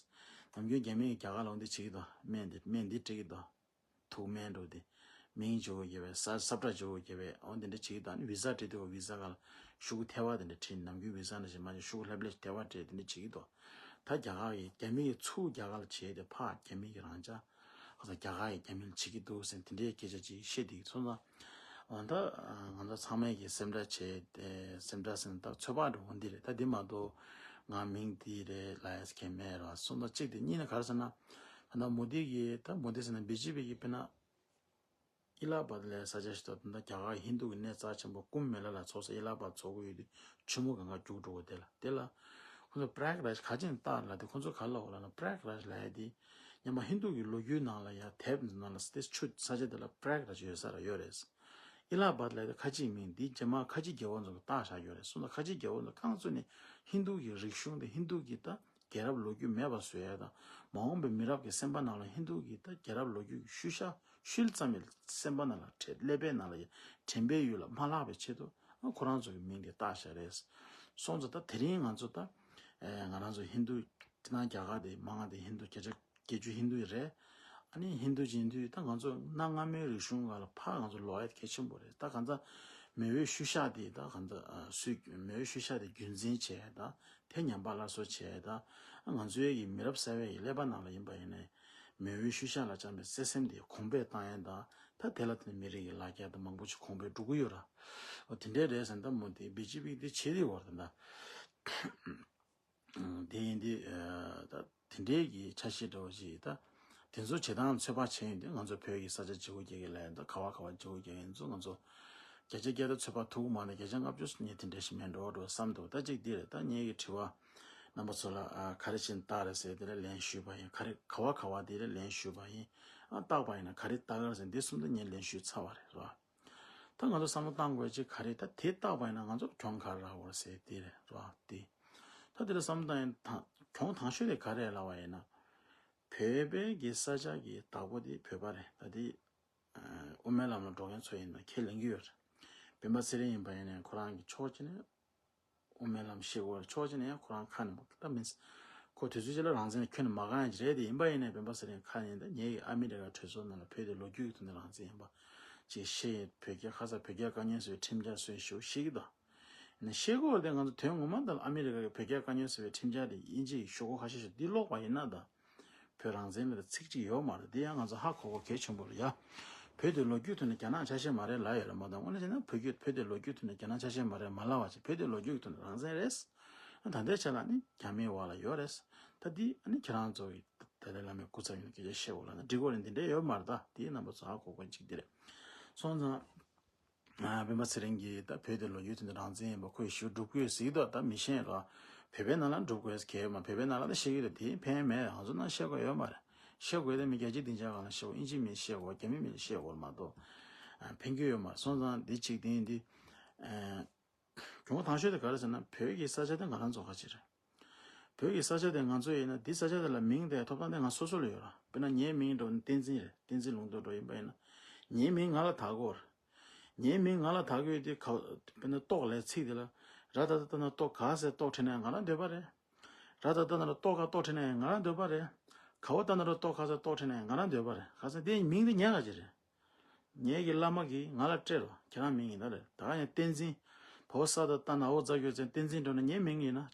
རེད། ནམ་རྒྱུན་རྒྱ་མིས་རྒྱ་གར་ལ་འོ་འདི་བྱེད་ཀྱི་འདུག་སྨན་དེ་སྨན་འདི་སྤྲད་ཀྱི་འདུག་ཐུག་སྨན་འགྲོ་དེ། མིང་བརྗེ་བོ་རྒྱབ་པའི་ས་ས་བཀྲ་བརྗེ་བོ་རྒྱབ་པའི་འོ་དེ་འདྲ་བྱེད་ཀྱི་འདུག་ཨ་ནི་བི་ཟ་སྤྲད་དུས་བི་ཟ་སྒང་ལ་ཤོག་གུ་ཐལ་བ་དེ་འདྲ་བྲིས། ནམ་རྒྱུན་བི་ཟ་འདྲ་ཞིག་མ་བྱུང་ཤོག་གུ་ལྷེབ་ལྷེབ་ཐལ་བ་སྤྲད་དེ་འདྲ་བྱེད་ཀྱི་འདུག་ད་རྒྱ་གར་གྱི་རྒྱ་མི་གི་ཚུར་རྒྱ་གར་ལ་བྱེད་དེ་ཕར་རྒྱ་མི་གི་རང་འཇགས། ཁོ་ཚོ་རྒྱ་གར་གྱི་རྒྱ་མི་ལ་བྱེད་ཀྱི་འདུག་ཟེར་དེ་འདྲའི་སྐད་ཆ་ཅིག་བཤད་དེ་སོང་ཙང་། འོ་ད་ང་ཚོ་ཚང་མས་ཀྱི་སེམས་ཁྲལ་བྱས་ཏེ་སེམས་ཁྲལ་ཟེར་ན་ད་ཚོད་དཔག་འགྲོ་འོང་འདི་རེད། ད་འདི་མ་གཏོགས་ང་མིང་འདི་རེད་ལབ་ཡ་མཁན་མེད་ར། སོང་ཙང་གཅིག་དེ། གཉིས་ནི་ག་རེ་ཟེར་ན། ད་ལྟ་མོ་དི་གིས་ད་མོ་དི་ཟེར་ན་བི་ཇེ་པི་གིས་དཔེར་ན་ཨི་ལ་ཧ་བཱད་ལབ་ས་ཆ་ཞིག་ཏུ་ད་ལྟ་རྒྱ་གར་ཧིན་དུ་གི་གནས་རྩ་ཆེན་པོ་ཀུམ་མེ་ལ་ལ་ཚོགས་ས། ཨི་ལ་ཧ་བཱད་ཚོགས་ཀྱི་ཡོད་དུས་ཆུ་མོ་གང་ག་རྒྱུག་འགྲོ་གི་དེ་ལ། དེ་ལ་ཁོ་ཚོ་པྲ་ཡག་རཱཇ་ག་ཅིག་བཏགས་ལབ་དེ། ཁོ་ཚོ་ག་ལབ་ལབ་ན་པྲ་ཡག་རཱཇ་ལབ་ཡ་དེ་སྔོན་མ་ཧིན་དུ་གི་ལོ་རྒྱུས་ནང་ལ་ཡ་དེབ་ནང་ལ་དེ་ཆུ་ས་ཆ་དེ་ལ་པྲ་ཡག་རཱཇ་ཡོད་ས་ར་ཡོད་རེད། ཨི་ལ་ཧ་བཱད་ལབ་ཡ་དེ་ཁ་ཆེའི་མིང་འདི་རྗེས་མ་ཁ་ཆེ་རྒྱལ་པོ་ཚོ་གིས་བཏགས་བཞག་ཡོད་རེད། སོང་ཙང་ཁ་ཆེ་རྒྱལ་པོ་ཚོ་རྐང་བཙུགས་ནས་ཧིན་དུ་གི་རིག་གཞུང་དེ་ཧིན་དུ་གི་ད་རྒྱལ་རབས་ལོ་རྒྱུས་མེད་པ་བཟོ་ཡ་དང་། མ་འོངས་པའི་མི་རབས་ཀྱི་སེམས་པ་ནང་ལ་ཧིན་དུ་གི་ད་རྒྱལ་རབས་ལོ་རྒྱུས་ཀྱི་ཤུལ་བཞག་ཤུལ་ཙམ་ཡང་སེམས་པ་ནང་ལ་དྲན། ཀླད་པའི་ནང་ལ་ཡང་དྲན་པའི་ཡུལ་ལ་མ་ལྷག་པའི་ཆེད་དུ་ཁོ་རང་ཚོ་གི་མིང་དེ་བཏགས་བཞག་རེད། སོང་ཙང་ད་དེ་རིང་ང་ཚོ་ད་ང་རང་ཚོ་ཧིན་དུ་སྤྱིར་བཏང་རྒྱ་གར་དེ་མང་བ་དེ་ཧིན་དུ་བརྒྱ་ཆ་བརྒྱད་ཅུ་ཧིན་དུ་རེད། ཨ་ནི་ཧིན་དུ་ཅིག་ཡིན་དུས་ད་ང་ཚོ་གནའ་སྔ་མོའི་རིག་གཞུང་སྒང་ལ་ཕར་ང་ཚོ་ལོག་ཡ་གལ་ཆེན་པོ་རེད། ད་གང་ལྟར་མེས་པོའི་ཤུལ་བཞག་དེ་ད་གང་ལྟར་སུས་མེས་པོའི་ཤུལ་བཞག་དེ་རྒྱུན་འཛིན་བྱས། ད་དེ་ཉམས་པ་སླར་གསོ་བྱས། ད་ང་ཚོའི་གི་མི་རབས་གསར་བའི་གི་ཀླད་པ་ནང་ལ་ཡིན་པ་ཡིན་ནའི་མེས་པོའི་ཤུལ་བཞག་ལ་བཅངས་པའི་བརྩེ་སེམས་དེ་གོང་འཕེལ་བཏང་ཡ་དང་། ད་དེ་ལ་བརྟེན་མི་རིགས་ཀྱི་ལ་རྒྱ་དང་མང་པོ་ཅིག་གོང་འཕེལ་འགྲོ་གི་ཡོད་ར། འོ་དེ་འདྲའི་རེད་ཟེར། ད་མོ་དེ་བི་ཇེ་པི་དེ་བྱེད་དེ་བར་དེ་འདྲ། དེ་ཡིན་དུས་ད་དེ་འདྲའི་གི་ཆ་ཤས་འདྲ་བོ་ཞིག་ད་དེ་ཚོ་བྱེད་སྟངས་ཚོད་དཔག་བྱས་ཡོང་དུས་ང་ཚོ་བོད་ཀྱི་ས་ཆ་བརྗེ་པོ་རྒྱག་གི་ལབ་ཡ་ད་ག་བ་ག་བ་བརྗེ་པོ་རྒྱག་ཡིན་ཚོ། ང་ཚོ་བརྒྱ་ཆ་བརྒྱ་ད་ཚོད་དཔག་ཐུབ་ཀྱི་མ་རེད། བརྒྱ་ཆ་ལྔ་བཅུ་ནས་དེ་འདྲ་ཞིག་མེད་འགྲོ་འགྲོ་བསམ་འདུག་ད་གཅིག་འདི་རེད། ད་ངེད་ཀྱི་དྲི་བ་རྣམ་པ་ཚོ་ལ་ག་རེ་བྱས་ནས་བཏགས་རེད་ཟེར་དེ་ལ་ལན་ཞུས་པ་ཡིན། ག་རེ་ག་བ་ག་བ་དེ་ལ་ལན་ཞུས་པ་ཡིན། ཨ་བཏགས་པ་ཡིན་ན་ག་རེ་བཏགས་ཀྱི་རེད་ཟེར་འདི་གསུམ་ད་ངས་ལན་ཞུས་ཚར་བ་རེད་ར། ད་ང་ཚོ་བསམ་བློ་བཏང་དགོས་ཅིག་ག་རེ། ད་དེ་བཏགས་པ་ཡིན་ན་ང་ཚོར་གྱོང་ག་རེ་རག་དགོས་རེད་ཟེར་དེ་རེད་ར། དེ་ད་དེ་ལ་བསམ་བློ་བཏང་ཡིན་ད་གྱོང་དང་ཤོས་དེ་ག་རེ་ལབ་པ་ཡིན་ན། བོད་པའི་གི་ས་ཆ་གི་བདག་པོ་དེ་བོད་པ་རེད། ད་དེ་དབུ་མའི་ལམ་ལ་འགྲོ་མཁན་ཚོ་ཡིན་ན་ཁས་ལེན་གྱི་ཡོད་རེད། སྤེན་པ་ཚེ་རིང་ཡིན་པ་ཡིན་ནའི་ཁོ་རང་གི་ཕྱོགས་གཅིག་ནས་དབུ་མའི་ལམ་བཤད་དགོས་རེད། ཕྱོགས་གཅིག་ནས་ཡང་ཁོ་རང་ཁ་ནས་མ་ད་མིན། ཁོ་དུས་ཚོད་གཅིག་ལ་རང་བཙན་ཁྱོན་ནས་མ་བཀག་ཡ་ཅིག་རེད་དེ། ཡིན་པ་ཡིན་ནའི་སྤེན་པ་ཚེ་རིང་ཁ་ནས་ད་ངེད་ཀྱི་ཨ་མི་རི་ཀ་གྲོས་ཚོགས་ནང་ལ་བོད་དེ་ལོ་རྒྱུས་ཀྱི་ཐོག་ནས་རང་བཙན་ཡིན་པ་ཅིག་བཤད། བོད་རྒྱ་ཁ་ས་བོད་རྒྱ་དཀའ་རྙོག་སེལ་བའི་ཁྲིམས་འཆར་བཟོས་ཞེས་བཤད་ཀྱི་འདུག་ཡིན་ན་བཤད་དགོས་རེད་དེ། ང་ཚོ་དོན་ངོ་མ་ད་ལ་ཨ་མི་རི་ཀ་གི་བོད་རྒྱ་དཀའ་རྙོག་སེལ་བའི་ཁྲིམས་འཆར་དེ་དབྱིན་ཇི་ཡི་ཤོག་གུ་ཁ་ཤས་ཤིག་འདི་ཀློག་པ་ཡིན་ན་ད། བོད་རང་བཙན་ལབ་ཚིག་གཅིག་ཡོད་མ་རེད། འདི་ཡང་ང་ཚོ་ཧ་གོ་དགོས་གལ་ཆེན་པོ་རེད་ཡ། བོད་དེ་ལོ་རྒྱུས་ཐོག་ནས་རྒྱ་ནག་ཆ་ཤས་མ་རེད་ལབ་ཡོད་རེད་མ་གཏོགས། དངོས་གནས་བྱས་ན་བོད་རྒྱུད་བོད་དེ་ལོ་རྒྱུས་ཐོག་ནས་རྒྱ་ནག་ཆ་ཤས་མ་རེད་མ་ལབ་པ་བྱས། བོད་དེ་ལོ་རྒྱུས་ཐོག་ནས་རང་བཙན་རེད། ད་ལྟའི་ཆ་ལ་ནི་རྒྱ་མིའི་འོག་ལ་ཡོད་རེད། ད་འདི་ཨ་ནི་ཁྱེད་རང་ཚོ་གི་ཏཱ་ལའི་བླ་མའི་སྐུ་ཚབ་ཡིན་ན་སྐད་ཆ་བཤད་དགོས་ལབ་ན་འགྲིག་གི་རེད། འདི་འདྲ་ཡོད་མ་རེད། ད་འདི་རྣམ་པ་ཚོ་ཧ་གོ་དགོས་གཅིག་འདི་རེད། སོང་ཙང་། ཨ་སྤེན་པ་ཚེ་རིང་གིས་ད་བོད་དེ་ལོ་རྒྱུས་དེ་ནི་རང་བཙན་ཡིན་པ་ཁོས་ཞུ་སྒྲུབ་དགོས་ཟེར་གྱི་འདུག་ད་མི་ཤེས་རོགས། བོད་པའི་ནང་ལ་སྒྲུབ་དགོས་གལ་ཡོད་མ། བོད་པའི་ནང་ལ་ད་བཤད་ཀྱི་རེད། དེ་ཕན་མེད། ང་ཚོ་ནང་བཤད་དགོས་ཡོད་མ་རེད། བཤད་དགོས་དེ་མི་རྒྱལ་སྤྱིའི་སྡིངས་ཆ་སྒང་ལ་བཤད་དགོས། ཨིན་ཇི་མིས་བཤད་དགོས། རྒྱ་མི་མིས་བཤད་དགོས་མ་གཏོགས་ཨ་ཕན་གྱི་ཡོད་མ་རེད། སོང་ཙང་འདི་གཅིག་དེ་ཡིན་དུས་ཨ་གྱོང་དང་ཤོས་དེ་ག་རེ་ཟེར་ན་བོད་ཀྱི་ས་ཆ་དེ་ང་རང་ཚོ་ག་ཅིག་རེད། བོད་ཀྱི་ས་ཆ་དེ་ང་ཚོ་ཡིན་ན་འདི་ས་ཆ་དེ་ལ་མིང་དེ་ཐོབ་ཐང་དེ་ང་སོ་སོ་ལ་ཡོད་ར། དཔེར་ན་ངའི་མིང་འདྲ་བོ་ནི་བསྟན་འཛིན་རེད། བསྟན་འཛིན་ལུང་རྟོགས་འདྲ་བོ་ཡིན་པ་ཡིན་ན་ངའི་མིང་ང་ལ་བཏགས་དགོས་རེད། ངའི་མིང་ང་ལ་བཏགས་དགོས་དེ་ག་དཔེར་ན་ཏོག་ལབ་ཚིག་དེ་ལ་ར་ད་ད་ཏ་ན་ཏོག་ག་ཟེར་ཏོག་བྲིས་ན་ང་རང་འདོད་པ་རེད། ར་ད་ད་ན་ར་ཏོག་ག་ཏོག་བྲིས་ན་ང་རང་འདོད་པ་རེད། ག་བ་ད་ན་ར་ཏོག་ག་ཟེར་ཏོག་བྲིས་ན་ང་རང་འདོད་པ་རེད། ག་ཟེར་དེ་མིང་དེ་ངའི་ག་ཅིག་རེད། ངའི་གི་བླ་མ་གིས་ང་ལ་སྤྲད་རོགས། ཁྱེད་རང་མིང་ཡིན་ད་རེད། ད་ག་ཡང་བསྟན་འཛིན། བ་འོག་ས་ད་ཏ་ན་འོ་ཛ་གྱོ་ཙན་བསྟན་འཛིན་འགྲོ་ན་ངའི་མིང་ཡིན་ན།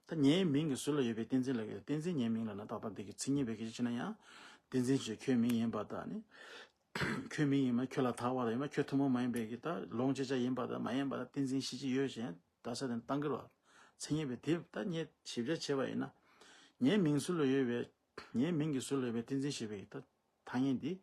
ད་ངའི་མིང་གི་ཟུར་ལ་ཡོད་པའི་བསྟན་འཛིན་ལ་ཡོད། བསྟན་འཛིན་ངའི་མིང་ལ་ན་ཏག་ཏག་འདི་གི་མཚན་ཉིད་པའི་སྐད་ཆ་བྱས་ན་ཡང་། བསྟན་འཛིན་ཞེས་ཁྱོད་མིང་ཡིན་པ་དང་ནི། ཁྱོད་མིང་ཡིན་མ་ཁྱོད་ལ་ཐག་པ་ལ་ཡིན་མ་ཁྱོད་ཐུན་མོང་མ་ཡིན་པའི་གི་ད་ལོངས་སྤྱོད་བྱ་ཡིན་པ་དང་མ་ཡིན་པ་དང་བསྟན་འཛིན་ཤེས་ཀྱི་ཡོད་ཅེས་ད་ས་དེ་བཏང་གི་རོགས། མཚན་ཉིད་པའི་དེ་ད་ངས་ཞིབ་ཆ་བྱས་པ་ཡིན་ན། ངའི་མིང་ཟུར་ལ་ཡོད་པའི་ངའི་མིང་གི་ཟུར་ལ་ཡོད་པའི་བསྟན་འཛིན་ཞེས་པའི་ད་ཐ་སྙད་འདི།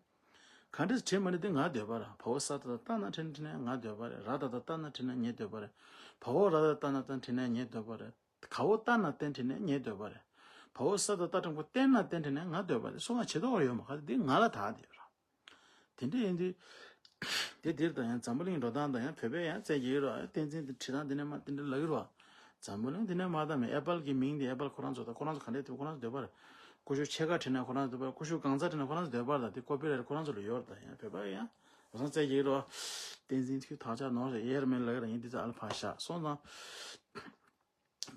ག་འདྲས་བྲིས་མ་འདྲ་འདི་ང་འདོད་པ་རེད། བ་འོག་ས་ད་ད་ཏ་ན་བྲིས་ན་བྲིས་ན་ང་འདོད་པ་རེད། ར་ད་ད་ཏ་ན་བྲིས་ན་ངའི་འདོད་པ་རེད། བ་འོག་ར་ད་ད་ཏ་ན་ཏ་བྲིས་ན་ངའི་འདོད་པ་རེད། ག་བ་ཏ་ན་ཏན་བྲིས་ན་ངའི་འདོད་པ་རེད། བ་འོག་ས་ད་ད་ཏ་འགྲེང་བུ་ཏན་ན་ཏན་བྲིས་ན་ང་འདོད་པ་རེད། སོང་ང་བྱེད་དོ་བ་ཡོད་མ་ག་འདི་ང་ལ་ད་འདི་ཡོད་ར། དེ་འདྲ་ཡིན་དུས། དེ་འདིར་དང་ཡང་འཛམ་བུ་གླིང་འགྲོ་སྟངས་དང་ཡང་བོད་པས་ཡང་བཙལ་གྱི་ཡོད་རོགས། བསྟན་འཛིན་དེ་བྲིས་སྟངས་དེ་ནས་མ་དེ་འདྲ་ལབ་ཀྱི་རོགས། འཛམ་བུ་གླིང་དེ་ནས་མ་དང་མེད། ཨེ་པལ་གྱི་མིང་དེ་ཨེ་པལ་ཁོ་རང་ཚོ་དང་ཁོ་རང་ཚོ་ག་འདྲས་དེ་ཁོ་རང་ཚོ་འདོད་པ་རེད། ཀུ་ཤུ་ཕྱེད་ཀ་བྲིས་ན་ཁོ་རང་ཚོ་འདོད་པ་རེད། ཀུ་ཤུ་གང་ཚ་བྲིས་ན་ཁོ་རང་ཚོ་འདོད་པ་རེད། ད་དེ་ཀོ་པི་རའེ་ཊི་ཁོ་རང་ཚོ་ལ་ཡོད་རེད། ད་ཡང་བོད་པ་ཡང་བཟང་བཙལ་གྱི་རོགས། བསྟན་འཛིན་ཁྱོད་ཐག་ཆག་ནོར་རེད། ཡེར་མེད་ལག་ར་ཡིན་དེ་ཚ་ཨ་ལ་ཕ་ཤ་སོང་ཙང་།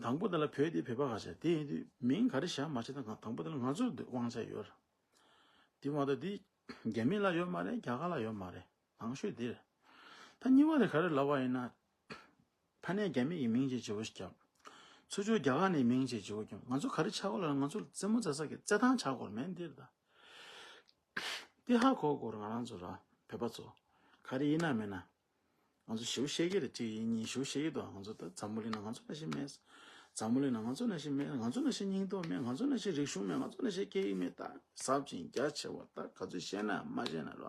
དང་པོ་དེ་ལ་བོད་དེ་བོད་པ་ག་ཤ་དེ་ཡིན་དུས་མིང་ག་རེ་བཞག་མ་བྱེད་དང་དང་པོ་དེ་ལ་ང་ཚོར་དབང་ཆ་ཡོད་རེད། དེ་མ་གཏོགས་དེ་རྒྱ་མི་ལ་ཡོད་མ་རེད། རྒྱ་གར་ལ་ཡོད་མ་རེད། ནང་ཤོས་དེ་རེད། ད་གཉིས་པ་དེ་ག་རེ་ལབ་པ་ཡིན་ན། ཕ་ནས་རྒྱ་མི་ཡི་མིང་ཅིག་བརྗེ་བོ་ཞིག་བརྒྱབ། ཚུར་ཕྱོགས་རྒྱ་གར་ནས་མིང་ཅིག་བརྗེ་བོ་བརྒྱབ། ང་ཚོ་ག་རེ་ཆགས་ཀྱི་ཡོད་ལབ་ན་ང་ཚོ་རྩེད་མོ་རྩེ་ས་གི་རྩེད་ཐང་ཆགས་ཀྱི་ཡོད་མེད་འདིར་ད། འདི་ཧ་གོ་དགོས་རེད། ང་རང་ཚོ་ར་བོད་པ་ཚོ་ག་རེ་ཡིན་ན་མིན་ན། ང་ཚོ་ཞེ་པོ་ཤེས་ཀྱི་རེད། གཅིག་ཡིན་གཉིས་ཞེ་པོ་ཤེས་ཀྱི་འདུག་ང་ཚོ་ད་འཛམ་བུ་གླིང་ན་ང་ཚོ་ནང་བཞིན་མེད། འཛམ་བུ་གླིང་ན་ང་ཚོ་ནང་བཞིན་མེད། ང་ཚོ་ནང་བཞིན་སྙིང་སྟོབས་མེད། ང་ཚོ་ནང་བཞིན་རིག་གཞུང་མེད། ང་ཚོ་ནང་བཞིན་སྐད་ཡིག་མེད། ད་ཟབ་ཅིང་རྒྱ་ཆེ་བ་ད་ག་ཚོད་བཤད་ན་མ་བཤད་ན་ར་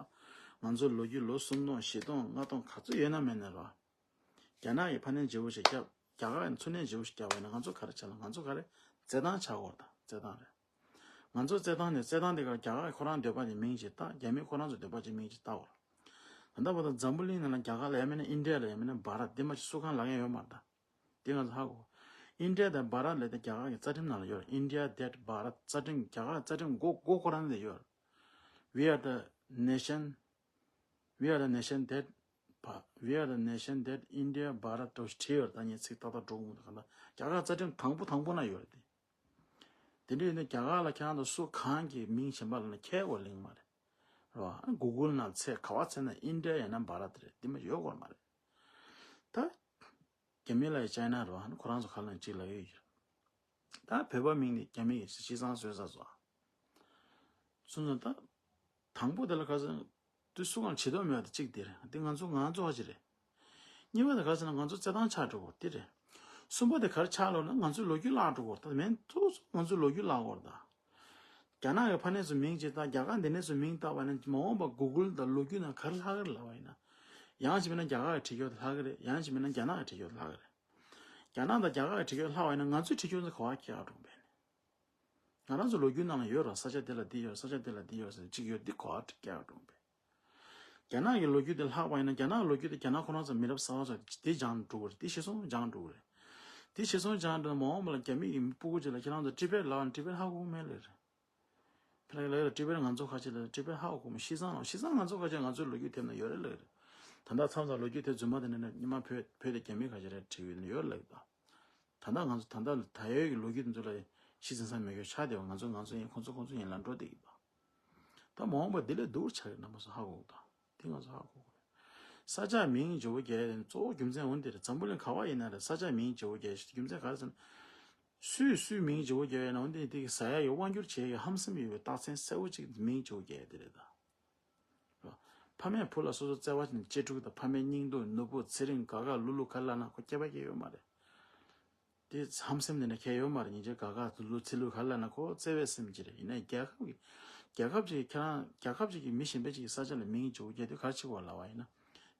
ང་ཚོ་ལོ་རྒྱུས་ལོ་སུམ་སྟོང་བཞི་སྟོང་ལྔ་སྟོང་ག་ཚོད་ཡོད་ན་མེད་ན་ར། རྒྱ་ནག་གིས་ཕར་ནས་བརྗེ་བོ་ཞིག་བརྒྱབ། རྒྱ་གར་གྱིས་ཚུར་ནས་བརྗེ་བོ་ཞིག་བརྒྱབ་པ་ཡིན་ན་ང་ཚོ་ག་རེ་ཆགས་ལ། ང་ཚོ་ག་རེ་རྩེད་ཐང་ཆགས་ཀྱི་ཡོད་རེད། ད་རྩེད་ཐང་རེད། ང་ཚོ་རྩེད་ཐང་ནས་རྩེད་ཐང་དེ་གར་རྒྱ་གར་ཁོ་རང་འདོད་པ་ཅིག་མིང་ཅིག་བཏགས། རྒྱ་མི་ཁོ་རང་ཚོ་འདོད་པ་ཅིག་མིང་ཅིག་བཏགས་པ་རེད། ད་ལྟ་བར་དུ་འཛམ་བུ་གླིང་ནང་ལ་རྒྱ་གར་ལ་ཡང་མིན་ན་ཨིན་ཌི་ཡ་ལ་ཡང་མིན་ན་བྷ་རད་དེ་མ་ཅིག་སུ་གང་ལབ་མཁན་ཡོད་མ་རེད་ད། དེ་ང་ཚོ་ཧ་གོ། ཨིན་ཌི་ཡ་དང་བྷ་རད་ལབ་དེ་རྒྱ་གར་གྱི་རྩ་ཁྲིམས་ནང་ལ་ཡོད་རེད། India that Bharat རྩ་ཁྲིམས། རྒྱ་གར་རྩ་ཁྲིམས་མགོ་མགོ་ཁོ་རང་ནས་ཡོད་རེད། We are the nation We are the nation that Bha- we are the nation that India Bharat འགྲོ་བྲིས་ཡོད་རེད། ད་ངས་ཚིག་ཏག་ཏག་འགྲོ་གི་མི་འདུག་ག་ད་རྒྱ་གར་རྩ་ཁྲིམས་དང་པོ་དང་པོ་ན་ཡོད་རེད་དེ། དེ་འདྲ་ཡིན་ན་རྒྱ་གར་ལ་ཁྱེད་རང་ཚོ་སུ་གང་གི་མིང་གཞན་པ་ལབ་ན་ཁྱད་པར་ལེན་མ་རེད། རེད་བ། གུ་གུལ་ནང་བཙལ་ག་བ་བཙལ་ན་ཨིན་ཌི་ཡ་ཡིན་ན་བྷ་རད་རེད། དེ་མ་ཡོད་དགོས་མ་རེད། ད་རྒྱ་མི་ལ་ཡི་ཅའི་ན་རེད་བ། ཁོ་རང་ཚོ་ག་ལ་ཅིག་ལབ་ཡོད་ཀྱི་རེད། ད་བོད་པ་མིང་ནི་རྒྱ་མི་གི་ཤི་ཚང་བཟོས་ཚར་སོང་། སོང་ཙང་ད་དང་པོ་དེ་ལ་ཁ་སང་དུས་སུ་གང་བྱེད་དོན་མེད་པ་དེ་གཅིག་དེ་རེད། དེ་ང་ཚོ་ང་ཚོ་ཧ་ཅི་རེད། གཉིས་པ་དེ་ག་རེ་ཟེར་ན་ང་ཚོ་རྩེད་ཐང་ཆགས་འགྲོ་གི་རེད། དེ་རེད། གསུམ་པ་དེ་ག་རེ་ཆགས་ལབ་ན་ང་ཚོའི་ལོ་རྒྱུས་བརླག་འགྲོ་གི་རེད། ད་མེད་ཐུག་སོང་ང་ཚོའི་ལོ་རྒྱུས་བརླག་གི་རེད་ད། རྒྱ་ནག་གི་ཕ་ནས་སུ་མིང་ཅིག་བཏགས། རྒྱ་གར་འདི་ནས་སུ་མིང་བཏགས་པ་ནི་མ་འོངས་པ་གུ་གུལ་དང་ལོ་རྒྱུས་ནང་ག་རེ་ལྷག་གི་རེད་ལབ་པ་ཡིན་ན། ཡང་ཅིག་མིན་ན་རྒྱ་གར་གྱི་བྲིས་རྒྱུ་དེ་ལྷག་གི་རེད། ཡང་ཅིག་མིན་ན་རྒྱ་ནག་གི་བྲིས་རྒྱུ་དེ་ལྷག་གི་རེད། རྒྱ་ནག་དང་རྒྱ་གར་གྱི་བྲིས་རྒྱུ་ལྷག་པ་ཡིན་ན་ང་ཚོའི་བྲིས་རྒྱུ་ཚོ་ག་བ་སྐྱེལ་ག་འགྲོ་བས་ནི། ང་རང་ཚོ་ལོ་རྒྱུས་ནང་ལ་ཡོད་ར། ས་ཆ་དེ་ལ་འདི་ཡོད། ས་ཆ་དེ་ལ་འདི་ཡོད་ཟེར་གཅིག་ཡོད། འདི་ག་བ་སྐྱེལ་ག་འགྲོ་བས། རྒྱ་ནག་གི་ལོ་རྒྱུས་དེ་ལྷག་པ་ཡིན་ན་རྒྱ་ནག་གི་ལོ་རྒྱུས་དེ་རྒྱ་ནག་ཁོ་རང་ཚོ་མི་རབས་གསར་པ་ཚོ་དེ་སྦྱང་འགྲོ་གི་རེད། དེ་ཤེས་སོང་སྦྱང་འགྲོ་གི་རེད། དེ་ཤེས་སོང་སྦྱང་འགྲོ་ན་མ་འོངས་པ་ལ་རྒྱ་མི་གི་སྤུ་གུ་ཅིག་ལ་ཁྱེད་རང་ཚོ་ཊི་བེཊ་ལབ་ན་ཊི་བེཊ་ཧ་གོ་གི་མེད་ལབ་རེད། ཕ་ལ་ལ་ལ་ཊི་བེཊ་ང་ཚོ་ཁ་ཆེ་ལ་ཊི་བེཊ་ཧ་གོ་མ། ཤི་ཚང་ལ་ཤི་ཚང་ང་ཚོ་ཁ་ཆེ་ང་ཚོའི་ལོ་རྒྱུས་དེབ་ན་ཡོད་རེད་ལབ་རེད། ད་ལྟ་མཚམས་མཚམས་ལོ་རྒྱུས་དེབ་རྫུན་མ་དེ་ནས་ཉི་མ་བོད་བོད་དེ་རྒྱ་མི་ཁ་ཆེ་རེད་བྲིས་ཡོད་ན་ཡོད་ལབ་ད། ད་ལྟ་ང་ཚོ་ད་ལྟ་ད་ཡོད་ཀྱི་ལོ་རྒྱུས་དེ་ཚོ་ལ་ཤི་ཚང་ས་མེད་ཀྱི་ཆགས་བསྡད་པ། ང་ཚོ་ང་ཚོ་ཡིན་ཁོ་ཚོ་ཁོ་ཚོ་ཡིན་ལ་འགྲོ་བསྡད་ཀྱི་ད། ད་མ་འོངས་པ་འདི་ལས་སྡུག་ཆགས་ཀྱི་རྣམ་པ་ཚོ་ཧ་གོ་གི་ད། དེ་ང་ཚོ་ཧ་གོ་གི་རེད། ས་ཆ་མིང་བརྗེ་བོ་རྒྱག་ཡ་དེ་གཙོ་བོ་རྒྱུ་མཚན་འོ་འདི་རེད། འཛམ་བུ་གླིང་ག་བ་ཡིན་ན་རེད། ས་ཆ་མིང་བརྗེ་བོ་རྒྱག་ཡ་རྒྱུ་མཚན་ག་རེ་ཟེར་ན། སུས་སུའི་མིང་བརྗེ་བོ་རྒྱག་ཡོད་ན་འོ་འདི་དེ་གི་ཟ་ཡ་ཡོད། དབང་སྒྱུར་བྱེད་ཡ་ཡོད། ཧམ་སེམས་ཡོད་པའི་རྟགས་མཚན་གསལ་བོ་གཅིག་མིང་བརྗེ་བོ་རྒྱག་ཡ་དེ་རེད་ད། ཕ་མས་བུ་ལ་སོ་སོ་བརྩེ་བ་བྱས་ནས་གཅེས་ཕྲུག་དང་ཕ་མའི་སྙིང་སྡུག་ནོར་བུ་ཚེ་རིང་དགའ་དགའ་ལུ་ལུ་ག་ལབ་ན་ཁོ་སྐྱེས་པ་སྐྱེས་ཡོད་མ་རེད། དེ་ཧམ་སེམས་དེ་འདྲ་ཁྱད་ཡོད་མ་རེད། ཉིན་རྒྱུན་དགའ་དགའ་ལུ་ལུ་ཚེ་ལུ་ག་ལབ་ན་ཁོ་བརྩེ་བའི་སེམས་ཀྱི་རེད། ཡིན་ན་རྒྱལ་ཁབ་ཀྱི་རྒྱལ་ཁབ་ཅིག་གིས་ཁྱེད་རང་རྒྱལ་ཁབ་ཅིག་གིས་མི་གཞན་པ་ཅིག་གི་ས་ཆ་ལ་མིང་བརྗེ་བོ་རྒྱག་དུས་ག་རེ་བྱེད་དགོས་ལབ་པ་ཡིན་ན།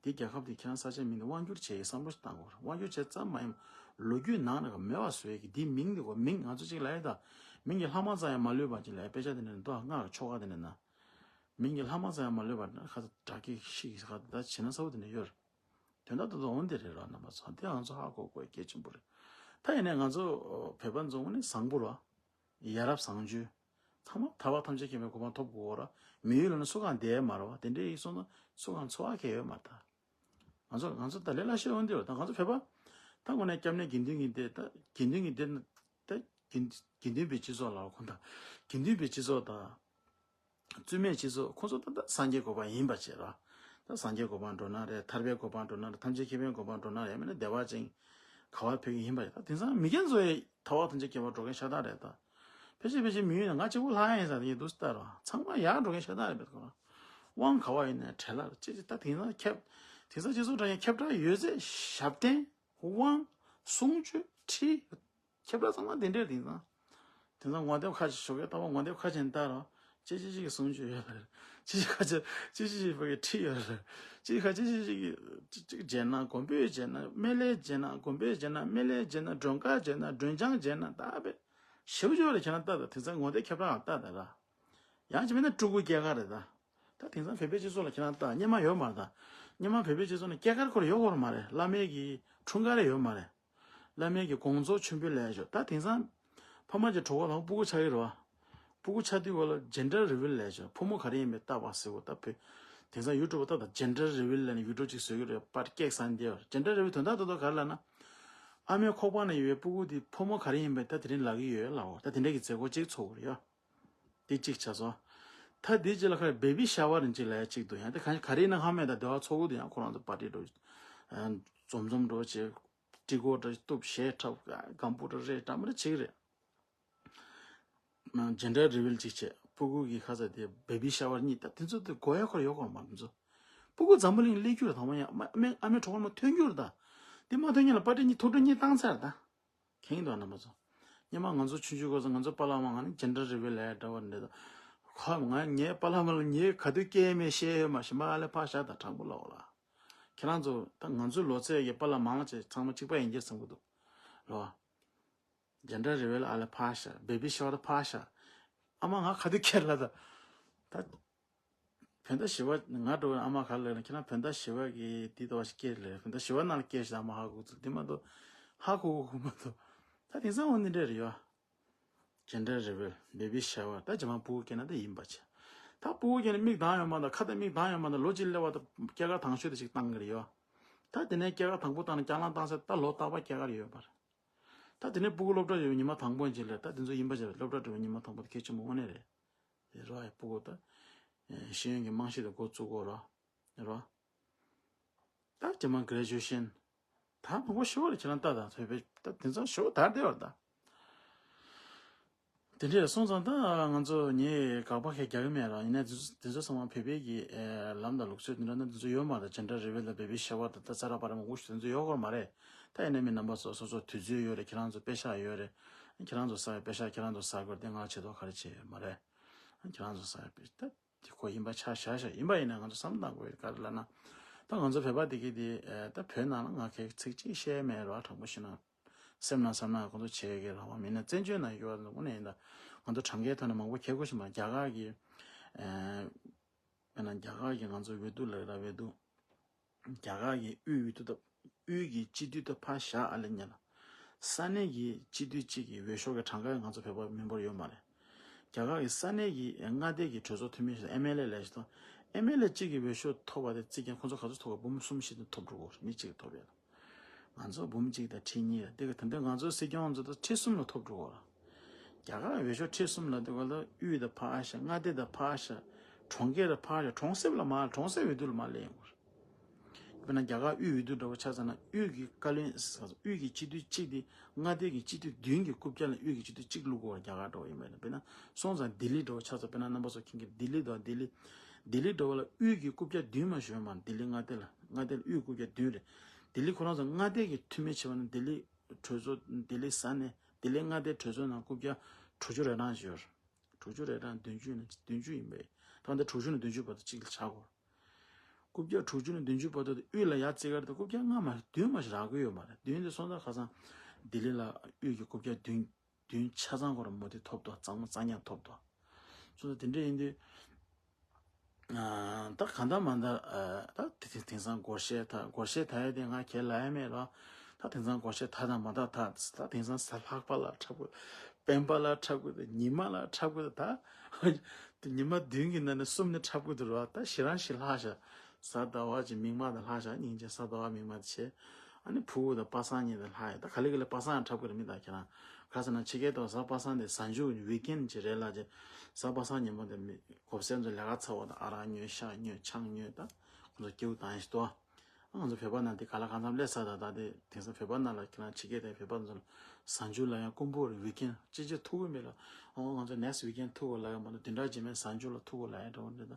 དེ་རྒྱལ་ཁབ་དེ་ཁྱེད་རང་ས་ཆ་མིང་དེ་དབང་སྒྱུར་བྱེད་ཡའི་བསམ་བློ་ཞིག་བཏང་དགོས་རེད། དབང་སྒྱུར་བྱེད་ཙམ་མ་ཡིན་པར་ལོ་རྒྱུས་ནང་ནས་མེད་པ་བཟོ་ཡས་ཀྱི་དེའི་མིང་དེ་གོ། མིང་ང་ཚོ་གཅིག་ལབ་ཡས་ད་མིང་གི་ལྷག་མ་ཙམ་ཡང་མ་ལུས་པ་ཅིག་ལབ་ཡས། དཔེ་ཆ་དེ་ནས་མདོ་སྔགས་ཀྱི་ཆོ་ག་དེ་ནས་ན། མིང་གི་ལྷག་མ་ཙམ་ཡང་མ་ལུས་པ་ཁ་ཚ་དྲག་གི་ཤི་གི་ཁ་ད་བྱེད་ན་ཚ་བོ་དེ་འདྲ་ཡོད་རེད། དོན་དག་ཏུ་འོང་དེ་རེད་ར། རྣམ་པ་ཚོ་དེ་ང་ཚོ་ཧ་གོ་དགོས་གལ་ཆེན་པོ་རེད། ད་ཡིན་ནའི་ང་ཚོ་བོད་པ་ཚོ་ནི་བཟང་པོ་ར། ཡ་རབས་བཟང་སྤྱོད། ཚང་མ་ཐར་པ་ཐམས་ཅད་མཁྱེན་པའི་གོ་འཕང་ཐོབ་དགོས་ར། མི་ཡུལ་ལ་ནི་སུ་གང་བསྡད་མ་ར་བ། དེ་འདྲའི་ཡིག་སོང་ན་སུ་གང་འཚོ་བ་གལ་ཡོད་མ་རེད་ད། ང་ཚོ་ང་ཚོ་ད་ལས་སླ་ཤོས་འོང་དེ་ར། ད་ང་ཚོ་བོད་པ་ད་དངོས་གནས་སྐྱབས་གནས་དགེ་འདུན་གྱི་སྡེ་ད་དགེ་འདུན་གྱི་སྡེ་ད་དགེ་དགེ་འདུན་པའི་སྤྱི་ཚོགས་ལ་ཁོང་ད་དགེ་འདུན་པའི་སྤྱི་ཚོགས་ད། བཙུན་མའི་སྤྱི་ཚོགས་ཁོང་ཚོ་ད་ལྟ་སངས་རྒྱས་གོ་འཕང་ཡིན་པ་བྱས་ར། ད་སངས་རྒྱས་གོ་འཕང་འགྲོ་ན་རེད། ཐར་པའི་གོ་འཕང་འགྲོ་ན་རེད། ཐམས་ཅད་མཁྱེན་པའི་གོ་འཕང་འགྲོ་ན་རེད། མིན་ན་བདེ་བ་ཅན་ག་བ་ཕེབས་ཀྱི་ཡིན་པ་རེད། ད་དེང་སང་མི་རྒན་ཚོ་ཡི་ཐར་པ་ཐམས་ཅད་མཁྱེན་པ་འགྲོ་མཁན་ཤ་སྟག་རེད་ད། ཕལ་ཆེར་ཕལ་ཆེར་མི་ཡུལ་ནས་ང་གཅིག་པུ་ལྷག་ཡ་ཡིན་ས་དེ་ཡིན་འདུག་ལྟ་ར། ཚང་མ་ཡར་འགྲོ་མཁན་ཤ་སྟག་རེད་པས་ཁོ་རང་། དབང་ག་བ་ཡིན་ནའི་བྲེལ་ལ་ཅི་ཅི་ད་དེང་སང་ཁྱབ། དེང་སང་སྤྱི་ཚོགས་དྲ་ཡང་ཁྱབ་བསྒྲགས་ཡོད་ཚད་ཞབས་བརྟན། དབང་། གསུང་ཆོས། ཁྲིད། ཁྱབ་བསྒྲགས་ཚང་མ་དེ་འདྲས་དེང་སང་། དེང་སང་ངོ་དེབ་ཁ་ཅིག་ཞོགས་ཀས་ལྟ་བ་ངོ་དེབ་ཁ་ཅིག་ལྟ་རོགས། ཅི་ཅི་ཅི་གི་གསུང་ཆོས་ཡོད་ལ། ཅི་ཅི་ཁ་ཅིག་ཅི་ཅི་ཅི་བ་གི་ཁྲིད་ཡོད་ལ། ཅི་ཁ་ཅི་ཅི་ཅི་གི་ཅི་ཅི་བྱས་ན་དགོན་པའི་བྱས་ན་སྨན་བླའི་བྱས་ན་དགོན་པའི་བྱས་ན་སྨན་བླའི་བྱས་ན་མགྲོན་ཁང་བྱས་ན་མགྲོན་བྱང་བྱས་ན་ད་བས། ཞེ་པོ་ཅིག་ཡོད་ལ་ཁྱེད་རང་ལྟ་ད། དེང་སང་ངོ་དེབ་ཁྱབ་བསྒྲགས་ལྟ་ད་ར། ཡང་ཅི་མིན་ན་སྤྲུལ་སྐུ་སྐྱེས་ཁ་རེད་ད། ད་དེང་སང་བོད་པའི་སྤྱི་ཚོགས་ལ་ཁྱེད་རང་ལྟ་སྔོན་མ་ཡོད་མ་རེད། ད་སྔོན་མ་བོད་པའི་སྤྱི་ཚོགས་ནང་སྐྱེས་སྐར་ཁོ་ར་ཡོད་ཁོ་ར་མ་རེད། བླ་མའི་གི་འཁྲུངས་སྐར་རེ་ཡོད་མ་རེད། བླ་མའི་གི་དགོངས་རྫོགས་མཆོད་འབུལ་ལས་ཆོག་ད་དེང་སང་ཕ་མ་གཅིག་གྲོད་ཁོག་ལ་སྤུ་གུ་ཆགས་ཀྱི་རེད་བ། སྤུ་གུ་ཆགས་དུས་སྐབས་ལ་gender reveal ལས་ཆོག་ཕོ་མོ་ག་རེ་ཡིན་པའི་བརྟག་པ་ཟེར་བ། ད་བོད་དེང་སང་ཡུ་ཊུབ་ལྟ་དང་gender reveal ལས་ནས་ཡུ་ཊུབ་ཅིག་བཟོས་ཀྱི་རེད། པར་སྐྱེག་ས་འདི་gender reveal དོན་དག་ཏོག་ཏོག་ག་རེ་ལབ་ན། ཨ་མའི་ཁོག་པ་ན་ཡོད་པའི་སྤུ་གུ་དེ་ཕོ་མོ་ག་རེ་ཡིན་པའི་ད་དེ་རིང་ལབ་ཀྱི་ཡོད་ལབ་འོ། ད་དེ་འདྲ་གི་མཛད་སྒོ་གཅིག་ཚོགས་ཀྱི་རེད་ཡ། དེ་གཅིག་བྱས་སོང་། ད་དེ་རྗེས་ལ་ཁ་baby shower ནི་གཅིག་ལ་ཡ་གཅིག་འདུག་ཡང་དེ་ག་ག་རེ་ཡིན་ན་ཧ་མས། ད་སྡེ་བ་ཚོགས་གི་འདུག་ཡང་ཁོ་རང་ཚོ་པར་ཊི་འགྲོ། འཛོམས་འཛོམས་འགྲོ་བྱེད། ཏྲི་གོ་འདྲ་གཏུབ་གཞས་འཁྲབ་སྒམ་པོ་འདྲ་རེད་འདྲ་མི་འདྲ་བྱེད་ཀྱི་རེད། gender reveal གཅིག་བྱས། སྤུ་གུ་གི་ཁ་ཚ་དེ་baby shower གཉིས། ད་དེ་ཚོ་དེ་དགོས་ཡ་ཁོ་ར་ཡོད་ཁོ་ར་མ་རེད། དེ་ཚོ་སྤུ་གུ་འཛམ་བུ་གླིང་སླེབས་རྒྱུ་རེད། དང་པོ་ཡང་ཨ་མའི་ཨ་མའི་གྲོད་ཁོག་ནས་ཐོན་རྒྱུ་རེད། ད་དེ་མ་ཐོན་སྔོན་ལ་པར་ཊི་གཉིས་ཐུགས་སྤྲོ་གཉིས་བཏང་ཚར། ད་གང་ཡིན་འདུག་རྣམ་པ་ཚོ། སྔོན་མ་ང་ཚོ་ཆུང་ཆུང་སྐབས་སུ་ང་ཚོ་པ་ལགས་མ་ང་ནི་gender reveal ལས་འདྲ་བ་འདྲ་ད། ཁོ་ང་ངའི་པ་ལགས་མ་ལ་ངས་ག་དུས་སྐྱེས་མེད་བཤད་ཡོད་མ་གཞི་མ་ཨ་ལས་ཕར་བཞག་ད་དྲང་པོ་ལབ་འོ་ལ། ཁྱེད་རང་ཚོ་ད་ང་ཚོའི་ལོ་ཚད་ཀྱི་པ་ལགས་མ་ལ་ཚང་མ་གཅིག་པ་ཡིན་གྱི་བསམ་གི་འདུག་རོ། gender reveal ཨ་ལས་ཕར་བཞག baby shower ཕར་བཞག་ཨ་མ་ང་ག་དུས་སྐྱེས་ལ་ད། ད་བོད་ཟླ་བཞི་པ་ང་འགྲོ་བའི་ཨ་མ་ག་ལ་ལབ་ན། ཁྱེད་རང་བོད་ཟླ་བཞི་པ་གི་དེ་ལྟ་བ་ཞིག་སྐྱེས་ལ། བོད་ཟླ་བཞི་པ་ནང་ལ་སྐྱེས་ཤག་ཨ་མ་ཧ་གོ་ཚུལ་དེ་མ་གཏོགས་ཧ་གོ་གོ་མ་གཏོགས། ད་དེང་སང་འོ་འདི་འདྲ་རེད་ཡ། gender reveal baby shower ད་རྗེས་མ་སྤུ་གུ་སྐྱེས་ན་ད་ཡིན་པ་བྱས། ད་སྤུ་གུ་སྐྱེས་ན་མིག་གདངས་ཡོད་མ་ད་ཁ་ད་མིག་གདངས་ཡོད་མ་ད་ལོ་གཅིག་སླེབས་པ་ད་སྐྱེས་སྐར་དང་ཤོས་དེ་ཞིག་བཏང་གི་རེད་ཡ། ད་དེ་ནས་སྐྱེས་སྐར་དང་པོ་བཏང་ནས་སྐྱག་ལང་བཏང་ཚེ་ད་ལོ་རྟག་པར་སྐྱེས་སྐར་ཡོད་པ་རེད། ད་དེ་ནས་སྤུ་གུ་སློབ་གྲྭ་ཡོད་ཉི་མ་དང་པོ་ཡིན་ཅིག་ལ་ད་དེ་ཚོ་ཡིན་པ་བྱས་སློབ་གྲྭ་འགྲོ་བའི་ཉི་མ་དང་པོ་དེ་གལ་ཆེན་པོ་དངོས་གནས་རེད། དེ་རོ་ཨེ་སྤུ་གུ་ད། ཤེས་ཡོན་གྱི་རྨང་གཞི་དེ་འགོ་བཙུགས་དགོས་རོ། རོ། ད་རྗེས་མ་graduation། ད་མང་པོ་ཞེ་པོ་རེད་ཁྱེད་རང་ལྟ་དང་ཐོས་པའི་ད་དེ་ཚོ་ཞེ་པོ་དར་བསྡད་པ་རེད་ད། དེ་འདྲས་སོང་ཙང་ད་ང་ཚོ་ངས་དགག་པ་ཁས་རྒྱག་གི་མེད་ར། ཡིན་ན་དེ་ཚོ་དེ་ཚོ་ཚང་མ་བོད་པའི་གི་ཨེ་ལམ་དང་ལུགས་སྲོལ་དེ་འདྲ་ན་དེ་ཚོ་ཡོད་མ་རེད། gender reveal དང་baby shower དང་ད་ས་ར་པ་ར་མང་པོ་ཞིག་དེ་ཚོ་ཡོད་སྐོར་མ་རེད། ད་ཡིན་ན་མི་རྣམ་པ་ཚོ་སོ་སོ་དུས་ཚོད་ཡོད་རེད། ཁྱེད་རང་ཚོ་པེ་ཤག་ཡོད་རེད། ཁྱེད་རང་ཚོ་ས་པེ་ཤག་ཁྱེད་རང་ཚོ་ས་དགོས་དེ་ང་བྱེད་དོ་ག་རེ་བྱེད་ཡོད་མ་རེད། ཁྱེད་རང་ཚོ་ས་པེ་ད། དེ་ཁོ་ཡིན་པ་ཆ་བཞག་བཞག་ཡིན་པ་ཡིན་ན་ང་ཚོ་བསམ་བློ་བཏང་དགོས་ཡོད་ག་རེ་ལབ་ན། ད་ང་ཚོ་བོད་པ་དེ་གི་དེ་ཨེ་ད་བོད་ནང་ལ་ང་གི་ཚིག་གཅིག་བཤད་མེད་ར། དྲང་པོ་བཤད་ན་སེམས་ནང་བསམ་ན་ཁོང་ཚོ་བྱེད་ཀྱི་རང་དབང་མེད་ན་བཙན་བྱོལ་ནང་ཡོད་པ་དངོས་གནས་ཡིན་ད། ང་ཚོ་གྲངས་ཀའི་ཐོག་ནས་མང་པོ་ཁྱད་དགོས་ཤིག་མ་རྒྱ་གར་གི་ཨེ་དཔེར་ན་རྒྱ་གར་གི་ང་ཚོ་འོས་བསྡུ་ལ་ར་འོས་བསྡུ། རྒྱ་གར་གྱི་དབུས་འོས་བསྡུ་དང་དབུས་ཀྱི་སྤྱི་འཐུས་དང་ཕར་བཞག་ཨ་ལེ་ཉེ་ལ། ས་གནས་ཀྱི་སྤྱི་འཐུས་གཅིག་གི་འོས་ཤོག་གི་གྲངས་ཀ་ང་ཚོ་བོད་པ་མི་འབོར་ཡོད་མ་རེད། རྒྱ་གར་གྱི་ས་གནས་ཀྱི་མངའ་སྡེ་གི་གྲོས་ཚོགས་འཐུས་མི་ཞིག་དང་ཨེམ་ཨེལ་ཨེ་ལས་ཞིག་དང་། ཨེམ་ཨེལ་ཨེ་གཅིག་གི་འོས་ཤོག་ཐོབ་པ་དེ་རྩིས་ཀྱང་ཁོ་ཚོ་ག་ཚོད་ཐོབ་ག་འབུམ་གསུམ་བཞི་དེ་ཐོབ་འགྲོ་གི་རེད། མི་གཅིག་གིས་ཐོབ་ཡོད། ང་ཚོ་འབུམ་གཅིག་དང་ཁྲི་གཉིས་རེད། དེ་ག་ད་ལྟ་ང་ཚོའི་སྲིད་སྐྱོང་ཚོ་ད་ཁྲི་གསུམ་ལ་ཐོབ་འགྲོ་གི་རེད། རྒྱ་གར་འོས་ཤོག་ཁྲི་གསུམ་ལ་དེ་ག་ལ་དབུས་དང་ཕར་བཞག་མངའ་སྡེ་དང་ཕར་བཞག་གྲོང་ཁྱེར་ལ་ཕར་བཞག་གྲོང་གསེབ་ལ་མར་གྲོང་གསེབ་འོས་བསྡུ་ལ་མར་སླེབས་ཡོང་གི་རེད། དཔེར་ན་རྒྱ་གར་དབུས་འོས་བསྡུ་འདྲ་བོ་ཆ་བཞག་ན་དབུས་ཀྱི་བཀའ་བློན་དབུས་ཀྱི་སྤྱི་འཐུས་གཅིག་དེ་མངའ་སྡེ་གི་སྤྱི་འཐུས་བདུན་གྱི་རྐུབ་བཀྱག་ལ་དབུས་ཀྱི་སྤྱི་འཐུས་གཅིག་བླུག་དགོས་རེད། རྒྱ་གར་འདྲ་བོ་ཡིན་པ་ཡིན་ན། དཔེར་ན་སོང་ཙང་ལྡི་ལི་འདྲ་བོ་ཆ་བཞག་དཔེར་ན་རྣམ་པ་ཚོ་མཁྱེན་གྱི་ལྡི་ལི་དང་ལྡི་ལི། ལྡི་ལི་འདྲ་བོ་ལ་དབུས་ཀྱི་རྐུབ་བཀྱག་བདུན་མ་ཞོན་མ་ལྡི་ལི་མངའ་སྡེ་ལ་མངའ་སྡེ་ལ་དབུས་རྐུབ་བཀྱག་བདུན་རེད། ལྡི་ལི་ཁོ་རང་ཚོ་མངའ་སྡེ་གི་འཐུས་མི་བྱས་པ་ན་ལྡི་ལི་གྲོས་ཚོགས་ལྡི་ལི་ས་གནས་ལྡི་ལི་མངའ་སྡེའི་གྲོས་ཚོགས་ནང་རྐུབ་བཀྱག་དྲུག་ཅུ་རེ་གྲངས་ཡོད་རེད། དྲུག་ཅུ་རེ་གྲངས་བདུན་ཅུ་ཡིན་ན་བདུན་ཅུ་ཡིན་པས། ད་ལྟ་དྲུག་ཅུ་ནས་བདུན་ཅུ་བར་དུ་གཅིག་ལ་ཆགས་དགོས། རྐུབ་བཀྱག་དྲུག་ཅུ་ནས་བདུན་ཅུ་བར་དུ་དབུས་ལ་ཡར་རྩིས་ཀར་དུ་རྐུབ་བཀྱག་ལྔ་མ་རེད་བདུན་མ་ཞིག་རག་གི་ཡོད་མ་རེད། བདུན་དེ་སོང་ཙང་ཁ་སང་ལྡི་ལི་ལ་དབུས་ཀྱི་རྐུབ་བཀྱག་བདུན་བདུན་ཆ་ཚང་ཁོ་ར་མོ་དེ་ཐོབ་ཏོ། གཙང་མ་གཙང་ཉག་ཐོབ་ཏོ། སོང་ཙང་དེ་འདྲ་ཡིན་དུས། ཨ་ད་གང་ལྟར་མ་ལྟར་ཨ་ད་དེ་དེ་དེང་སང་སྒོར་གཞས་ད་སྒོར་གཞས་ད་ཡ་དེ་ང་གས་ལ་ཡ་མེད་རོ། ད་དེང་སང་སྒོར་གཞས་ད་དང་མ་ད་ད་ད་དེང་སང་གཟའ་ལྷག་པ་ལ་འཁྲབ་དགོས། སྤེན་པ་ལ་འཁྲབ་དགོས། ད་ཉི་མ་ལ་འཁྲབ་དགོས། ད་དེ་ཉི་མ་བདུན་གྱི་ནང་ནས་གསུམ་ནས་འཁྲབ་དགོས་འདུག་རོ། ད་ཞེ་རང་ཞིག་ལྷག་ཤག་གཟའ་ཟླ་བ་གྱི་མིག་དམར་དང་ལྷག་ཤག་སྙིང་རྗེ་གཟའ་ཟླ་བ་མིག་དམར་དེ་བྱས། ཨ་ནི་ཕྲུ་གུ་དང་པ་སངས་གཉིས་དང་ལྷག་ཡ། ད་ག་ལེ་ག་ལེ་པ་སངས་འཁྲབ་དགོས་རེད་མི་ད་ཁྱེད་རང་། ཁ་སང་ན་ཕྱི་རྒྱལ་དུ་གཟའ་པ་སངས་དེ་གཟའ་མཇུག་weekend ཅིག་རེད་ལ་ཅེ། གཟའ་པ་སངས་ཉིན་མོ་དེ་མི་གོ་སེམས་ཚོ་ལས་ཀ་ཚ་བོ་དང་ཨ་རག་ཉོས་ཤ་ཉོས་ཆང་ཉོས་ད་ཁོ་ཚོ་སྐྱིད་པོ་བཏང་ཡ་ཞིག་ཏོ། ང་ཚོ་བོད་པ་ནང་དེ་ག་ལ་གང་འཚམ་སླེབས་ས་ད་ད་དེ་དེང་སང་བོད་པ་ནང་ལ་ཁྱེད་རང་ཕྱི་རྒྱལ་དེ་བོད་པ་ཚོ་ལ་གཟའ་མཇུག་ལ་ཡང་དཀོན་པོ་རེད། weekend ཅི་ཅི་ཐུག་གི་མེད་ལ། ཨོ་ང་ཚོ་next weekend ཐུག་གོ་ལ་ཡང་མ་གཏོགས་དེ་འདྲ་ཅི་མེད། གཟའ་མཇུག་ལ་ཐུག་གོ་ལ་ཡང་འགྲོ་འདྲ་ད།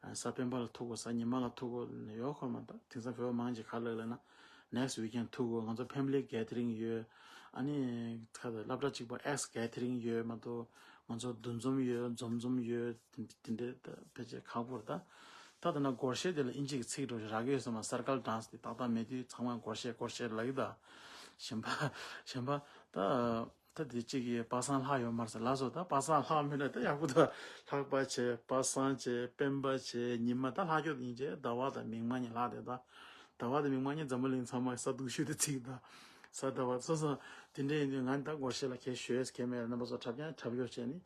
གཟའ་སྤེན་པ་ལ་ཐུག་གོ་གཟའ་ཉི་མ་ལ་ཐུག་གོ་ཡོད་ཁོ་མ་ད། དེང་སང་བོད་པ་མང་ཆེ་ག་ལ་ལ་ན་next weekend ཐུག་གོ། ང་ཚོ་family gathering ཡོད། ཨ་ནི་ཁ་ད་སློབ་གྲྭ་གཅིག་པ་ex gathering ཡོད་མ་གཏོགས། ང་ཚོ་འདུ་འཛོམས་ཡོད། འཛོམས་འཛོམས་ཡོད། དེ་འདྲ་ད་ཕལ་ཆེར་ཁག་པོ་རེད་ད། ད་ད་ན་སྒོར་གཞས་དེ་ལ་ཨིན་ཇི་གི་ཚིག་འགྲོ་རག་གི་ཡོད་ས་མ། circle dance དེ་ཏག་ཏག་མེད་དུས་ཚང་མ་སྒོར་གཞས་སྒོར་གཞས་ལབ་ཀྱི་ད། གཞན་པ་གཞན་པ་ད། ད་དེ་གཅིག་གིས་པ་སངས་ལྷག་ཡོད་མ་རེད་ཟེར་ལབ་སོང་། ད་པ་སངས་ལྷག་མེད་ན་ད་ཡག་པོ། ད་ལྷག་པ་བྱས། པ་སངས་བྱས། སྤེན་པ་བྱས། ཉི་མ། ད་ལྷག་རྒྱུ་ཡིན་བྱས་ཟླ་བ་དང་མིག་དམར་གཉིས་ལྷག་དེ། ད་ཟླ་བ་དང་མིག་དམར་གཉིས་འཛམ་བུ་གླིང་ཚང་མ་ས་སྡུག་ཤོས་དེ་ཚིག་ད་ས་ཟླ་བ་སོ་སོ་དེ་འདྲ་ཡིན་དུས། ང་ད་སྒོར་གཞས་ལ་ཁྱད་ཞོས་ཁྱད་མེད། རྣམ་པ་ཚོ་འཁྲབ་ཀྱང་འཁྲབ་ཡོད་བྱས་ནི།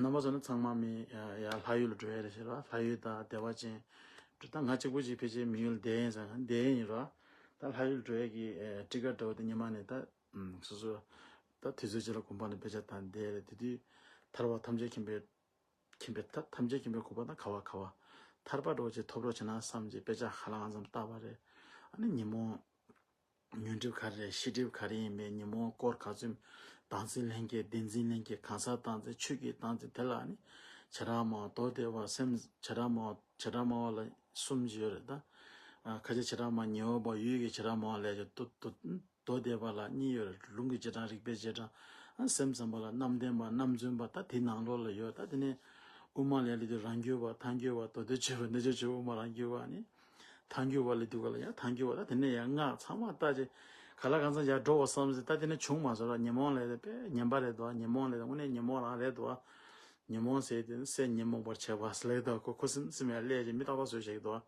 རྣམ་པ་ཚོ་ནི་ཚང་མ་མི་ཡ་ལྷ་ཡུལ་ལ་འགྲོ་ཡ་རེད་ཟེར་བ། ལྷ་ཡུལ་དང་བདེ་བ་ཅན། ད་ང་གཅིག་པུ་ཅིག་ཕལ་ཆེར་མི་ཡུལ་བསྡད་ཡིན་ཟེར། ང་བསྡད་ཡིན་ར། ད་ལྷ་ཡུལ་འགྲོ་ཡ་གི་ཊི་ཀེ་ཊི་འདྲ་བོ་དེ་ཉི་མ་ནས་ད། ཨུམ། སོ་སོ་ད་དུས་ཚོད་ཅིག་ལ་དགོན་པ་ནས་དཔེ་ཆ་དང་བསྡད་རེད། དེ་དུས་ཐར་པ་ཐམས་ཅད་མཁྱེན་པའི་མཁྱེན་པའི་ཐ་ཐམས་ཅད་མཁྱེན་པའི་གོ་འཕང་དང་ག་བ་ག་བ། ཐར་པ་འདྲ་བོ་ཅིག་ཐོབ་རོགས་བྱེད་ན་བསམ་གྱི་དཔེ་ཆ་ཧ་ལམ་ཙམ་བལྟས་པ་རེད། ཨ་ནི་ཉོན་མོངས་ཉོན་སྒྲིབ་ག་རེ་རེད། ཤེས་སྒྲིབ་ག་རེ་ཡིན་པས། ཉོན་མོངས་སྐོར་ག་ཚོད། བདག་འཛིན་ལྷན་སྐྱེས། བདེན་འཛིན་ལྷན་སྐྱེས། གང་ཟག་བདག་འཛིན། ཆོས་ཀྱི་བདག་འཛིན། དེ་ལ་ནི་བྱེ་བྲག་སྨྲ་བ། མདོ་སྡེ་པ། སེམས་བྱེ་བྲག་སྨྲ་བ། བྱེ་བྲག་སྨྲ་བ་ལ་གསུམ་ཅིག་ཡོད་རེད་ད། ཨ། ཁ་ཆེ་བྱེ་བྲག་སྨྲ་ཉེ་བར་འབབ། ཡུལ་གྱི་བྱེ་བྲག་སྨྲ་བ་ལས་ཀྱང་དུ་དུ། མདོ་སྡེ་པ་ལ་གཉིས་ཡོད་རེད། ལུང་གི་རྗེས་འབྲང་། རིགས་པའི་རྗེས་འབྲང་། ཨ། སེམས་ཙམ་པ་ལ་རྣམ་བདེན་པ། རྣམ་རྫུན་པ། ད་དེའི་ནང་ལོགས་ལ་ཡོད། ད་དེ་ནས་དབུ་མ་ལ་སླེབས་དུས་རང་རྒྱུད་པ། ཐལ་འགྱུར་བ། མདོ་སྡེ་སྤྱོད་པ། གནོད་བྱེད་སྤྱོད་པ། དབུ་མ་རང་རྒྱུད་པ་ནི། ཐལ་འགྱུར་བ་ལ་འདུག་ག་ལ་ཡ། ཐལ་འགྱུར་བ། ད་དེ་ནས་ཡ་སྔགས་ཚང་མ་ལྟ་ཅེ། ག་ལ་གང་ཚང་ཡར་འགྲོ་བ་བསམ་སྲིད། ད་དེ་ནས་བྱུང་མ་སོང་ར། ཉོན་མོངས་ལས་དེ་དཔེ་ངན་པ་རེད་དོ། ཉོན་མོངས་ལས་དེ་དངོས་གནས་ཉོན་མོངས་རང་རེད་དོ། ཉོན་མོངས་ཟེར་དེ་སེམས་ཉོན་མོངས་པར་བྱེད་པ་ཟེར་ལེ་དོ། ཁོ་ཁོ་སེམས་སེམས་ཡར་སླེབས་ཅེ་མི་རྟག་པ་བཟོས་བྱེད་དོ།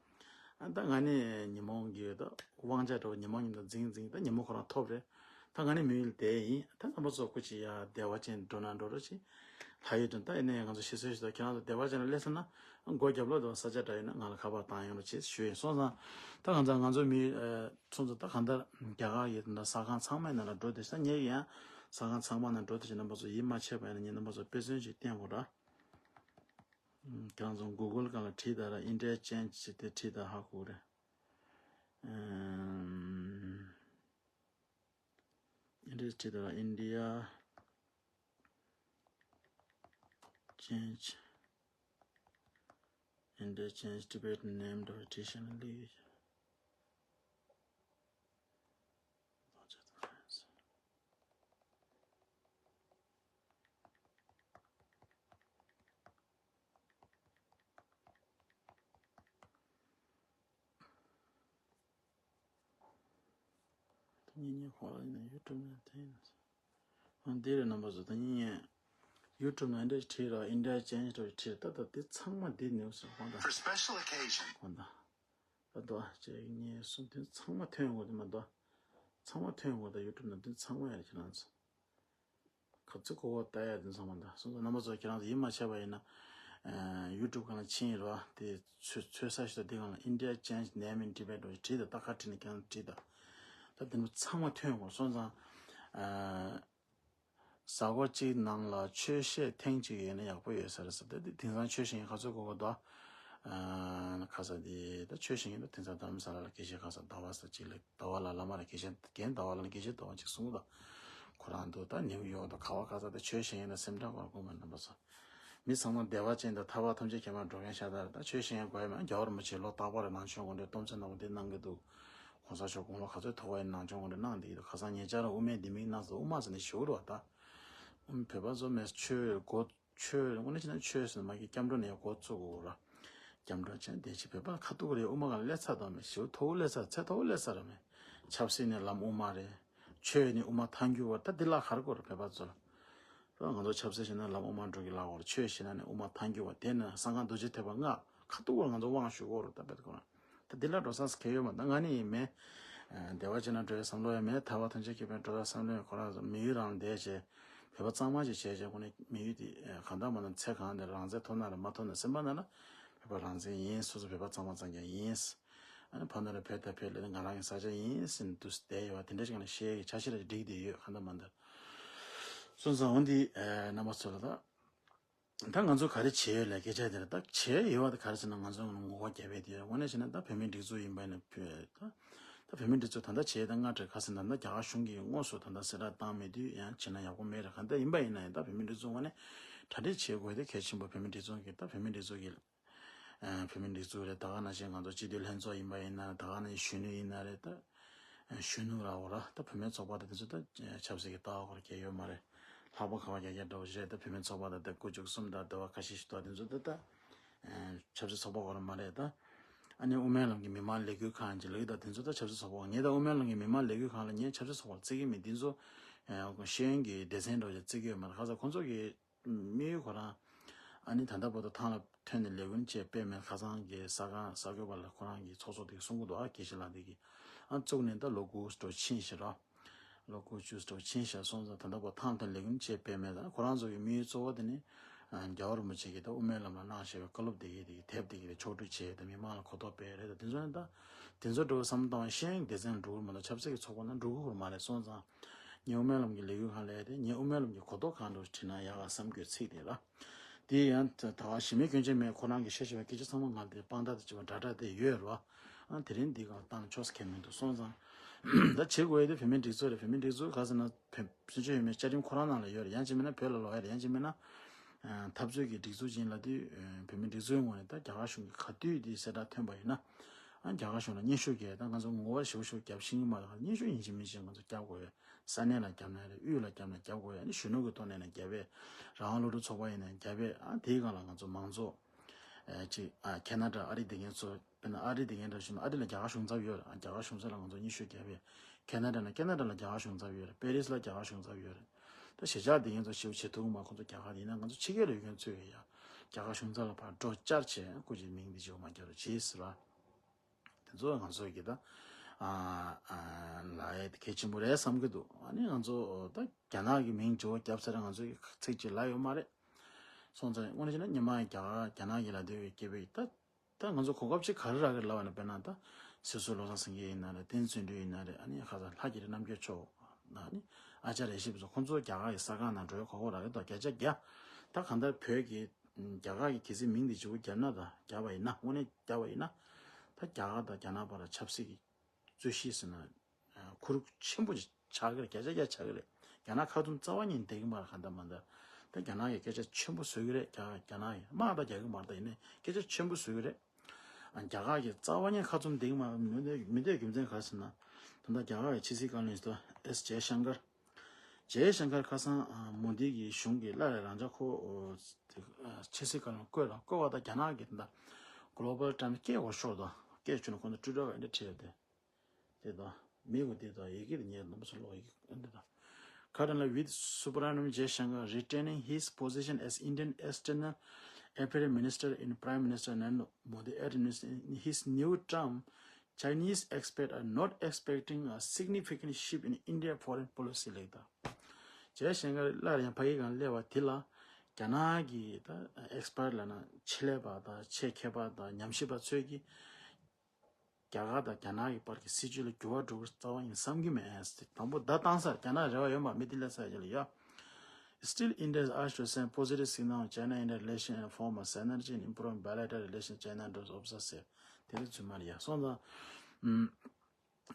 ཨ། ད་ང་ནི་ཉོན་མོངས་ཀྱི་ད་དབང་ཆ་འགྲོ། ཉོན་མོངས་ཉིད་དུ་འཛིན་འཛིན། ད་ཉོན་མོངས་ཁོ་རང་ཐོབ་རེད། ད་ང་ནི་མི་ཡུལ་དེ་ཡིན། ད་རྣམ་པ་ཚོ་སྐུ་མཁྱེན་ཡ་བདེ་བ་ཅན་འགྲོ་ན་འགྲོ་རོགས་བྱེད། ལྷ་ཡུལ་དུ། ད་ཡིན་ནའི་ང་ཚོ་ཤི་སོས་ཤི་ད་ཁྱེད་རང་ཚོ་བདེ་བ་ཅན་ལ་སླེབས་སོང་ན། སྒོ་རྒྱབ་ལོགས་དུ་ས་ཆ་འདྲ་ཡོད་ན་ང་ལ་ཁ་པར་བཏང་ཡོང་རོགས་བྱེད་ཞུ་ཡིན། སོང་ཙང་ད་ང་ཚོ་ང་ཚོ་མི་ཨ་ཚོ་ཚོ་ད་གང་ལྟར་རྒྱ་གར་ཡི་ད་ས་ཁང་ཚང་མའི་ནང་ལ་འགྲོ་དེ་ས། ངས་ཡང་ས་ཁང་ཚང་མ་ནང་འགྲོ་དེ་བྱེད། རྣམ་པ་ཚོ་ཡིད་མ་ཆེས་པ་ཡིན་ན་ངས་རྣམ་པ་ཚོ་དཔེ་མཚོན་ཅིག་བསྟན་དགོས་ར། ཁྱེད་རང་ཚོ་གུ་གུལ་སྒང་ལ་བྲིས་དང་ར། ཨིན་ཌི་ཡ་ཅེན་ཇི་ཟེར་དེ་བྲིས་དང་ཧ་གོ་རེད། ཨིན་ཌི་ཡ་ཅེན་ཇི་དང་ར། ཨིན་ཌི་ཡ་ཅེན་ཇི། India change Tibet name འདྲ་བོ་བྲིས་ཤེས་ན་ལེགས། ད་ཉིན་ཉིན་ཁོ་ལ་ཡིན་ན་ཡུ་ཊུབ་ནང་དེ་ཡིན་ན། འདི་རེད་རྣམ་པ་ཚོ། ད་ཉིན་ཉིན་ཡུ་ཊུབ་ནང་འདི་བྲིས་ར། India change འདྲ་བྲིས་ར། ད་ད་དེ་ཚང་མ་འདི་ནས་སོང་། ཁོང་ད། For special occasion. ཁོང་ད། ད་དོ་གཅིག་གཉིས་གསུམ། དེ་ཚང་མ་ཐོན་ཡོང་གི་འདུག་མ་གཏོགས། ཚང་མ་ཐོན་ཡོང་གི་འདུག་ཡུ་ཊུབ་ནང་དེ་ཚང་མ་ཡར་ཁྱེད་རང་ཚོ། ག་ཚོད་གོ་བ་ལྟ་ཡ་དེ་ཚང་མ་འདུག་སོང་ཙང་རྣམ་པ་ཚོ་ཁྱེད་རང་ཚོ་ཡིད་མ་ཆེས་པ་ཡིན་ན། ཨ། ཡུ་ཊུབ་སྒང་ལ་ཕྱིན་རོགས། དེ་ཚོད་ཚོད་ས་ཞིག་དང་དེ་སྒང་ལ་India change name in Tibet འདྲ་བྲིས་དང་། ད་ག་བྲིས་ནས་ཁྱེད་རང་བྲིས་དང་། ད་དེ་ཚོ་ཚང་མ་ཐོན་ཡོང་གི་རེད། སོང་ཙང་། ཨ། གཟའ་འཁོར་གཅིག་ནང་ལ་ཆོས་བཤད་ཐེངས་གཅིག་ཡོད་ན་ཡག་པོ་ཡོད་ས་རེད་ཟེར། ད་དེ་དེང་སང་ཆོས་བཤད་མཁན་ག་ཚོད་གོ་གོ་འདུག་ཨ། ཁ་ས་དེ་ད་ཆོས་བཤད་མཁན་ད་དེང་སང་དྷ་རམ་ས་ལ་ལ་དགེ་བཤེས་ག་ས་ཟླ་བ་ས་གཅིག་ལ། ཟླ་བ་ལ་བླ་མ་ལ་དགེ་བཤེས། རྒན་ཟླ་བ་ལ་དགེ་བཤེས་ཟླ་བ་གཅིག་གསུང་གི་འདུག་ཁོ་རང་འདུག་ད་ནིའུ་ཡོག་དང་ག་བ་ག་ས། ད་ཆོས་བཤད་མཁན་ད་སེམས་ཁྲལ་གོ་ར་གོ་མ། རྣམ་པ་ཚོ། མི་ཚང་མ་བདེ་བ་ཅན་དང་ཐར་པ་ཐམས་ཅད་ཁྱེད་རང་འགྲོ་མཁན་ཤ་སྟག་རེད། ད་ཆོས་བཤད་མཁན་དགོས་ཡ་མེད། རྒྱལ་བ་རིན་པོ་ཆེ་ལོ་རྟག་པར་རེ་ནང་ཆོས་དགོངས་འགྲེལ་སྟོང་ཚོད་གནང་བ་འདི་གནང་གི་འདུག་གོང་ས་མཆོག་དགུང་ལོ་ག་ཚོད་ཐོག་བའི་ནང་ཆོས་དགོངས་འགྲེལ་གནང་བསྡད་ཀྱི་འདུག་ཁ་སང་ཉེ་ཆར་དབུ་མའི་ལྡེ་མིག་གནང་སོང་། དབུ་མ་ཟེར་ནས་ཞུ་རོགས་ད། དབུ་མ་བོད་པ་ཚོ་མེད་ཆོས་གོ་ཆོས་དངོས་གནས་བྱས་ན་ཆོས་ཟེར་ན་མ་གི་སྐྱབས་འགྲོ་ནས་འགོ་བཙུགས་དགོས་ར། སྐྱབས་འགྲོ་བྱས་ནས་དེ་ཕྱི་བོད་པ་ཁ་ཐུག་རེད། དབུ་མ་གང་སླེབས་ཚར་དང་མེད་ཞུ། མཐོ་བོ་སླེབས་ཚར། ཚད་མཐོ་བོ་སླེབས་ཚར་ར་མེད། ཆབ་སྲིད་ནས་ལམ་དབུ་མ་རེད། ཆོས་ནས་དབུ་མ་ཐལ་འགྱུར་བ། ད་འདི་ལ་ག་རེ་དགོས་ར་བོད་པ་ཚོ་ལ། ང་ཚོ་ཆབ་སྲིད་བྱས་ན་ལམ་དབུ་མ་འགྲོ་གི་ལ་འོར། ཆོས་བྱས་ན་ནི་དབུ་མ་ཐལ་འགྱུར་བ། དེ་ནི་གསང་སྔགས་རྡོ་རྗེ་ཐེག་པ་སྔགས་ཁ་ཐུག་པར་ང་ཚོ་དབང་ཞུ་དགོས་རེད། ད་བེད་ཁོ་རང་ད་འདི་ལ་འགྲོ་སང་སྐད་ཡོད་མ། ད་ང་ནི་ཡིན་མེད། བདེ་བ་ཅན་ན་འགྲོ་ཡ་བསམ་བློ་ཡང་མེད། ཐར་པ་ཐམས་ཅད་མཁྱེན་པའི་འགྲོ་ཡ་བསམ་བློ་ཡང་། ཁོ་རང་ཚོ་མི་ཡུལ་རང་བསྡད་བྱས། བོད་པ་གཙང་མ་ཞིག་བྱས་བྱས། ཁོ་ནི་མི་ཡུལ་དེ་གང་ལྟར་མ་ན་ཚེ་གང་དེ་རང་བཙན་ཐོབ་ན་རེད། མ་ཐོབ་ན་སེམས་པ་ན་ན་བོད་པ་རང་བཙན་ཡིན། སོ་སོ་བོད་པ་གཙང་མ་གཙང་རྐྱང་ཡིན། ཨ་ནི་ཕ་ན་རེ་བོད་ད་བོད་ལ་ང་རང་གི་ས་ཆ་ཡིན་ཟེར་ནས་འདུག་བསྡད་ཡོད་པ་དེ་འདྲ་ཞིག་ནས་བཤད་ཀྱི་འཆར་གཞི་ལ་འགྲིག་བསྡད་ཡོད། གང་ལྟར་མ་ལྟར་སོང་ཙང་འོ་འདི་རྣམ་པ་ཚོ་ལ་ད། ད་ང་ཚོ་ག་རེ་བྱས་ཡོད་ལབ་སྐད་ཆ་དེ་རེད། ད་བྱས་ཡོད་པ་དེ་ག་རེ་ཟེར་ན་ང་ཚོ་ངོ་རྒོལ་རྒྱབ་པའི་དེ་རེད། དངོས་གནས་བྱས་ན་ད་བོད་མིའི་སྒྲིག་འཛུགས་ཡིན་པ་ཡིན་ན་བོད་ད་ད་བོད་མིའི་སྒྲིག་འཛུགས་ད་ལྟ་བྱས་ད་སྔ་དྲག་ག་ཟེར་ན་ད་རྒྱ་གར་གཞུང་གིས་དངོས་སུ་ད་ལྟ་གསལ་བསྒྲགས་བཏང་མེད་དུས་ཡང་བྱས་ན་ཡག་པོ་མེད་རེད། གང་ལྟར་ཡིན་པ་ཡིན་ན་ཡང་ད་བོད་མིའི་སྒྲིག་འཛུགས་དངོས་གནས་གྲ་སྒྲིག་བྱེད་དགོས་དེ་གལ་ཆེན་པོ། བོད་མིའི་སྒྲིག་འཛུགས་ཀྱིས་ད་བོད་མིའི་སྒྲིག་འཛུགས་ཀྱིས་ཨ་བོད་མིའི་སྒྲིག་འཛུགས་རེད། ད་ག་ནང་བཞིན་ང་ཚོ་སྤྱི་འཐུས་ལྷན་ཚོགས་ཡིན་པ་ཡིན་ན། ད་ག་ནང་བཞིན་གཞོན་ནུ་ཡིན་ན་རེད། ད་གཞོན་ནུ་ར་འོ་ར་ད་བུད་མེད་ཚོགས་པ་དང་དེ་ཚོ་ད་ཆབ་སྲིད་ཀྱི་ལྟ་བ་སྐོར་གྱི་ཡོད་མ་རེད། ལྷག་པ་ག་བ་རྒྱ་རྒྱ་འདྲ་བོ་རེད། ད་བུད་མེད་ཚོགས་པ་དང་ད་དགུ་བཅུ་གསུམ་དང་ཟླ་བ་ཁ་ཤས་ཤིག་འདུག་དེ་ཚོ་ད་ད་ཆབ་སྲིད་ཚོགས་པ་སྐོར་མ་རེད་ད། ཨ་ནི་དབུ་མའི་ལམ་གྱི་མི་མང་ལས་འགུལ་ཁང་ཅིག་ལབ་ཀྱི་ད་དེ་ཚོ་ད་ཆབ་སྲིད་ཚོགས་པ། ངས་ད་དབུ་མའི་ལམ་གྱི་མི་མང་ལས་འགུལ་ཁང་ལ་ངས་ཆབ་སྲིད་ཚོགས་པ་བརྩི་གི་མེད། དེ་ཚོ་ ཤེས་ཡོན་གྱི་སྡེ་ཚན་འདྲ་བ་ཅིག་བརྩི་གི་ཡོད་མ་རེད། ཁ་སང་ཁོང་ཚོ་གི་དམིགས་ཡུལ་ཁོ་རང་ཨ་ནི་ད་ལྟ་བར་དུ་ཐང་ལ་ཐོན་ནས་ལས་འགུལ་བྱས་པའི་མེད། ཁ་སང་གི་གསར་ཁང་གསར་འགོད་པ་ལ་ཁོ་རང་གི་ཚོགས་གཙོ་དེ་གསུང་གི་འདུག་ཨ་དགེ་བཤེས་ལགས་དེ་གི་ཨ་བཙུགས་ནས་ད་ལོ་དགུ་འགྲོ་ཕྱིན་ཞེས་ར། ལོ་དགུ་བཅུ་འགྲོ་ཕྱིན་ཞེས་སོང་ཙང་ད་ལྟ་བར་ཐང་ཐང་ལས་འགུལ་བྱས་པའི་མེད། ད་ཁོ་རང་ཚོ་གི་དམིགས་ཡུལ་གཙོ་བོ་དེ་ནི་ཨ་རྒྱལ་བ་རིན་པོ་ཆེ་གིས་ད་དབུ་མའི་ལམ་ལ་གནང་བཞག་པའི་བཀའ་སློབ་དེ་གི་དེ་གི་དེབ་དེ་གི་རེད། ཕྱོགས་སྒྲིག་བྱས་ད་མི་མང་ལ་གོ་རྟོགས་སྤེལ་རེད། ད་དེ་ཚོ་ནི་ད་དེ་ཚོ་འགྲོ་བསམ་བཏང་བ་ཤེས་ཡོན་སྡེ་ཚན་འགྲོ་གི་མ་གཏོགས་ཆབ་སྲིད་ཀྱི་ཚོགས་པ་ནང་འགྲོ་གི་ཡོད་མ་རེད། སོང་ཙང་ངས་དབུ་མའི་ལམ་གྱི་ལས་འགུལ་ཁང་ལ་དེ་ངས་དབུ་མའི་ལམ་གྱི་གོ་རྟོགས་གང་འདྲ་བྲིས་ན་ཡག་ག་བསམ་དགོས་ཚིག་དེ་ར། དེ་ཡང་ད་ག་གཞི་མེད་སྐྱོན་ཅན་མེད། ཁོ་རང་གི་བཤད་བཞིན་པའི་སྐད་ཆ་ཚང་མ་ང་དེ་དཔང་རྟགས་དེ་བྱས་པ་འདྲ་འདྲ་དེ་ཡོད་རེད་བ། ཨ་དེ་རིང་འདི་གང་བཏང་ཆོག་ས་ཁེལ་མི་འདུག་སོང་ཙང་ད་བྱེད་དགོས་ཡ་དེ་བོད་མིའི་སྒྲིག་འཛུགས་རེད། བོད་མིའི་སྒྲིག་འཛུགས་ག་ཟེར་ན་བོད་སྲིད་བྱུས་ཡོད་མེད་བཅའ་ཁྲིམས་ཁོ་རང་ནང་ལ་ཡོད་རེད། ཡང་གཅིག་མིན་ན་བོད་ལ་ལོག་ཡ་རེད། ཡང་གཅིག་མིན་ན་འཐབ་རྩོད་ཀྱི་སྒྲིག་འཛུགས་ཡིན་ལབ་དུས་བོད་མིའི་སྒྲིག་འཛུགས་ངོས་ནས་ད་རྒྱ་གར་གཞུང་གི་ག་དུས་དེ་གསལ་བསྒྲགས་ཐོན་པ་ཡིན་ན་ཨ་རྒྱ་གར་གཞུང་ལ་སྙན་ཞུ་རྒྱག་ད་ང་ཚོ་ངོ་བོ་ཞེ་པོ་ཞེ་པོ་རྒྱབ་ཤེས་ཀྱི་མ་རེད། སྙན་ཞུ་ཡིན་གཅིག་མིན་གཅིག་ང་ཚོ་རྒྱབ་དགོས་ཡ། ས་གནས་ལ་རྒྱབ་ན་རེད། དབུས་ལ་རྒྱབ་ན་རྒྱབ་དགོས་ཡ། ནི་གཞོན་ནུ་གི་ཐོག་ནས་ན་རྒྱབ་པས། རང་དབང་སློབ་ཕྲུག་ཚོགས་པ་ཡིན་ན་རྒྱབ་པས། ཨ་དེའི་སྒང་ལ་ང་ཚོ་མང་ཚོགས་ཨ་ཅིག་ཨ་ཁེ་ན་ཌ་ཨ་རི་བསྡད་མཁན་ཚོ་དཔེར་ན་ཨ་རི་བསྡད་མཁན་འདྲ་ཞུ་ན་ཨ་རི་ལ་རྒྱ་གར་གཞུང་ཚབ་ཡོད་རེད། ཨ་རྒྱ་གར་གཞུང་ཚབ་ལ་ང་ཚོ་སྙན་ཞུ་རྒྱབ་པས། ཁེ་ན་ཌ་ན་ཁེ་ན་ཌ་ལ་རྒྱ་གར་གཞུང་ཚབ་ཡོད་རེད། པེ་རིས་ལ་རྒྱ་གར་གཞུང་ཚབ་ཡོད་རེད། ད་གཞིས་ཆགས་བསྡད་མཁན་ཚོ་ཞེ་པོ་བྱེད་ཐུབ་ཀྱི་མ། ཁོང་ཚོ་རྒྱ་གར་ཡིན་ན་ང་ཚོ་ཕྱི་རྒྱལ་ལ་ཡོད་མཁན་ཚོས་ཡ་རྒྱ་གར་གཞུང་ཚབ་ལ་ཕར་འགྲོ་བཅར་བྱས་སྐུ་མཁྱེན་མིང་འདི་བརྗོད་མ་རྒྱག་རོགས་བྱེད་ཟེར་བ། དེ་ཚོ་ང་ཚོ་གི་ད་ཨ་ཨ་ལ་ཡ་གལ་ཆེན་པོ་རེད་བསམ་གྱི་འདུག་ཨ་ནི་ང་ཚོ་ད་རྒྱ་ནག་གི་མིང་བརྗོད་རྒྱབ་ས་རེད། ང་ཚོ་གི་ཚིག་ཅིག་ལ་ཡོད་མ་རེད། སོང་ཙང་དངོས་གནས་བྱས་ན་ཉི་མ་རྒྱ་གར་རྒྱ་ནག་གི་ལ་དེ་བའི་སྐད་པའི་ད་ད་ང་ཚོ་གོ་སྐབས་ཅིག་ག་རེ་རག་གི་ལབ་པ་ན་དཔེར་ན་ད་སྲིད་ཟུར་བློ་བཟང་སེང་གེ་ཡིན་ན་རེད། བསྟན་འཛིན་གྲུབ་ཡིན་ན་རེད། ཨ་ནི་ཁ་སང་ལྷ་རྒྱ་རི་རྣམ་རྒྱལ་མཆོག་ཨ་ནི་ཨ་ཅར་ཡེ་ཤེས་པ་ཚོ་ཁོང་ཚོ་རྒྱ་གར་གི་གསར་ཁང་ནང་འགྲོ་ཡ་གོ་སྐབས་རག་གི་འདུག་བརྒྱ་ཆ་བརྒྱ། ད་གང་ལྟར་བོད་ཀྱི་རྒྱ་གར་གྱི་གལ་སྲིད་མིང་འདི་བརྗེ་པོ་བརྒྱབ་ན་ད་བརྒྱབ་པ་ཡིན་ན་དངོས་གནས་བརྒྱབ་པ་ཡིན་ན་ད་རྒྱ་གར་དང་རྒྱ་ནག་བར་ལ་ཆབ་སྲིད་ཀྱི་རྩོད་གཞི་ཟེར་ན་ཁུར་ཆེན་པོ་ཆགས་ཀྱི་རེད། བརྒྱ་ཆ་བརྒྱ་ཆགས་ཀྱི་རེད། རྒྱ་ནག་ཁ་བཙུམ་རྩ་བ་ཉིད་བསྡད་ཀྱི་མ་རེད། གང་ལྟར་མ་ལྟར་ད་རྒྱ་ནག་གིས་སྐད་ཆ་ཆེན་པོ་བཟོ་གི་རེད། རྒྱ་རྒྱ་ནག་གིས་དམག་ད་རྒྱག་གི་མ་རེད། ད་ཡིན་ནའི་སྐད་ཆ་ཆེན་པོ་བཟོ་གི་རེད། རྒྱ་གར་གྱིས་རྩ་བ་ཉིད་ཁ་བཙུམ་བསྡད་ཀྱི་མ་རེད། མི་འདོད་མི་འདོད་རྒྱུ་མཚན་ག་རེ་ཟེར་ན་ད་ལྟ་རྒྱ་གར་གྱི་ཕྱི་སྲིད་བཀའ་བློན་ཟེར་ཨེས་ཇེ་ཤང་ཀར། ཇེ་ཤང་ཀར་ཁ་སང་ཨ་མོ་དི་གི་གཞུང་གི་སླར་ཡང་རང་འཇགས་ཁོ་ཨོ་ཨ་ཕྱི་སྲིད་བཀའ་བློན་བསྐོས་དང་བསྐོས་པ་དང་རྒྱ་ནག་གི་ད་ལྟ་Global Times་སྐད་འོ་ཤོར་དང་སྐད་བྱུང་ན་ཁོ་ཚོ་ཊུ་ཊར་ག་འདྲ་བྲིས་ཡོད་དེ། དེ་དང་མི་གུ་དེ་དང་ཡི་གེ་དེ་ཉེ་ལམ་སུ་ལོག་ཡི་གེ་འདི་དང་། Currently with Subrahmanyam Jaishankar retaining his position as Indian External Affairs Minister in Prime Minister Narendra Modi administration, in his new term, Chinese experts are not expecting a significant shift in India foreign policy ལེགས་དང་། ཇེ་ཤང་ཀར་སླར་ཡང་ཕ་གི་གང་སླེབས་པ་དེ་ལ་རྒྱ་ནག་གི་ད་ཨེག་སི་པར་ཊི་ལབ་ན་ཆེད་ལས་པ་དང་ཆེད་མཁས་པ་དང་ཉམས་ཞིབ་པ་ཚོས་ཀྱིས་རྒྱ་གར་དང་རྒྱ་ནག་གི་བར་གྱི་སྲིད་བྱུས་ལ་འགྱུར་བ་འགྲོ་གི་རྩ་བ་ཡིན་བསམ་གྱི་མེད། དང་པོ་བརྡ་བཏང་ས་རྒྱ་ནག་རེ་བ་ཡོད་མ་མི་དེ་ལ་ས་རྒྱ་ལ་ཡ། Still, India is urged to send positive signal on China-India relations and form a synergy and improve bilateral relations, China unders observe ཟེར། དེ་ཚོ་ཚུལ་མ་རེད་ཡ། སོང་ཙང་།